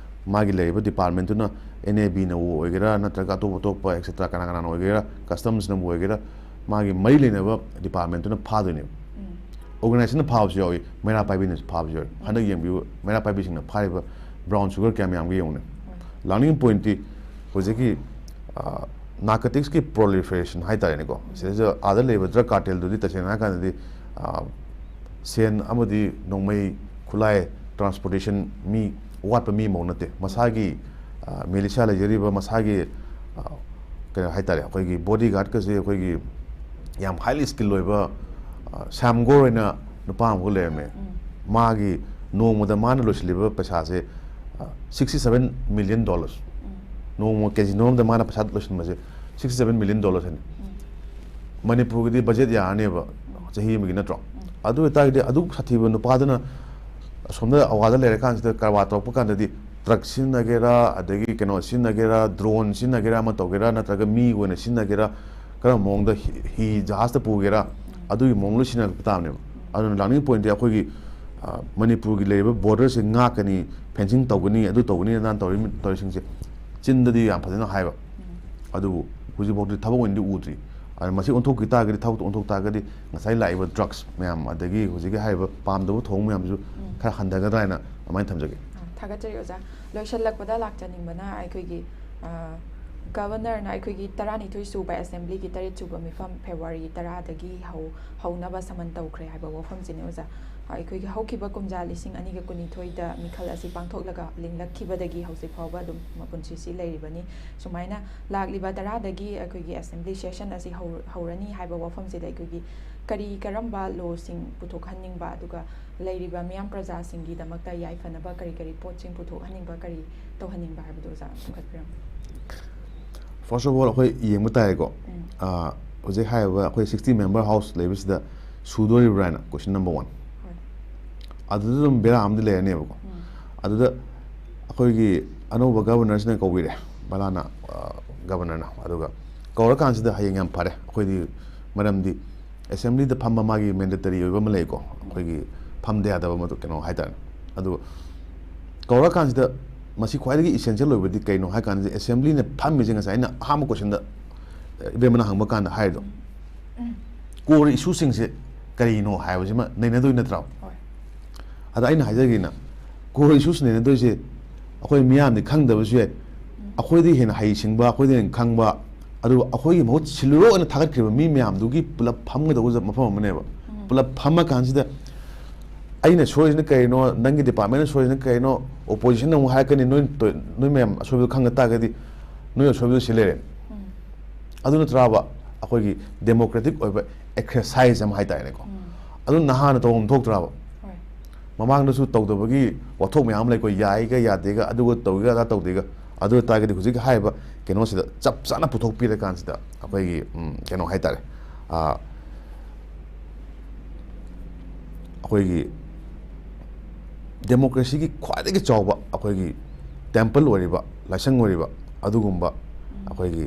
ꯃꯥꯒꯤ ꯂꯩꯔꯤꯕ ꯗꯤꯄꯥꯔꯠꯃꯦꯟꯇꯨꯅ ꯑꯦꯟ ꯑꯦ ꯕꯤꯅꯕꯨ ꯑꯣꯏꯒꯦꯔꯥ, ꯅꯠꯇ꯭ꯔꯒ ꯑꯇꯣꯞ ꯑꯇꯣꯞꯄ ꯑꯦꯛꯁꯦꯇ꯭ꯔꯥ ꯀꯅꯥ ꯀꯅꯥꯅ ꯑꯣꯏꯒꯦꯔꯥ, ꯀꯁꯇꯝꯁꯅꯕꯨ ꯑꯣꯏꯒꯦꯔꯥ, ꯃꯥꯒꯤ ꯃꯔꯤ ꯂꯩꯅꯕ ꯗꯤꯄꯥꯔꯠꯃꯦꯟꯇꯨꯅ ꯐꯥꯗꯣꯏꯅꯦꯕ꯫ ꯑꯣꯔꯒꯅꯥꯏꯖꯦꯁꯟꯅ ꯐꯥꯕꯁꯨ ꯌꯥꯎꯏ, ꯃꯩꯔꯥ ꯄꯥꯏꯕꯤꯅꯁꯨ ꯐꯥꯕꯁꯨ ꯌꯥꯎꯏ꯫ ꯍꯟꯗꯛ ꯌꯦꯡꯕꯤꯌꯨ, ꯃꯩꯔꯥ ꯄꯥꯏꯕꯤꯁꯤꯡꯅ ꯐꯥꯔꯤꯕ ꯕ꯭ꯔꯥꯎꯟ ꯁꯨꯒꯔ ꯀꯌꯥꯝ ꯌꯥꯝꯒꯦ ꯌꯦꯡꯉꯨꯅꯦ꯫ ꯂꯥꯛꯅꯤꯡꯕ ꯄꯣꯏꯟꯠꯇꯤ ꯍꯧꯖꯤꯛꯀꯤ, ꯑ, ꯅꯥꯔꯀꯣꯇꯤꯛꯁꯀꯤ ꯄ꯭ꯔꯣꯂꯤꯐꯔꯦꯁꯟ ꯍꯥꯏꯇꯥꯔꯦꯅꯦꯀꯣ꯫ ꯁꯤꯗꯩꯁꯤꯗ ꯑꯥꯗ ꯂꯩꯕ ꯗ꯭ꯔꯒ ꯀꯥꯔꯇꯦꯜꯗꯨꯗꯤ ꯇꯁꯦꯡꯅ ꯍꯥꯏꯔꯀꯥꯟꯗꯗꯤ, ꯑ, ꯁꯦꯟ ꯑꯃꯗꯤ ꯅꯣꯡꯃꯩ, ꯈꯨꯠꯂꯥꯏ, ꯇ꯭ꯔꯥꯟꯁꯄꯣꯔꯇꯦꯁꯟ, ꯃꯤ ꯑꯋꯥꯠꯄ ꯃꯤ ꯑꯃꯐꯥꯎ ꯅꯠꯇꯦ꯫ ꯃꯁꯥꯒꯤ, ꯑ, ꯃꯤꯂꯤꯁꯤꯌꯥ ꯂꯩꯖꯔꯤꯕ, ꯃꯁꯥꯒꯤ, ꯑ, ꯀꯩꯅꯣ ꯍꯥꯏꯇꯥꯔꯦ, ꯑꯩꯈꯣꯏꯒꯤ ꯕꯣꯗꯤꯒꯥꯔꯗꯀꯁꯦ ꯑꯩꯈꯣꯏꯒꯤ ꯌꯥꯝ ꯍꯥꯏꯂꯤ ꯁ꯭ꯀꯤꯜ ꯑꯣꯏꯕ, ꯑ, ꯁ꯭ꯌꯥꯝ ꯒꯣꯔ ꯍꯥꯏꯅ ꯅꯨꯄꯥ ꯑꯃꯈꯛ ꯂꯩꯔꯝꯃꯦ꯫ ꯃꯥꯒꯤ ꯅꯣꯡꯃꯗ ꯃꯥꯅ ꯂꯣꯏꯁꯤꯜꯂꯤꯕ ꯄꯩꯁꯥꯁꯦ, ꯑ, sixty seven million dollars꯫ ꯅꯣꯡꯃ ꯀꯦꯖꯤꯅꯣ ꯑꯃꯗ ꯃꯥꯅ ꯄꯩꯁꯥ ꯂꯣꯏꯁꯤꯟꯕꯁꯦ sixty seven million dollars ꯍꯥꯏꯅ꯫ ꯃꯅꯤꯄꯨꯔꯒꯤꯗꯤ ꯕꯖꯦꯠ ꯌꯥꯔꯅꯦꯕ ꯆꯍꯤ ꯑꯃꯒꯤ, ꯅꯠꯇ꯭ꯔꯣ? ꯑꯗꯨ ꯑꯣꯏꯇꯥꯔꯒꯗꯤ ꯑꯗꯨ ꯁꯥꯊꯤꯕ ꯅꯨꯄꯥꯗꯨꯅ ꯑꯁꯣꯝꯗ ꯑꯋꯥꯗ ꯂꯩꯔꯀꯥꯟꯁꯤꯗ ꯀꯔꯕꯥꯔ ꯇꯧꯔꯛꯄ ꯀꯥꯟꯗꯗꯤ ꯇ꯭ꯔꯛ ꯁꯤꯖꯤꯟꯅꯒꯦꯔꯥ, ꯑꯗꯒꯤ ꯀꯩꯅꯣ ꯁꯤꯖꯤꯟꯅꯒꯦꯔꯥ, ꯗ꯭ꯔꯣꯟ ꯁꯤꯖꯤꯟꯅꯒꯦꯔꯥ, ꯑꯃ ꯇꯧꯒꯦꯔꯥ, ꯅꯠꯇ꯭ꯔꯒ ꯃꯤ ꯑꯣꯏꯅ ꯁꯤꯖꯤꯟꯅꯒꯦꯔꯥ, ꯀꯔꯝꯕ ꯃꯑꯣꯡꯗ ꯍꯤ, ꯍꯤ ꯖꯍꯥꯖꯇ ꯄꯨꯒꯦꯔꯥ, ꯑꯗꯨꯒꯤ ꯃꯑꯣꯡ ꯂꯣꯏ ꯁꯤꯖꯤꯟꯅꯔꯛꯄ ꯇꯥꯕꯅꯦꯕ꯫ ꯑꯗꯨꯅ ꯂꯥꯛꯅꯤꯡ ꯄꯣꯏꯟꯠꯇꯤ ꯑꯩꯈꯣꯏꯒꯤ, ꯑ, ꯃꯅꯤꯄꯨꯔꯒꯤ ꯂꯩꯔꯤꯕ ꯕꯣꯔꯗꯔꯁꯦ ꯉꯥꯛꯀꯅꯤ, ꯐꯦꯟꯁꯤꯡ ꯇꯧꯒꯅꯤ, ꯑꯗꯨ ꯇꯧꯒꯅꯤ, ꯑꯗꯥ ꯇꯧꯔꯤ-, ꯇꯧꯔꯤꯁꯤꯡꯁꯦ ꯆꯤꯟꯗꯗꯤ ꯌꯥꯝ ꯐꯖꯅ ꯍꯥꯏꯕ, ꯑꯗꯨꯕꯨ ꯍꯧꯖꯤꯛꯐꯥꯎꯗꯤ ꯊꯕꯛ ꯑꯣꯏꯅꯗꯤ ꯎꯗ꯭ꯔꯤ꯫ ꯑꯗꯨꯅ ꯃꯁꯤ ꯑꯣꯟꯊꯣꯛꯈꯤ ꯇꯥꯔꯒꯗꯤ, ꯊꯕꯛꯇꯣ ꯑꯣꯟꯊꯣꯛ ꯇꯥꯔꯒꯗꯤ ꯉꯁꯥꯏ ꯂꯥꯛꯏꯕ ꯗ꯭ꯔꯒꯁ ꯃꯌꯥꯝ, ꯑꯗꯒꯤ ꯍꯧꯖꯤꯛꯀꯤ ꯍꯥꯏꯔꯤꯕ ꯄꯥꯝꯗꯕ ꯊꯧꯑꯣꯡ ꯃꯌꯥꯝꯁꯨ ꯈꯔ ꯍꯟꯊꯒꯗ꯭ꯔꯥ ꯍꯥꯏꯅ ꯑꯗꯨꯃꯥꯏꯅ ꯊꯝꯖꯒꯦ꯫ ꯊꯥꯒꯠꯆꯔꯤ ꯑꯣꯖꯥ꯫ ꯂꯣꯏꯁꯤꯜꯂꯛꯄꯗ ꯂꯥꯛꯆꯅꯤꯡꯕꯅ ꯑꯩꯈꯣꯏꯒꯤ, ꯑ, ꯒꯕꯔꯅꯔꯅ ꯑꯩꯈꯣꯏꯒꯤ ꯇꯔꯥꯅꯤꯊꯣꯏ ꯁꯨꯕ ꯑꯦꯁꯦꯝꯕ꯭ꯂꯤꯒꯤ ꯇꯔꯦꯠ ꯁꯨꯕ ꯃꯤꯐꯝ ꯐꯦꯕ꯭ꯔꯨꯋꯥꯔꯤ ꯇꯔꯥꯗꯒꯤ ꯍꯧ-, ꯍꯧꯅꯕ ꯁꯃꯟ ꯇꯧꯈ꯭ꯔꯦ ꯍꯥꯏꯕ ꯋꯥꯐꯝꯁꯤꯅꯤ ꯑꯣꯖꯥ꯫ ꯑꯩꯈꯣꯏꯒꯤ ꯍꯧꯈꯤꯕ ꯀꯨꯝꯖꯥ ꯂꯤꯁꯤꯡ ꯑꯅꯤꯒ ꯀꯨꯟꯅꯤꯊꯣꯏꯗ ꯃꯤꯈꯜ ꯑꯁꯤ ꯄꯥꯡꯊꯣꯛꯂꯒ ꯂꯤꯡꯂꯛꯈꯤꯕꯗꯒꯤ ꯍꯧꯖꯤꯛ ꯐꯥꯎꯕ ꯑꯗꯨꯝ ꯃꯄꯨꯟꯁꯤꯁꯤ ꯂꯩꯔꯤꯕꯅꯤ꯫ ꯁꯨꯃꯥꯏꯅ ꯂꯥꯛꯂꯤꯕ ꯇꯔꯥꯗꯒꯤ ꯑꯩꯈꯣꯏꯒꯤ ꯑꯦꯁꯦꯝꯕ꯭ꯂꯤ ꯁꯦꯁꯟ ꯑꯁꯤ ꯍꯧ-, ꯍꯧꯔꯅꯤ ꯍꯥꯏꯕ ꯋꯥꯐꯝꯁꯤꯗ ꯑꯩꯈꯣꯏꯒꯤ ꯀꯔꯤ ꯀꯔꯝꯕ ꯂꯣꯁꯤꯡ ꯄꯨꯊꯣꯛꯍꯟꯅꯤꯡꯕ, ꯑꯗꯨꯒ ꯂꯩꯔꯤꯕ ꯃꯤꯌꯥꯝ ꯄ꯭ꯔꯖꯥꯁꯤꯡꯒꯤꯗꯃꯛꯇ ꯌꯥꯏꯐꯅꯕ ꯀꯔꯤ ꯀꯔꯤ ꯄꯣꯠꯁꯤꯡ ꯄꯨꯊꯣꯛꯍꯟꯅꯤꯡꯕ, ꯀꯔꯤ ꯇꯧꯍꯟꯅꯤꯡꯕ ꯍꯥꯏꯕꯗꯨ ꯑꯣꯖꯥ ꯊꯝꯒꯠꯄꯤꯔꯝꯃꯨ꯫ First of all, ꯑꯩꯈꯣꯏ ꯌꯦꯡꯕ ꯇꯥꯏꯀꯣ꯫ ꯎꯝ. ꯑꯥ, ꯍꯧꯖꯤꯛ ꯍꯥꯏꯔꯤꯕ ꯑꯩꯈꯣꯏ sixty member house ꯂꯩꯕꯁꯤꯗ ꯁꯨꯗꯣꯔꯤꯕ꯭ꯔꯥ ꯍꯥꯏꯅ question number one꯫ ꯍꯣꯏ. ꯑꯗꯨꯗ ꯑꯗꯨꯝ ꯕꯦꯔꯥ ꯑꯃꯗꯤ ꯂꯩꯔꯅꯦꯕꯀꯣ꯫ ꯎꯝ. ꯑꯗꯨꯗ ꯑꯩꯈꯣꯏꯒꯤ ꯑꯅꯧꯕ ꯒꯕꯔꯅꯔꯁꯤꯅ ꯀꯧꯕꯤꯔꯦ, ꯕꯂꯥꯅ, ꯑ, ꯒꯕꯔꯅꯔꯅ꯫ ꯑꯗꯨꯒ ꯀꯧꯔꯀꯥꯟꯁꯤꯗ ꯍꯌꯦꯡ ꯌꯥꯝ ꯐꯔꯦ ꯑꯩꯈꯣꯏꯗꯤ, ꯃꯔꯝꯗꯤ ꯑꯦꯁꯦꯝꯕ꯭ꯂꯤꯗ ꯐꯝꯕ ꯃꯥꯒꯤ mandatory ꯑꯣꯏꯕ ꯑꯃ ꯂꯩꯀꯣ, ꯑꯩꯈꯣꯏꯒꯤ ꯐꯝꯗ ꯌꯥꯗꯕ ꯃꯗꯨ ꯀꯩꯅꯣ ꯍꯥꯏꯇꯥꯔꯦ꯫ ꯑꯗꯨ ꯀꯧꯔꯀꯥꯟꯁꯤꯗ ꯃꯁꯤ ꯈ꯭ꯋꯥꯏꯗꯒꯤ essential ꯑꯣꯏꯕꯗꯤ ꯀꯩꯅꯣ ꯍꯥꯏ ꯀꯥꯟꯗ, ꯑꯦꯁꯦꯝꯕ꯭ꯂꯤꯅ ꯐꯝꯃꯤꯁꯦ ꯉꯁꯥꯏ ꯑꯩꯅ ꯑꯍꯥꯟꯕ questionꯗ, ꯑ, ꯏꯕꯦꯝꯃꯅ ꯍꯪꯕ ꯀꯥꯟꯗ ꯍꯥꯏꯔꯤꯗꯣ, core issueꯁꯤꯡꯁꯦ ꯀꯔꯤꯅꯣ ꯍꯥꯏꯕꯁꯤꯃ ꯅꯩꯅꯗꯣꯏ ꯅꯠꯇ꯭ꯔꯣ? ꯍꯣꯏ. ꯑꯗ ꯑꯩꯅ ꯍꯥꯏꯖꯒꯦꯅ, core issues ꯅꯩꯅꯗꯣꯏꯁꯦ ꯑꯩꯈꯣꯏ ꯃꯤꯌꯥꯝꯗꯤ ꯈꯪꯗꯕꯁꯨ ꯌꯥꯏ, ꯑꯩꯈꯣꯏꯗꯒꯤ ꯍꯦꯟꯅ ꯍꯩꯁꯤꯡꯕ, ꯑꯩꯈꯣꯏꯗꯒꯤ ꯍꯦꯟꯅ ꯈꯪꯕ, ꯑꯗꯨꯒ ꯑꯩꯈꯣꯏꯒꯤ ꯃꯍꯨꯠ ꯁꯤꯜꯂꯨꯔꯣ ꯍꯥꯏꯅ ꯊꯥꯒꯠꯈ꯭ꯔꯤꯕ ꯃꯤ ꯃꯌꯥꯝꯗꯨꯒꯤ ꯄꯨꯂꯞ ꯐꯝꯒꯗꯧꯕ ꯃꯐꯝ ꯑꯃꯅꯦꯕ꯫ ꯄꯨꯂꯞ ꯐꯝꯃ ꯀꯥꯟꯁꯤꯗ ꯑꯩꯅ ꯁꯣꯏꯔꯤꯁꯤꯅ ꯀꯔꯤꯅꯣ, ꯅꯪꯒꯤ departmentꯅ ꯁꯣꯏꯔꯤꯁꯤꯅ ꯀꯔꯤꯅꯣ, oppositionꯅ ꯑꯃꯨꯛ ꯍꯥꯏꯔꯛꯀꯅꯤ, ꯅꯣꯏ ꯇꯣ-, ꯅꯣꯏ ꯃꯌꯥꯝ ꯑꯁꯣꯏꯕꯗꯣ ꯈꯪꯉ ꯇꯥꯔꯒꯗꯤ ꯅꯣꯏ ꯑꯁꯣꯏꯕꯗꯣ ꯁꯤ ꯂꯩꯔꯦ꯫ ꯑꯗꯨ ꯅꯠꯇ꯭ꯔꯕ ꯑꯩꯈꯣꯏꯒꯤ democratic ꯑꯣꯏꯕ exercise ꯑꯃ ꯍꯥꯏꯇꯥꯔꯦꯅꯦꯀꯣ꯫ ꯑꯗꯨ ꯅꯍꯥꯟꯅ ꯇꯧꯐꯝ ꯊꯣꯛꯇ꯭ꯔꯕ? ꯍꯣꯏ. ꯃꯃꯥꯡꯗꯁꯨ ꯇꯧꯗꯕꯒꯤ ꯋꯥꯊꯣꯛ ꯃꯌꯥꯝ ꯑꯃ ꯂꯩꯀꯣ, ꯌꯥꯏꯒ ꯌꯥꯗꯦꯒ, ꯑꯗꯨꯒ ꯇꯧꯏꯒ ꯑꯗꯥ ꯇꯧꯗꯦꯒ꯫ ꯑꯗꯨ ꯑꯣꯏ ꯇꯥꯔꯒꯗꯤ ꯍꯧꯖꯤꯛ ꯍꯥꯏꯔꯤꯕ ꯀꯩꯅꯣꯁꯤꯗ ꯆꯞ ꯆꯥꯅ ꯄꯨꯊꯣꯛꯄꯤꯔꯀꯥꯟꯁꯤꯗ ꯑꯩꯈꯣꯏꯒꯤ, ꯎꯝ, ꯀꯩꯅꯣ ꯍꯥꯏꯇꯥꯔꯦ, ꯑꯥ, ꯑꯩꯈꯣꯏꯒꯤ democracyꯒꯤ ꯈ꯭ꯋꯥꯏꯗꯒꯤ ꯆꯥꯎꯕ ꯑꯩꯈꯣꯏꯒꯤ temple ꯑꯣꯏꯔꯤꯕ, ꯂꯥꯏꯁꯪ ꯑꯣꯏꯔꯤꯕ ꯑꯗꯨꯒꯨꯝꯕ ꯑꯩꯈꯣꯏꯒꯤ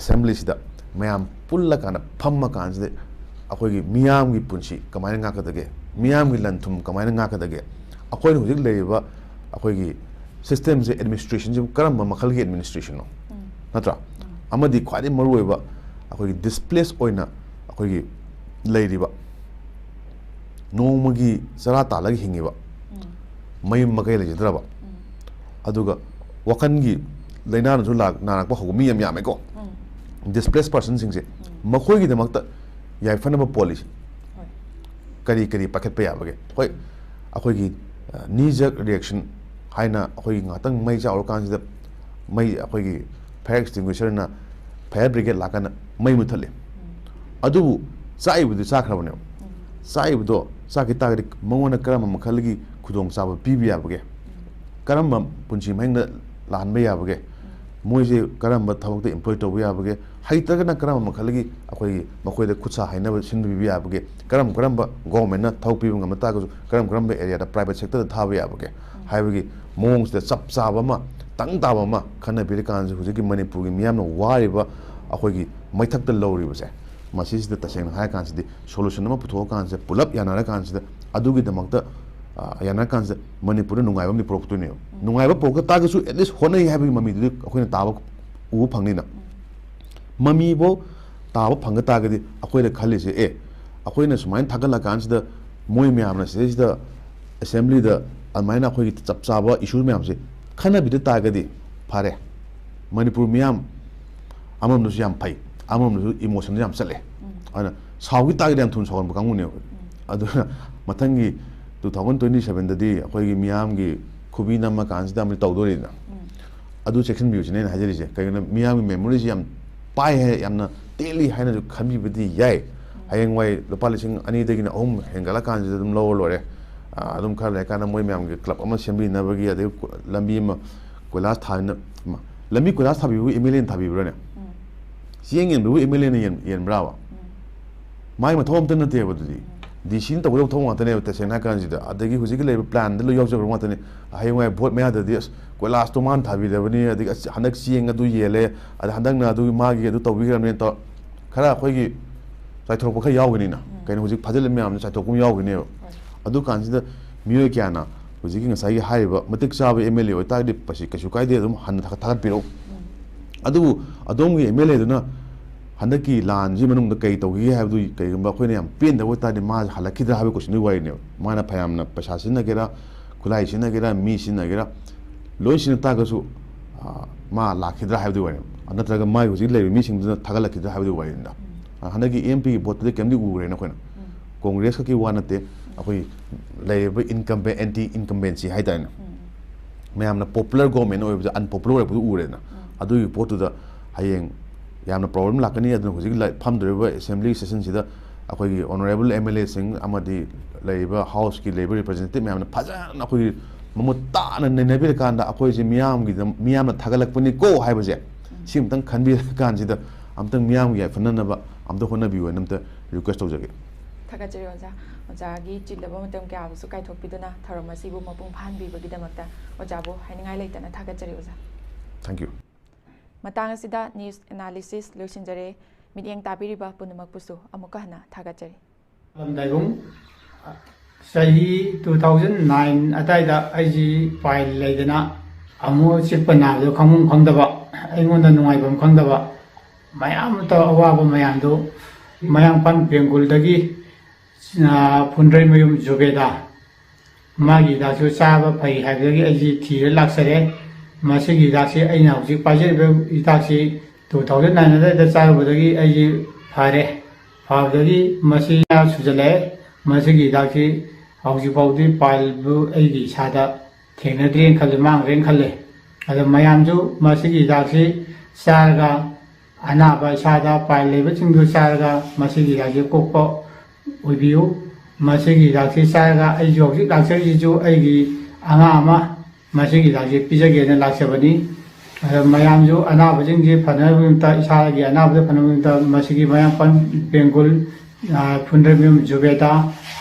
assemblyꯁꯤꯗ ꯃꯌꯥꯝ ꯄꯨꯜꯂꯀꯥꯟꯗ ꯐꯝꯃ ꯀꯥꯟꯁꯤꯗ ꯑꯩꯈꯣꯏꯒꯤ ꯃꯤꯌꯥꯝꯒꯤ ꯄꯨꯟꯁꯤ ꯀꯃꯥꯏꯅ ꯉꯥꯛꯀꯗꯒꯦ, ꯃꯤꯌꯥꯝꯒꯤ ꯂꯟ ꯊꯨꯝ ꯀꯃꯥꯏꯅ ꯉꯥꯛꯀꯗꯒꯦ, ꯑꯩꯈꯣꯏꯅ ꯍꯧꯖꯤꯛ ꯂꯩꯔꯤꯕ ꯑꯩꯈꯣꯏꯒꯤ systemꯁꯦ, administrationꯁꯤꯕꯨ ꯀꯔꯝꯕ ꯃꯈꯜꯒꯤ administrationꯅꯣ? ꯅꯠꯇ꯭ꯔꯥ? ꯑꯃꯗꯤ ꯈ꯭ꯋꯥꯏꯗꯒꯤ ꯃꯔꯨꯑꯣꯏꯕ, ꯑꯩꯈꯣꯏꯒꯤ displace ꯑꯣꯏꯅ ꯑꯩꯈꯣꯏꯒꯤ ꯂꯩꯔꯤꯕ, ꯅꯣꯡꯃꯒꯤ ꯆꯔꯥ ꯇꯥꯜꯂꯒ ꯍꯤꯡꯉꯤꯕ, ꯃꯌꯨꯝ ꯃꯀꯩ ꯂꯩꯖꯗ꯭ꯔꯕ, ꯑꯗꯨꯒ ꯋꯥꯈꯜꯒꯤ ꯂꯥꯏꯅꯥꯅꯁꯨ ꯂꯥꯛ-, ꯅꯥꯔꯛꯄ ꯍꯧꯕ ꯃꯤ ꯌꯥꯝ ꯌꯥꯝꯃꯦꯀꯣ꯫ ꯗꯤꯁꯄ꯭ꯂꯦꯁ ꯄꯥꯔꯁꯟꯁꯤꯡꯁꯦ, ꯃꯈꯣꯏꯒꯤꯗꯃꯛꯇ ꯌꯥꯏꯐꯅꯕ ꯄꯣꯂꯤꯁꯤ ꯀꯔꯤ ꯀꯔꯤ ꯄꯥꯏꯈꯠꯄ ꯌꯥꯕꯒꯦ? ꯍꯣꯏ, ꯑꯩꯈꯣꯏꯒꯤ ꯅꯤ ꯖꯔꯛ ꯔꯤꯌꯦꯛꯁꯟ ꯍꯥꯏꯅ ꯑꯩꯈꯣꯏꯒꯤ ꯉꯥꯛꯇꯪ ꯃꯩ ꯆꯥꯛꯎꯔꯀꯥꯟꯁꯤꯗ ꯃꯩ, ꯑꯩꯈꯣꯏꯒꯤ ꯐꯥꯌꯔ ꯑꯦꯛꯁꯇꯤꯡꯒ꯭ꯋꯤꯁꯔꯅ, ꯐꯥꯌꯔ ꯕ꯭ꯔꯤꯒꯦꯗ ꯂꯥꯛꯀꯥꯟꯗ ꯃꯩ ꯃꯨꯠꯊꯠꯂꯤ꯫ ꯑꯗꯨꯕꯨ ꯆꯥꯛꯏꯕꯗꯨ ꯆꯥꯈ꯭ꯔꯕꯅꯦꯕ꯫ ꯆꯥꯛꯏꯕꯗꯣ ꯆꯥꯈꯤ ꯇꯥꯔꯒꯗꯤ ꯃꯉꯣꯟꯗ ꯀꯔꯝꯕ ꯃꯈꯜꯒꯤ ꯈꯨꯗꯣꯡꯆꯥꯕ ꯄꯤꯕ ꯌꯥꯕꯒꯦ? ꯀꯔꯝꯕ ꯄꯨꯟꯁꯤ ꯃꯍꯤꯡꯗ ꯂꯥꯛꯍꯟꯕ ꯌꯥꯕꯒꯦ? ꯃꯣꯏꯁꯦ ꯀꯔꯝꯕ ꯊꯕꯛꯇ ꯑꯦꯝꯄ꯭ꯂꯣꯏ ꯇꯧꯕ ꯌꯥꯕꯒꯦ? ꯍꯩꯇ꯭ꯔꯒꯅ ꯀꯔꯝꯕ ꯃꯈꯜꯒꯤ ꯑꯩꯈꯣꯏꯒꯤ ꯃꯈꯣꯏꯗ ꯈꯨꯠ ꯁꯥ ꯍꯩꯅꯕ ꯁꯤꯟꯕꯤꯕ ꯌꯥꯕꯒꯦ? ꯀꯔꯝ ꯀꯔꯝꯕ ꯒꯣꯔꯃꯦꯟꯅ ꯊꯕꯛ ꯄꯤꯕ ꯉꯝꯕ ꯇꯥꯔꯒꯁꯨ ꯀꯔꯝ ꯀꯔꯝꯕ ꯑꯦꯔꯤꯌꯥꯗ, ꯄ꯭ꯔꯥꯏꯚꯦꯠ ꯁꯦꯛꯇꯔꯗ ꯊꯥꯕ ꯌꯥꯕꯒꯦ ꯍꯥꯏꯕꯒꯤ ꯃꯑꯣꯡꯁꯤꯗ ꯆꯞ ꯆꯥꯕ ꯑꯃ, ꯇꯪ ꯇꯥꯕ ꯑꯃ ꯈꯟꯅꯕꯤꯔꯀꯥꯟꯁꯤꯗ ꯍꯧꯖꯤꯛꯀꯤ ꯃꯅꯤꯄꯨꯔꯒꯤ ꯃꯤꯌꯥꯝꯅ ꯋꯥꯔꯤꯕ ꯑꯩꯈꯣꯏꯒꯤ ꯃꯩꯊꯛꯇ ꯂꯧꯔꯤꯕꯁꯦ, ꯃꯁꯤꯁꯤꯗ ꯇꯁꯦꯡꯅ ꯍꯥꯏꯔꯀꯥꯟꯁꯤꯗ ꯁꯣꯂꯨꯁꯟ ꯑꯃ ꯄꯨꯊꯣꯛꯑꯀꯥꯟꯁꯤꯗ, ꯄꯨꯂꯞ ꯌꯥꯅꯔꯀꯥꯟꯁꯤꯗ, ꯑꯗꯨꯒꯤꯗꯃꯛꯇ, ꯑ, ꯌꯥꯅꯔꯀꯥꯟꯁꯤꯗ ꯃꯅꯤꯄꯨꯔꯗ ꯅꯨꯡꯉꯥꯏꯕ ꯑꯃꯗꯤ ꯄꯨꯔꯛꯇꯣꯏꯅꯦꯕ꯫ ꯅꯨꯡꯉꯥꯏꯕ ꯄꯨꯔꯛꯇ ꯇꯥꯔꯒꯁꯨ at least ꯍꯣꯠꯅꯩ ꯍꯥꯏꯕꯒꯤ ꯃꯃꯤꯗꯨꯗꯤ ꯑꯩꯈꯣꯏꯅ ꯇꯥꯕ, ꯎꯕ ꯐꯪꯅꯤꯅ꯫ ꯃꯃꯤꯐꯧ ꯇꯥꯕ ꯐꯪꯒ ꯇꯥꯔꯒꯗꯤ ꯑꯩꯈꯣꯏꯅ ꯈꯜꯂꯤꯁꯦ, ꯑꯦ, ꯑꯩꯈꯣꯏꯅ ꯁꯨꯃꯥꯏꯅ ꯊꯥꯒꯠꯂꯀꯥꯟꯁꯤꯗ ꯃꯣꯏ ꯃꯌꯥꯝꯅ ꯁꯤꯗꯩꯁꯤꯗ ꯑꯦꯁꯦꯝꯕ꯭ꯂꯤꯗ ꯑꯗꯨꯃꯥꯏꯅ ꯑꯩꯈꯣꯏꯒꯤ ꯆꯞ ꯆꯥꯕ ꯏꯁꯨ ꯃꯌꯥꯝꯁꯦ ꯈꯟꯅꯕꯤꯗ ꯇꯥꯔꯒꯗꯤ ꯐꯔꯦ꯫ ꯃꯅꯤꯄꯨꯔ ꯃꯤꯌꯥꯝ ꯑꯃꯔꯣꯝꯗꯁꯨ ꯌꯥꯝ ꯐꯩ, ꯑꯃꯔꯣꯝꯗꯁꯨ ꯏꯃꯣꯁꯟꯁꯨ ꯌꯥꯝ ꯆꯠꯂꯦ꯫ ꯑꯗꯨꯅ ꯁꯥꯎꯈꯤ ꯇꯥꯔꯒꯗꯤ ꯌꯥꯝ ꯊꯨꯅ ꯁꯥꯎꯒꯟꯕ ꯀꯥꯡꯕꯨꯅꯦꯕ꯫ ꯑꯗꯨꯅ ꯃꯊꯪꯒꯤ two thousand twenty seven ꯗꯗꯤ ꯑꯩꯈꯣꯏꯒꯤ ꯃꯤꯌꯥꯝꯒꯤ ꯈꯨꯕꯤ ꯅꯝꯃ ꯀꯥꯟꯁꯤꯗ ꯑꯃꯗꯤ ꯇꯧꯗꯣꯔꯤꯗꯅ꯫ ꯑꯗꯨ ꯆꯦꯛꯁꯤꯟꯕꯤꯌꯨ ꯁꯤꯅꯦ ꯑꯩꯅ ꯍꯥꯏꯖꯔꯤꯁꯦ꯫ ꯀꯩꯒꯤꯅꯣ, ꯃꯤꯌꯥꯝꯒꯤ ꯃꯦꯃꯣꯔꯤꯁꯤ ꯌꯥꯝ ꯄꯥꯏ ꯍꯥꯏ, ꯌꯥꯝꯅ ꯇꯦꯜꯂꯤ ꯍꯥꯏꯅꯁꯨ ꯈꯟꯕꯤꯕꯗꯤ ꯌꯥꯏ꯫ ꯍꯌꯦꯡꯋꯥꯏ ꯂꯨꯄꯥ ꯂꯤꯁꯤꯡ ꯑꯅꯤꯗꯒꯤꯅ ꯑꯍꯨꯝ ꯍꯦꯟꯒꯠꯂꯀꯥꯟꯁꯤꯗ ꯑꯗꯨꯝ ꯂꯧꯔ ꯂꯣꯏꯔꯦ꯫ ꯑꯥ, ꯑꯗꯨꯝ ꯈꯔ ꯂꯩꯔꯀꯥꯟꯗ ꯃꯣꯏ ꯃꯌꯥꯝꯒꯤ ꯀ꯭ꯂꯕ ꯑꯃ ꯁꯦꯝꯕꯤꯅꯕꯒꯤ, ꯑꯗꯩ ꯀꯣ-, ꯂꯝꯕꯤ ꯑꯃ ꯀꯣꯏꯂꯥꯁ ꯊꯥꯅ-, ꯃ-, ꯂꯝꯕꯤ ꯀꯣꯏꯂꯥꯁ ꯊꯥꯕꯤꯕꯕꯨ ꯑꯦꯝ ꯑꯦꯜ ꯑꯦꯅ ꯊꯥꯕꯤꯕ꯭ꯔꯥꯅꯦ? ꯆꯦꯡ ꯌꯦꯟꯕꯕꯨ ꯑꯦꯝ ꯑꯦꯜ ꯑꯦꯅ ꯌꯦꯟ-, ꯌꯦꯟꯕ꯭ꯔꯥꯕ? ꯃꯥꯒꯤ ꯃꯊꯧ ꯑꯝꯇ ꯅꯠꯇꯦꯕ ꯑꯗꯨꯗꯤ꯫ ꯗꯤ ꯁꯤꯅ ꯇꯧꯒꯗꯕ ꯊꯕꯛ ꯉꯥꯛꯇꯅꯦꯕ, ꯇꯁꯦꯡꯅ ꯍꯥꯏꯔ ꯀꯥꯟꯁꯤꯗ꯫ ꯑꯗꯒꯤ ꯍꯧꯖꯤꯛꯀꯤ ꯂꯩꯔꯤꯕ ꯄ꯭ꯂꯥꯟꯗ ꯂꯣꯏ ꯌꯥꯎꯖꯈ꯭ꯔꯕ ꯉꯥꯛꯇꯅꯤ꯫ ꯍꯌꯦꯡꯋꯥꯏ ꯚꯣꯠ ꯃꯌꯥꯗꯗꯤ, "ꯑꯁ, ꯀꯣꯏꯂꯥꯁꯇꯣ ꯃꯥꯅ ꯊꯥꯕꯤꯔꯕꯅꯤ, ꯑꯗꯒꯤ, ꯑꯁ, ꯍꯟꯗꯛ ꯆꯦꯡ ꯑꯗꯨ ꯌꯦꯜꯂꯦ, ꯑꯗ ꯍꯟꯗꯛꯅ ꯑꯗꯨꯒꯤ ꯃꯥꯒꯤ ꯑꯗꯨ ꯇꯧꯕꯤꯈ꯭ꯔꯕꯅꯦꯅ" ꯇꯧ-, ꯈꯔ ꯑꯩꯈꯣꯏꯒꯤ ꯆꯥꯏꯊꯣꯔꯛꯄ ꯈꯔ ꯌꯥꯎꯒꯅꯤꯅ꯫ ꯀꯩꯅꯣ, ꯍꯧꯖꯤꯛ ꯐꯥꯖꯤꯜꯂꯤꯕ ꯃꯌꯥꯝꯁꯦ ꯆꯥꯏꯊꯣꯛꯄ ꯑꯃ ꯌꯥꯎꯒꯅꯦꯕ꯫ ꯑꯗꯨ ꯀꯥꯟꯁꯤꯗ ꯃꯤꯑꯣꯏ ꯀꯌꯥꯅ ꯍꯧꯖꯤꯛꯀꯤ ꯉꯁꯥꯏꯒꯤ ꯍꯥꯏꯔꯤꯕ ꯃꯇꯤꯛ ꯆꯥꯕ ꯑꯦꯝ ꯑꯦꯜ ꯑꯦ ꯑꯣꯏꯇꯥꯔꯗꯤ ꯄꯁꯤ-, ꯀꯩꯁꯨ ꯀꯥꯏꯗꯦ, ꯑꯗꯨꯝ ꯍꯟꯅ ꯊꯥꯒꯠ-, ꯊꯥꯒꯠꯄꯤꯔꯛꯎ꯫ ꯑꯗꯨꯕꯨ ꯑꯗꯣꯝꯒꯤ ꯑꯦꯝ ꯑꯦꯜ ꯑꯦꯗꯨꯅ ꯍꯟꯗꯛꯀꯤ ꯂꯥꯟꯁꯤ ꯃꯅꯨꯡꯗ ꯀꯩ ꯇꯧꯈꯤꯒꯦ ꯍꯥꯏꯕꯗꯨ ꯀꯩꯒꯨꯝꯕ ꯑꯩꯈꯣꯏꯅ ꯌꯥꯝ ꯄꯦꯟꯗꯕ ꯑꯣꯏꯇꯥꯔꯗꯤ ꯃꯥꯁꯦ ꯍꯜꯂꯛꯈꯤꯗ꯭ꯔꯥ ꯍꯥꯏꯕ ꯀꯣꯏꯁꯟꯗꯨꯒꯤ ꯋꯥꯔꯤꯅꯦꯕ꯫ ꯃꯥꯅ ꯐꯌꯥꯝꯅ ꯄꯩꯁꯥ ꯁꯤꯖꯤꯟꯅꯒꯦꯔꯥ, ꯈꯨꯠꯂꯥꯏ ꯁꯤꯖꯤꯟꯅꯒꯦꯔꯥ, ꯃꯤ ꯁꯤꯖꯤꯟꯅꯒꯦꯔꯥ, ꯂꯣꯏ ꯁꯤꯖꯤꯟꯅ ꯇꯥꯔꯒꯁꯨ, ꯑ, ꯃꯥ ꯂꯥꯛꯈꯤꯗ꯭ꯔꯥ ꯍꯥꯏꯕꯗꯨꯒꯤ ꯋꯥꯔꯤꯅꯤ, ꯅꯠꯇ꯭ꯔꯒ ꯃꯥꯒꯤ ꯍꯧꯖꯤꯛ ꯂꯩꯔꯤꯕ ꯃꯤꯁꯤꯡꯗꯨꯅ ꯊꯥꯒꯠꯂꯛꯈꯤꯗ꯭ꯔꯥ ꯍꯥꯏꯕꯗꯨꯒꯤ ꯋꯥꯔꯤꯅꯤꯗ꯫ ꯑ, ꯍꯟꯗꯛꯀꯤ ꯑꯦꯝ ꯄꯤꯒꯤ ꯚꯣꯠꯇꯨꯗꯤ ꯀꯩꯝꯇ ꯎꯈ꯭ꯔꯦꯅ ꯑꯩꯈꯣꯏꯅ꯫ ꯀꯣꯡꯒ꯭ꯔꯦꯁ ꯈꯛꯀꯤ ꯋꯥ ꯅꯠꯇꯦ, ꯑꯩꯈꯣꯏ ꯂꯩꯔꯤꯕ incumbent, anti incumbency ꯍꯥꯏꯇꯥꯔꯦꯅꯦ, ꯃꯌꯥꯝꯅ popular government ꯑꯣꯏꯕꯗ unpopular ꯑꯣꯏꯔꯛꯄꯗꯨ ꯎꯔꯦꯗꯅ꯫ ꯑꯗꯨꯒꯤ ꯄꯣꯠꯇꯨꯗ ꯍꯌꯦꯡ ꯌꯥꯝꯅ problem ꯂꯥꯛꯀꯅꯤ꯫ ꯑꯗꯨꯅ ꯍꯧꯖꯤꯛ ꯂ-, ꯐꯝꯗꯣꯔꯤꯕ assembly session ꯁꯤꯗ ꯑꯩꯈꯣꯏꯒꯤ honourable M L A ꯁꯤꯡ ꯑꯃꯗꯤ ꯂꯩꯔꯤꯕ house ꯀꯤ ꯂꯩꯔꯤꯕ representative ꯃꯌꯥꯝꯅ ꯐꯖꯅ ꯑꯩꯈꯣꯏꯒꯤ ꯃꯃꯨꯠ ꯇꯥꯅ ꯅꯩꯅꯕꯤꯔꯀꯥꯟꯗ ꯑꯩꯈꯣꯏꯁꯦ ꯃꯤꯌꯥꯝꯒꯤꯗ-, ꯃꯤꯌꯥꯝꯅ ꯊꯥꯒꯠꯂꯛꯄꯅꯤꯀꯣ ꯍꯥꯏꯕꯁꯦ ꯁꯤ ꯑꯃꯇꯪ ꯈꯟꯕꯤꯔꯀꯥꯟꯁꯤꯗ ꯑꯝꯇꯪ ꯃꯤꯌꯥꯝꯒꯤ ꯌꯥꯏꯐꯅꯅꯕ ꯑꯝꯇ ꯍꯣꯠꯅꯕꯤꯌꯨ ꯍꯥꯏꯅ ꯑꯝꯇ request ꯇꯧꯖꯒꯦ꯫ ꯊꯥꯒꯠꯆꯔꯤ ꯑꯣꯖꯥ꯫ ꯑꯣꯖꯥꯒꯤ ꯆꯤꯜꯂꯕ ꯃꯇꯝ ꯀꯌꯥꯕꯨꯁꯨ ꯀꯥꯏꯊꯣꯛꯄꯤꯗꯨꯅ ꯊꯧꯔꯝ ꯑꯁꯤꯕꯨ ꯃꯄꯨꯡ ꯐꯥꯍꯟꯕꯤꯕꯒꯤꯗꯃꯛꯇ ꯑꯣꯖꯥꯕꯨ ꯍꯥꯏꯅꯤꯡꯉꯥꯏ ꯂꯩꯇꯅ ꯊꯥꯒꯠꯆꯔꯤ ꯑꯣꯖꯥ꯫ Thank you꯫ ꯃꯇꯥꯡ ꯑꯁꯤꯗ news analysis ꯂꯣꯏꯁꯤꯟꯖꯔꯦ꯫ ꯃꯤꯠꯌꯦꯡ ꯇꯥꯕꯤꯔꯤꯕ ꯄꯨꯝꯅꯃꯛꯄꯨꯁꯨ ꯑꯃꯨꯛꯀ ꯍꯟꯅ ꯊꯥꯒꯠꯆꯔꯤ꯫ ꯂꯝꯗꯥꯏꯕꯨꯡ ꯆꯍꯤ two thousand nine ꯑꯗꯥꯏꯗ ꯑꯩꯁꯤ ꯄꯥꯏꯜ ꯂꯩꯗꯅ ꯑꯃꯨꯛ ꯆꯤꯛꯄ ꯅꯥꯕꯗꯣ ꯈꯪꯐꯝ ꯈꯪꯗꯕ, ꯑꯩꯉꯣꯟꯗ ꯅꯨꯡꯉꯥꯏꯐꯝ ꯈꯪꯗꯕ, ꯃꯌꯥꯝ ꯑꯃ ꯇꯧ-, ꯑꯋꯥꯕ ꯃꯌꯥꯝꯗꯨ ꯃꯌꯥꯡꯐꯥꯟ ꯕꯦꯡꯒꯨꯜꯗꯒꯤ, ꯑ, ꯐꯨꯟꯗ꯭ꯔꯩꯃꯌꯨꯝ ꯖꯨꯕꯦꯗꯥ, ꯃꯥꯒꯤ ꯍꯤꯗꯥꯛꯁꯨ ꯆꯥꯕ ꯐꯩ ꯍꯥꯏꯕꯗꯒꯤ ꯑꯩꯁꯤ ꯊꯤꯔ ꯂꯥꯛꯆꯔꯦ꯫ ꯃꯁꯤꯒꯤ ꯍꯤꯗꯥꯛꯁꯤ ꯑꯩꯅ ꯍꯧꯖꯤꯛ ꯄꯥꯏꯖꯔꯤꯕ ꯍꯤꯗꯥꯛꯁꯤ two thousand nine ꯑꯗꯨꯋꯥꯏꯗ ꯆꯥꯔꯨꯕꯗꯒꯤ ꯑꯩꯁꯤ ꯐꯔꯦ꯫ ꯐꯕꯗꯒꯤ ꯃꯁꯤ ꯁꯨꯖꯜꯂꯛꯑꯦ꯫ ꯃꯁꯤꯒꯤ ꯍꯤꯗꯥꯛꯁꯤ ꯍꯧꯖꯤꯛ ꯐꯥꯎꯗꯤ ꯄꯥꯏꯜꯕꯨ ꯑꯩꯒꯤ ꯏꯁꯥꯗ ꯊꯦꯡꯅꯗ꯭ꯔꯦꯅ ꯈꯜꯂꯦ, ꯃꯥꯡꯈ꯭ꯔꯦꯅ ꯈꯜꯂꯦ꯫ ꯑꯗꯣ ꯃꯌꯥꯝꯁꯨ ꯃꯁꯤꯒꯤ ꯍꯤꯗꯥꯛꯁꯤ ꯆꯥꯔꯒ ꯑꯅꯥꯕ ꯏꯁꯥꯗ ꯄꯥꯏꯜ ꯂꯩꯕꯁꯤꯡꯗꯨ ꯆꯥꯔꯒ ꯃꯁꯤꯒꯤ ꯍꯤꯗꯥꯛꯁꯤ ꯀꯣꯛꯄ ꯑꯣꯏꯕꯤꯌꯨ꯫ ꯃꯁꯤꯒꯤ ꯍꯤꯗꯥꯛꯁꯤ ꯆꯥꯔꯒ ꯑꯩꯁꯨ ꯍꯧꯖꯤꯛ ꯂꯥꯛꯆꯔꯤꯁꯤꯁꯨ ꯑꯩꯒꯤ ꯑꯉꯥꯡ ꯑꯃ ꯃꯁꯤꯒꯤ ꯍꯤꯗꯥꯛꯁꯤ ꯄꯤꯖꯒꯦꯅ ꯂꯥꯛꯆꯕꯅꯤ꯫ ꯑꯗꯣ ꯃꯌꯥꯝꯁꯨ ꯑꯅꯥꯕꯁꯤꯡꯁꯤ ꯐꯅꯕꯒꯤꯗꯃꯛꯇ, ꯏꯁꯥꯒꯤ ꯑꯅꯥꯕꯗ ꯐꯅꯕꯒꯤꯗꯃꯛꯇ ꯃꯁꯤꯒꯤ ꯃꯌꯥꯡꯐꯥꯟ ꯕꯦꯡꯒꯨꯜ, ꯑ, ꯐꯨꯟꯗ꯭ꯔꯩꯃꯌꯨꯝ ꯖꯨꯕꯦꯗꯥ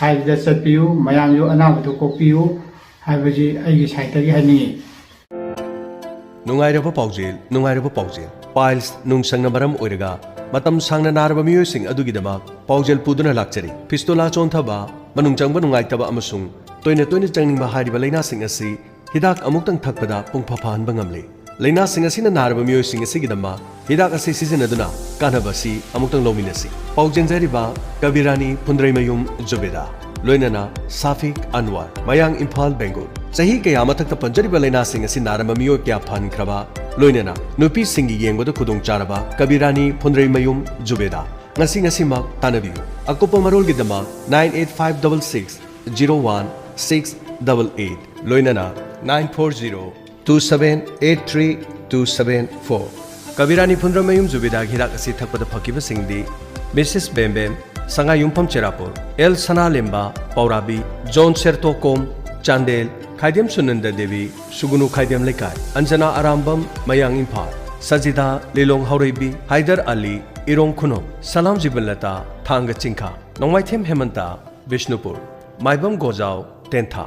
ꯍꯥꯏꯕꯗ ꯆꯠꯄꯤꯌꯨ, ꯃꯌꯥꯝꯁꯨ ꯑꯅꯥꯕꯗꯨ ꯀꯣꯛꯄꯤꯌꯨ ꯍꯥꯏꯕꯁꯤ ꯑꯩꯒꯤ ꯁꯥꯏꯠꯇꯒꯤ ꯍꯥꯏꯅꯤꯡꯏ꯫ ꯅꯨꯡꯉꯥꯏꯔꯕ ꯄꯥꯎꯖꯦꯜ, ꯅꯨꯡꯉꯥꯏꯔꯕ ꯄꯥꯎꯖꯦꯜ꯫ ꯄꯥꯏꯜꯁ ꯅꯨꯡꯁꯪꯅ ꯃꯔꯝ ꯑꯣꯏꯔꯒ ꯃꯇꯝ ꯁꯥꯡꯅ ꯅꯥꯔꯕ ꯃꯤꯑꯣꯏꯁꯤꯡ ꯑꯗꯨꯒꯤꯗꯃꯛ ꯄꯥꯎꯖꯦꯜ ꯄꯨꯗꯨꯅ ꯂꯥꯛꯆꯔꯤ꯫ ꯐꯤꯁꯇꯣꯂꯥ ꯆꯣꯟꯊꯕ, ꯃꯅꯨꯡ ꯆꯪꯕ ꯅꯨꯡꯉꯥꯏꯇꯕ ꯑꯃꯁꯨꯡ ꯇꯣꯏꯅ ꯇꯣꯏꯅ ꯆꯪꯅꯤꯡꯕ ꯍꯥꯏꯔꯤꯕ ꯂꯥꯏꯅꯥꯁꯤꯡ ꯑꯁꯤ ꯍꯤꯗꯥꯛ ꯑꯃꯨꯛꯇꯪ ꯊꯛꯄꯗ ꯄꯨꯡꯐ ꯐꯍꯟꯕ ꯉꯝꯂꯦ꯫ ꯂꯥꯏꯅꯥꯁꯤꯡ ꯑꯁꯤꯅ ꯅꯥꯔꯕ ꯃꯤꯑꯣꯏꯁꯤꯡ ꯑꯁꯤꯒꯤꯗꯃꯛ ꯍꯤꯗꯥꯛ ꯑꯁꯤ ꯁꯤꯖꯤꯟꯅꯗꯨꯅ ꯀꯥꯟꯅꯕ ꯑꯁꯤ ꯑꯃꯨꯛꯇꯪ ꯂꯧꯃꯤꯟꯅꯁꯤ꯫ ꯄꯥꯎ ꯆꯦꯟꯖꯔꯤꯕ ꯀꯕꯤꯔꯥꯅꯤ ꯐꯨꯟꯗ꯭ꯔꯩꯃꯌꯨꯝ ꯖꯨꯕꯦꯗꯥ꯫ ꯂꯣꯏꯅꯅ ꯁꯥꯐꯤꯛ ꯑꯟꯋꯔ, ꯃꯌꯥꯡ ꯏꯝꯐꯥꯜ, ꯕꯦꯡꯒꯨꯜ꯫ ꯆꯍꯤ ꯀꯌꯥ ꯃꯊꯛꯇ ꯄꯟꯖꯔꯤꯕ ꯂꯩꯅꯥꯁꯤꯡ ꯑꯁꯤ ꯅꯥꯔꯝꯕ ꯃꯤꯑꯣꯏ ꯀꯌꯥ ꯐꯍꯟꯈ꯭ꯔꯕ, ꯂꯣꯏꯅꯅ ꯅꯨꯄꯤꯁꯤꯡꯒꯤ ꯌꯦꯡꯕꯗ ꯈꯨꯗꯣꯡꯆꯥꯔꯕ ꯀꯕꯤꯔꯥꯅꯤ ꯐꯨꯟꯗ꯭ꯔꯩꯃꯌꯨꯝ ꯖꯨꯕꯦꯗꯥ꯫ ꯉꯁꯤ ꯉꯁꯤꯃꯛ ꯇꯥꯟꯅꯕꯤꯌꯨ꯫ ꯑꯀꯨꯞꯄ ꯃꯔꯣꯜꯒꯤꯗꯃꯛ nine eight five double six zero one six double eight, ꯂꯣꯏꯅꯅ nine four zero two seven eight three two seven four꯫ ꯀꯕꯤꯔꯥꯅꯤ ꯐꯨꯟꯗ꯭ꯔꯩꯃꯌꯨꯝ ꯖꯨꯕꯦꯗꯥꯒꯤ ꯍꯤꯗꯥꯛ ꯑꯁꯤ ꯊꯛꯄꯗ ꯐꯈꯤꯕꯁꯤꯡꯗꯤ ꯃꯤꯁꯦꯁ ꯕꯦꯝꯕꯦꯝ, ꯁꯉꯥꯏꯌꯨꯝꯐꯝ ꯆꯦꯔꯥꯄꯨꯔ, ꯑꯦꯜ ꯁꯅꯥꯂꯦꯝꯕ, ꯄꯥꯎꯔꯥꯕꯤ, ꯖꯣꯟ ꯁꯦꯔꯇꯣꯀꯣꯝ, ꯆꯥꯟꯗꯦꯜ, ꯈꯥꯏꯗꯦꯝ ꯁꯨꯅꯟꯗ ꯗꯦꯕꯤ, ꯁꯨꯒꯨꯅꯨ ꯈꯥꯏꯗꯦꯝ ꯂꯩꯀꯥꯏ, ꯑꯟꯖꯅꯥ ꯑꯔꯥꯝꯕꯝ, ꯃꯌꯥꯡ ꯏꯝꯐꯥꯜ, ꯁꯖꯤꯗꯥ ꯂꯤꯂꯣꯡ ꯍꯥꯎꯔꯩꯕꯤ, ꯍꯥꯏꯗꯔ ꯑꯂꯤ, ꯏꯔꯣꯡ ꯈꯨꯅꯧ, ꯁꯂꯥꯝ ꯖꯤꯕꯟꯂꯇꯥ, ꯊꯥꯡꯒ ꯆꯤꯡꯈꯥ, ꯅꯣꯡꯃꯥꯏꯊꯦꯝ ꯍꯦꯃꯟꯇ, ꯕꯤꯁꯅꯨꯄꯨꯔ, ꯃꯥꯏꯕꯝ ꯒꯣꯖꯥꯎ, ꯇꯦꯟꯊꯥ,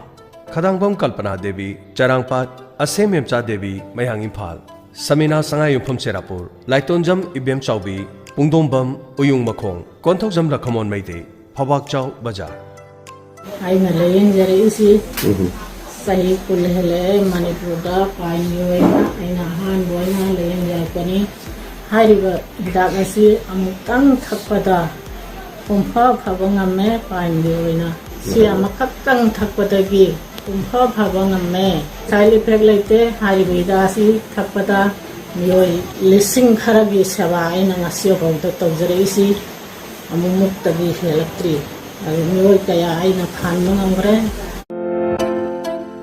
ꯈꯗꯥꯡꯕꯝ ꯀꯜꯄꯅꯥ ꯗꯦꯕꯤ, ꯆꯔꯥꯡꯄꯥꯠ, ꯑꯁꯦꯝ ꯃꯦꯝꯆꯥ ꯗꯦꯕꯤ, ꯃꯌꯥꯡ ꯏꯝꯐꯥꯜ, ꯁꯃꯤꯅꯥ ꯁꯉꯥꯏꯌꯨꯝꯐꯝ ꯆꯦꯔꯥꯄꯨꯔ, ꯂꯥꯏꯇꯣꯟꯖꯝ ꯏꯕꯦꯝꯆꯥꯎꯕꯤ, ꯄꯨꯡꯗꯣꯡꯕꯝ ꯎꯌꯨꯡ ꯃꯈꯣꯡ, ꯀꯣꯟꯊꯧꯖꯝ ꯂꯈꯃꯣꯟ ꯃꯩꯇꯩ, ꯐꯧꯕꯥꯛꯆꯥꯎ ꯕꯖꯥꯔ꯫ ꯑꯩꯅ ꯂꯥꯌꯦꯡꯖꯔꯛꯏꯁꯤ ꯎꯝ꯫ ꯆꯍꯤ ꯀꯨꯟ ꯍꯦꯜꯂꯛꯑꯦ꯫ ꯃꯅꯤꯄꯨꯔꯗ ꯄꯥꯏꯟꯒꯤ ꯑꯣꯏꯅ ꯑꯩꯅ ꯑꯍꯥꯟꯕ ꯑꯣꯏꯅ ꯂꯥꯌꯦꯡꯖꯔꯛꯄꯅꯤ꯫ ꯍꯥꯏꯔꯤꯕ ꯍꯤꯗꯥꯛ ꯑꯁꯤ ꯑꯃꯨꯛꯇꯪ ꯊꯛꯄꯗ ꯄꯨꯡꯐ ꯐꯕ ꯉꯝꯃꯦ꯫ ꯄꯥꯏꯟꯒꯤ ꯑꯣꯏꯅ ꯁꯤ ꯑꯃꯈꯛꯇꯪ ꯊꯛꯄꯗꯒꯤ ꯄꯨꯡꯐ ꯐꯕ ꯉꯝꯃꯦ꯫ ꯁꯥꯏꯠ ꯏꯐꯦꯛ ꯂꯩꯇꯦ꯫ ꯍꯥꯏꯔꯤꯕ ꯍꯤꯗꯥꯛ ꯑꯁꯤ ꯊꯛꯄꯗ ꯃꯤꯑꯣꯏ ꯂꯤꯁꯤꯡ ꯈꯔꯒꯤ ꯁꯦꯕꯥ ꯑꯩꯅ ꯉꯁꯤ ꯐꯥꯎꯗ ꯇꯧꯖꯔꯛꯏꯁꯤ ꯑꯃꯨꯛꯃꯨꯛꯇꯒꯤ ꯍꯦꯜꯂꯛꯇ꯭ꯔꯤ꯫ ꯑꯗꯨ ꯃꯤꯑꯣꯏ ꯀꯌꯥ ꯑꯩꯅ ꯐꯍꯟꯕ ꯉꯝꯈ꯭ꯔꯦ꯫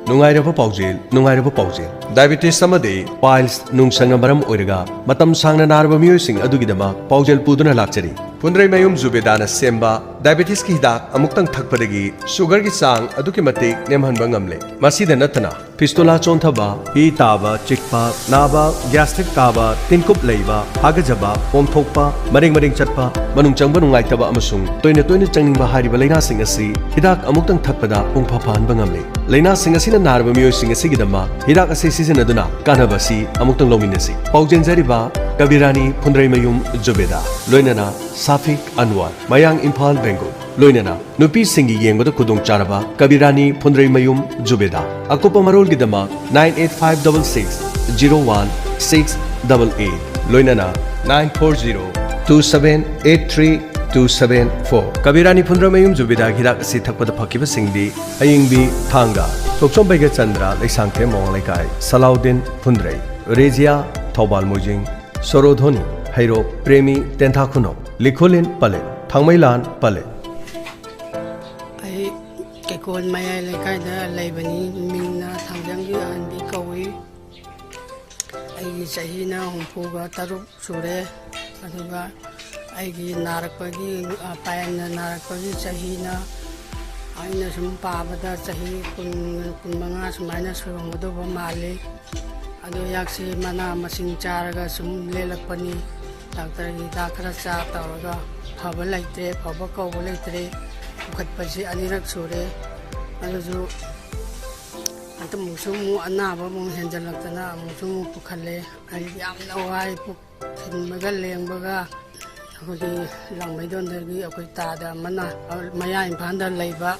ꯅꯨꯡꯉꯥꯏꯔꯕ ꯄꯥꯎꯖꯦꯜ, ꯅꯨꯡꯉꯥꯏꯔꯕ ꯄꯥꯎꯖꯦꯜ꯫ ꯗꯥꯏꯕꯦꯇꯤꯁ ꯑꯃꯗꯤ ꯄꯥꯏꯜꯁ ꯅꯨꯡꯁꯪꯅ ꯃꯔꯝ ꯑꯣꯏꯔꯒ ꯃꯇꯝ ꯁꯥꯡꯅ ꯅꯥꯔꯕ ꯃꯤꯑꯣꯏꯁꯤꯡ ꯑꯗꯨꯒꯤꯗꯃꯛ ꯄꯥꯎꯖꯦꯜ ꯄꯨꯗꯨꯅ ꯂꯥꯛꯆꯔꯤ꯫ ꯐꯨꯟꯗ꯭ꯔꯩꯃꯌꯨꯝ ꯖꯨꯕꯦꯗꯥꯅ ꯁꯦꯝꯕ ꯗꯥꯏꯕꯦꯇꯤꯁꯀꯤ ꯍꯤꯗꯥꯛ ꯑꯃꯨꯛꯇꯪ ꯊꯛꯄꯗꯒꯤ ꯁꯨꯒꯔꯒꯤ ꯆꯥꯡ ꯑꯗꯨꯛꯀꯤ ꯃꯇꯤꯛ ꯅꯦꯝꯍꯟꯕ ꯉꯝꯂꯦ꯫ ꯃꯁꯤꯗ ꯅꯠꯇꯅ ꯐꯤꯁꯇꯨꯂꯥ ꯆꯣꯟꯊꯕ, ꯄꯤ ꯇꯥꯕ, ꯆꯤꯛꯄ, ꯅꯥꯕ, ꯒ꯭ꯌꯥꯁꯇ꯭ꯔꯤꯛ ꯀꯥꯕ, ꯇꯤꯟꯀꯨꯞ ꯂꯩꯕ, ꯍꯥꯒꯖꯕ, ꯄꯣꯝꯊꯣꯛꯄ, ꯃꯔꯦꯡ ꯃꯔꯦꯡ ꯆꯠꯄ, ꯃꯅꯨꯡ ꯆꯪꯕ ꯅꯨꯡꯉꯥꯏꯇꯕ ꯑꯃꯁꯨꯡ ꯇꯣꯏꯅ ꯇꯣꯏꯅ ꯆꯪꯅꯤꯡꯕ ꯍꯥꯏꯔꯤꯕ ꯂꯥꯏꯅꯥꯁꯤꯡ ꯑꯁꯤ ꯍꯤꯗꯥꯛ ꯑꯃꯨꯛꯇꯪ ꯊꯛꯄꯗ ꯄꯨꯡꯐ ꯐꯍꯟꯕ ꯉꯝꯂꯦ꯫ ꯂꯥꯏꯅꯥꯁꯤꯡ ꯑꯁꯤꯅ ꯅꯥꯔꯕ ꯃꯤꯑꯣꯏꯁꯤꯡ ꯑꯁꯤꯒꯤꯗꯃꯛ ꯍꯤꯗꯥꯛ ꯑꯁꯤ ꯁꯤꯖꯤꯟꯅꯗꯨꯅ ꯀꯥꯟꯅꯕ ꯑꯁꯤ ꯑꯃꯨꯛꯇꯪ ꯂꯧꯃꯤꯟꯅꯁꯤ꯫ ꯄꯥꯎꯖꯦꯟꯖꯔꯤꯕ ꯀꯕꯤꯔꯥꯅꯤ ꯐꯨꯟꯗ꯭ꯔꯩꯃꯌꯨꯝ ꯖꯨꯕꯦꯗꯥ, ꯂꯣꯏꯅꯅ ꯁꯥꯐꯤꯛ ꯑꯟꯋꯔ, ꯃꯌꯥꯡ ꯏꯝꯐꯥꯜ, ꯕꯦꯡꯒꯨꯜ, ꯂꯣꯏꯅꯅ ꯅꯨꯄꯤꯁꯤꯡꯒꯤ ꯌꯦꯡꯕꯗ ꯈꯨꯗꯣꯡꯆꯥꯔꯕ ꯀꯕꯤꯔꯥꯅꯤ ꯐꯨꯟꯗ꯭ꯔꯩꯃꯌꯨꯝ ꯖꯨꯕꯦꯗꯥ꯫ ꯑꯀꯨꯞꯄ ꯃꯔꯣꯜꯒꯤꯗꯃꯛ nine eight five double six zero one six double eight, ꯂꯣꯏꯅꯅ nine four zero two seven eight three two seven four꯫ ꯀꯕꯤꯔꯥꯅꯤ ꯐꯨꯟꯗ꯭ꯔꯩꯃꯌꯨꯝ ꯖꯨꯕꯤꯗꯥꯒꯤ ꯍꯤꯗꯥꯛ ꯑꯁꯤ ꯊꯛꯄꯗ ꯐꯈꯤꯕꯁꯤꯡꯗꯤ: ꯑꯌꯤꯡꯕꯤ ꯊꯥꯡꯒ, ꯊꯣꯛꯆꯣꯝ ꯕꯩꯒꯆꯟꯗ꯭ꯔ, ꯂꯩꯁꯥꯡꯊꯦꯝ ꯃꯋꯥꯡ ꯂꯩꯀꯥꯏ, ꯁꯂꯥꯎꯗꯤꯟ ꯐꯨꯟꯗ꯭ꯔꯩ, ꯔꯦꯖꯤꯌꯥ ꯊꯧꯕꯥꯜ ꯃꯣꯏꯖꯤꯡ, ꯁꯣꯔꯣꯙꯣꯅꯤ ꯍꯩꯔꯣꯛ, ꯄ꯭ꯔꯦꯃꯤ ꯇꯦꯟꯊꯥ ꯈꯨꯅꯧ, ꯂꯤꯈꯣꯂꯤꯟ ꯄꯂꯦ, ꯊꯥꯡꯃꯩꯂꯥꯟ ꯄꯂꯦ꯫ ꯑꯩ ꯀꯩꯀꯣꯟ ꯃꯌꯥꯏ ꯂꯩꯀꯥꯏꯗ ꯂꯩꯕꯅꯤ꯫ ꯃꯤꯡꯅ ꯊꯥꯡꯖꯝꯒꯤ ꯑꯍꯟꯕꯤ ꯀꯧꯏ꯫ ꯑꯩꯒꯤ ꯆꯍꯤꯅ ꯍꯨꯝꯐꯨꯒ ꯇꯔꯨꯛ ꯁꯨꯔꯦ꯫ ꯑꯗꯨꯒ ꯑꯩꯒꯤ ꯅꯥꯔꯛꯄꯒꯤ, ꯑ, ꯄꯥꯌꯦꯟꯅ ꯅꯥꯔꯛꯄꯒꯤ ꯆꯍꯤꯅ, ꯑꯩꯅ ꯁꯨꯝ ꯄꯥꯕꯗ ꯆꯍꯤ ꯀꯨꯟ, ꯀꯨꯟꯃꯉꯥ ꯁꯨꯃꯥꯏꯅ ꯁꯨꯔꯝꯒꯗꯧꯕ ꯃꯥꯜꯂꯤ꯫ ꯑꯗꯣ ꯍꯤꯗꯥꯛꯁꯤ ꯃꯅꯥ ꯃꯁꯤꯡ ꯆꯥꯔꯒ ꯁꯨꯝ ꯂꯦꯜꯂꯛꯄꯅꯤ꯫ ꯗꯥꯛꯇꯔꯒꯤ ꯍꯤꯗꯥꯛ ꯈꯔ ꯆꯥ ꯇꯧꯔꯒ ꯐꯕ ꯂꯩꯇ꯭ꯔꯦ, ꯐꯕ ꯀꯧꯕ ꯂꯩꯇ꯭ꯔꯦ꯫ ꯄꯨꯈꯠꯄꯁꯤ ꯑꯅꯤꯔꯛ ꯁꯨꯔꯦ꯫ ꯑꯗꯨꯁꯨ ꯍꯟꯗꯛꯃꯨꯛꯁꯨ ꯑꯃꯨꯛ ꯑꯅꯥꯕ ꯑꯃꯨꯛ ꯍꯦꯟꯖꯜꯂꯛꯇꯅ ꯑꯃꯨꯛꯁꯨ ꯑꯃꯨꯛ ꯄꯨꯈꯠꯂꯦ꯫ ꯑꯩ ꯌꯥꯝꯅ ꯋꯥꯏ, ꯄꯨꯛ ꯊꯤꯟꯕꯒ ꯂꯦꯡꯕꯒ꯫ ꯑꯩꯈꯣꯏꯒꯤ ꯂꯥꯡꯃꯩꯗꯣꯟꯗꯒꯤ ꯑꯩꯈꯣꯏ ꯇꯥꯗ ꯑꯃꯅ ꯃꯌꯥ ꯏꯝꯐꯥꯜꯗ ꯂꯩꯕ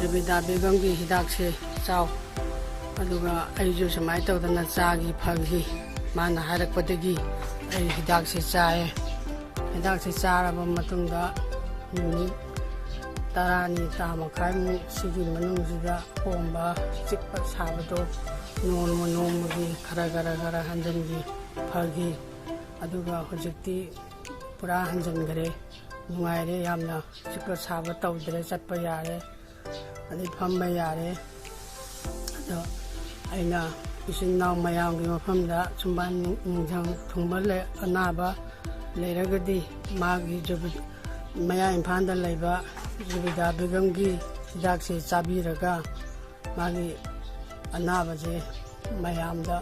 ꯖꯨꯕꯤꯗꯥ ꯕꯦꯒꯝꯒꯤ ꯍꯤꯗꯥꯛꯁꯦ ꯆꯥꯎ꯫ ꯑꯗꯨꯒ ꯑꯩꯁꯨ ꯁꯨꯃꯥꯏꯅ ꯇꯧꯗꯅ ꯆꯥꯈꯤ, ꯐꯈꯤ꯫ ꯃꯥꯅ ꯍꯥꯏꯔꯛꯄꯗꯒꯤ ꯑꯩ ꯍꯤꯗꯥꯛꯁꯦ ꯆꯥꯏꯌꯦ꯫ ꯍꯤꯗꯥꯛꯁꯦ ꯆꯥꯔꯕ ꯃꯇꯨꯡꯗ ꯅꯨꯃꯤꯠ ꯇꯔꯥꯅꯤ, ꯇꯔꯥ ꯃꯈꯥꯏꯃꯨꯛ ꯁꯤꯒꯤ ꯃꯅꯨꯡꯁꯤꯗ ꯄꯣꯝꯕ, ꯆꯤꯛꯄ ꯁꯥꯕꯗꯣ ꯅꯣꯡꯃ ꯅꯣꯡꯃꯒꯤ ꯈꯔ ꯈꯔ ꯈꯔ ꯍꯟꯖꯤꯟꯈꯤ, ꯐꯈꯤ꯫ ꯑꯗꯨꯒ ꯍꯧꯖꯤꯛꯇꯤ ꯄꯨꯔꯥ ꯍꯟꯖꯤꯟꯈ꯭ꯔꯦ꯫ ꯅꯨꯡꯉꯥꯏꯔꯦ ꯌꯥꯝꯅ꯫ ꯆꯤꯛꯄ ꯁꯥꯕ ꯇꯧꯗ꯭ꯔꯦ, ꯆꯠꯄ ꯌꯥꯔꯦ, ꯑꯗꯩ ꯐꯝꯕ ꯌꯥꯔꯦ꯫ ꯑꯗꯣ ꯑꯩꯅ ꯏꯆꯤꯟ ꯏꯅꯥꯎ ꯃꯌꯥꯝꯒꯤ ꯃꯐꯝꯗ ꯁꯨꯝꯕꯥꯟ ꯅꯨꯡꯖꯪ ꯊꯨꯡꯕ ꯂꯩ-, ꯑꯅꯥꯕ ꯂꯩꯔꯒꯗꯤ ꯃꯥꯒꯤ ꯖꯨꯕꯤ-, ꯃꯌꯥ ꯏꯝꯐꯥꯜꯗ ꯂꯩꯕ ꯖꯨꯕꯤꯗꯥ ꯕꯦꯒꯝꯒꯤ ꯍꯤꯗꯥꯛꯁꯦ ꯆꯥꯕꯤꯔꯒ ꯃꯥꯒꯤ ꯑꯅꯥꯕꯁꯦ ꯃꯌꯥꯝꯗ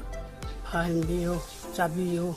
ꯐꯍꯟꯕꯤꯌꯨ, ꯆꯥꯕꯤꯌꯨ꯫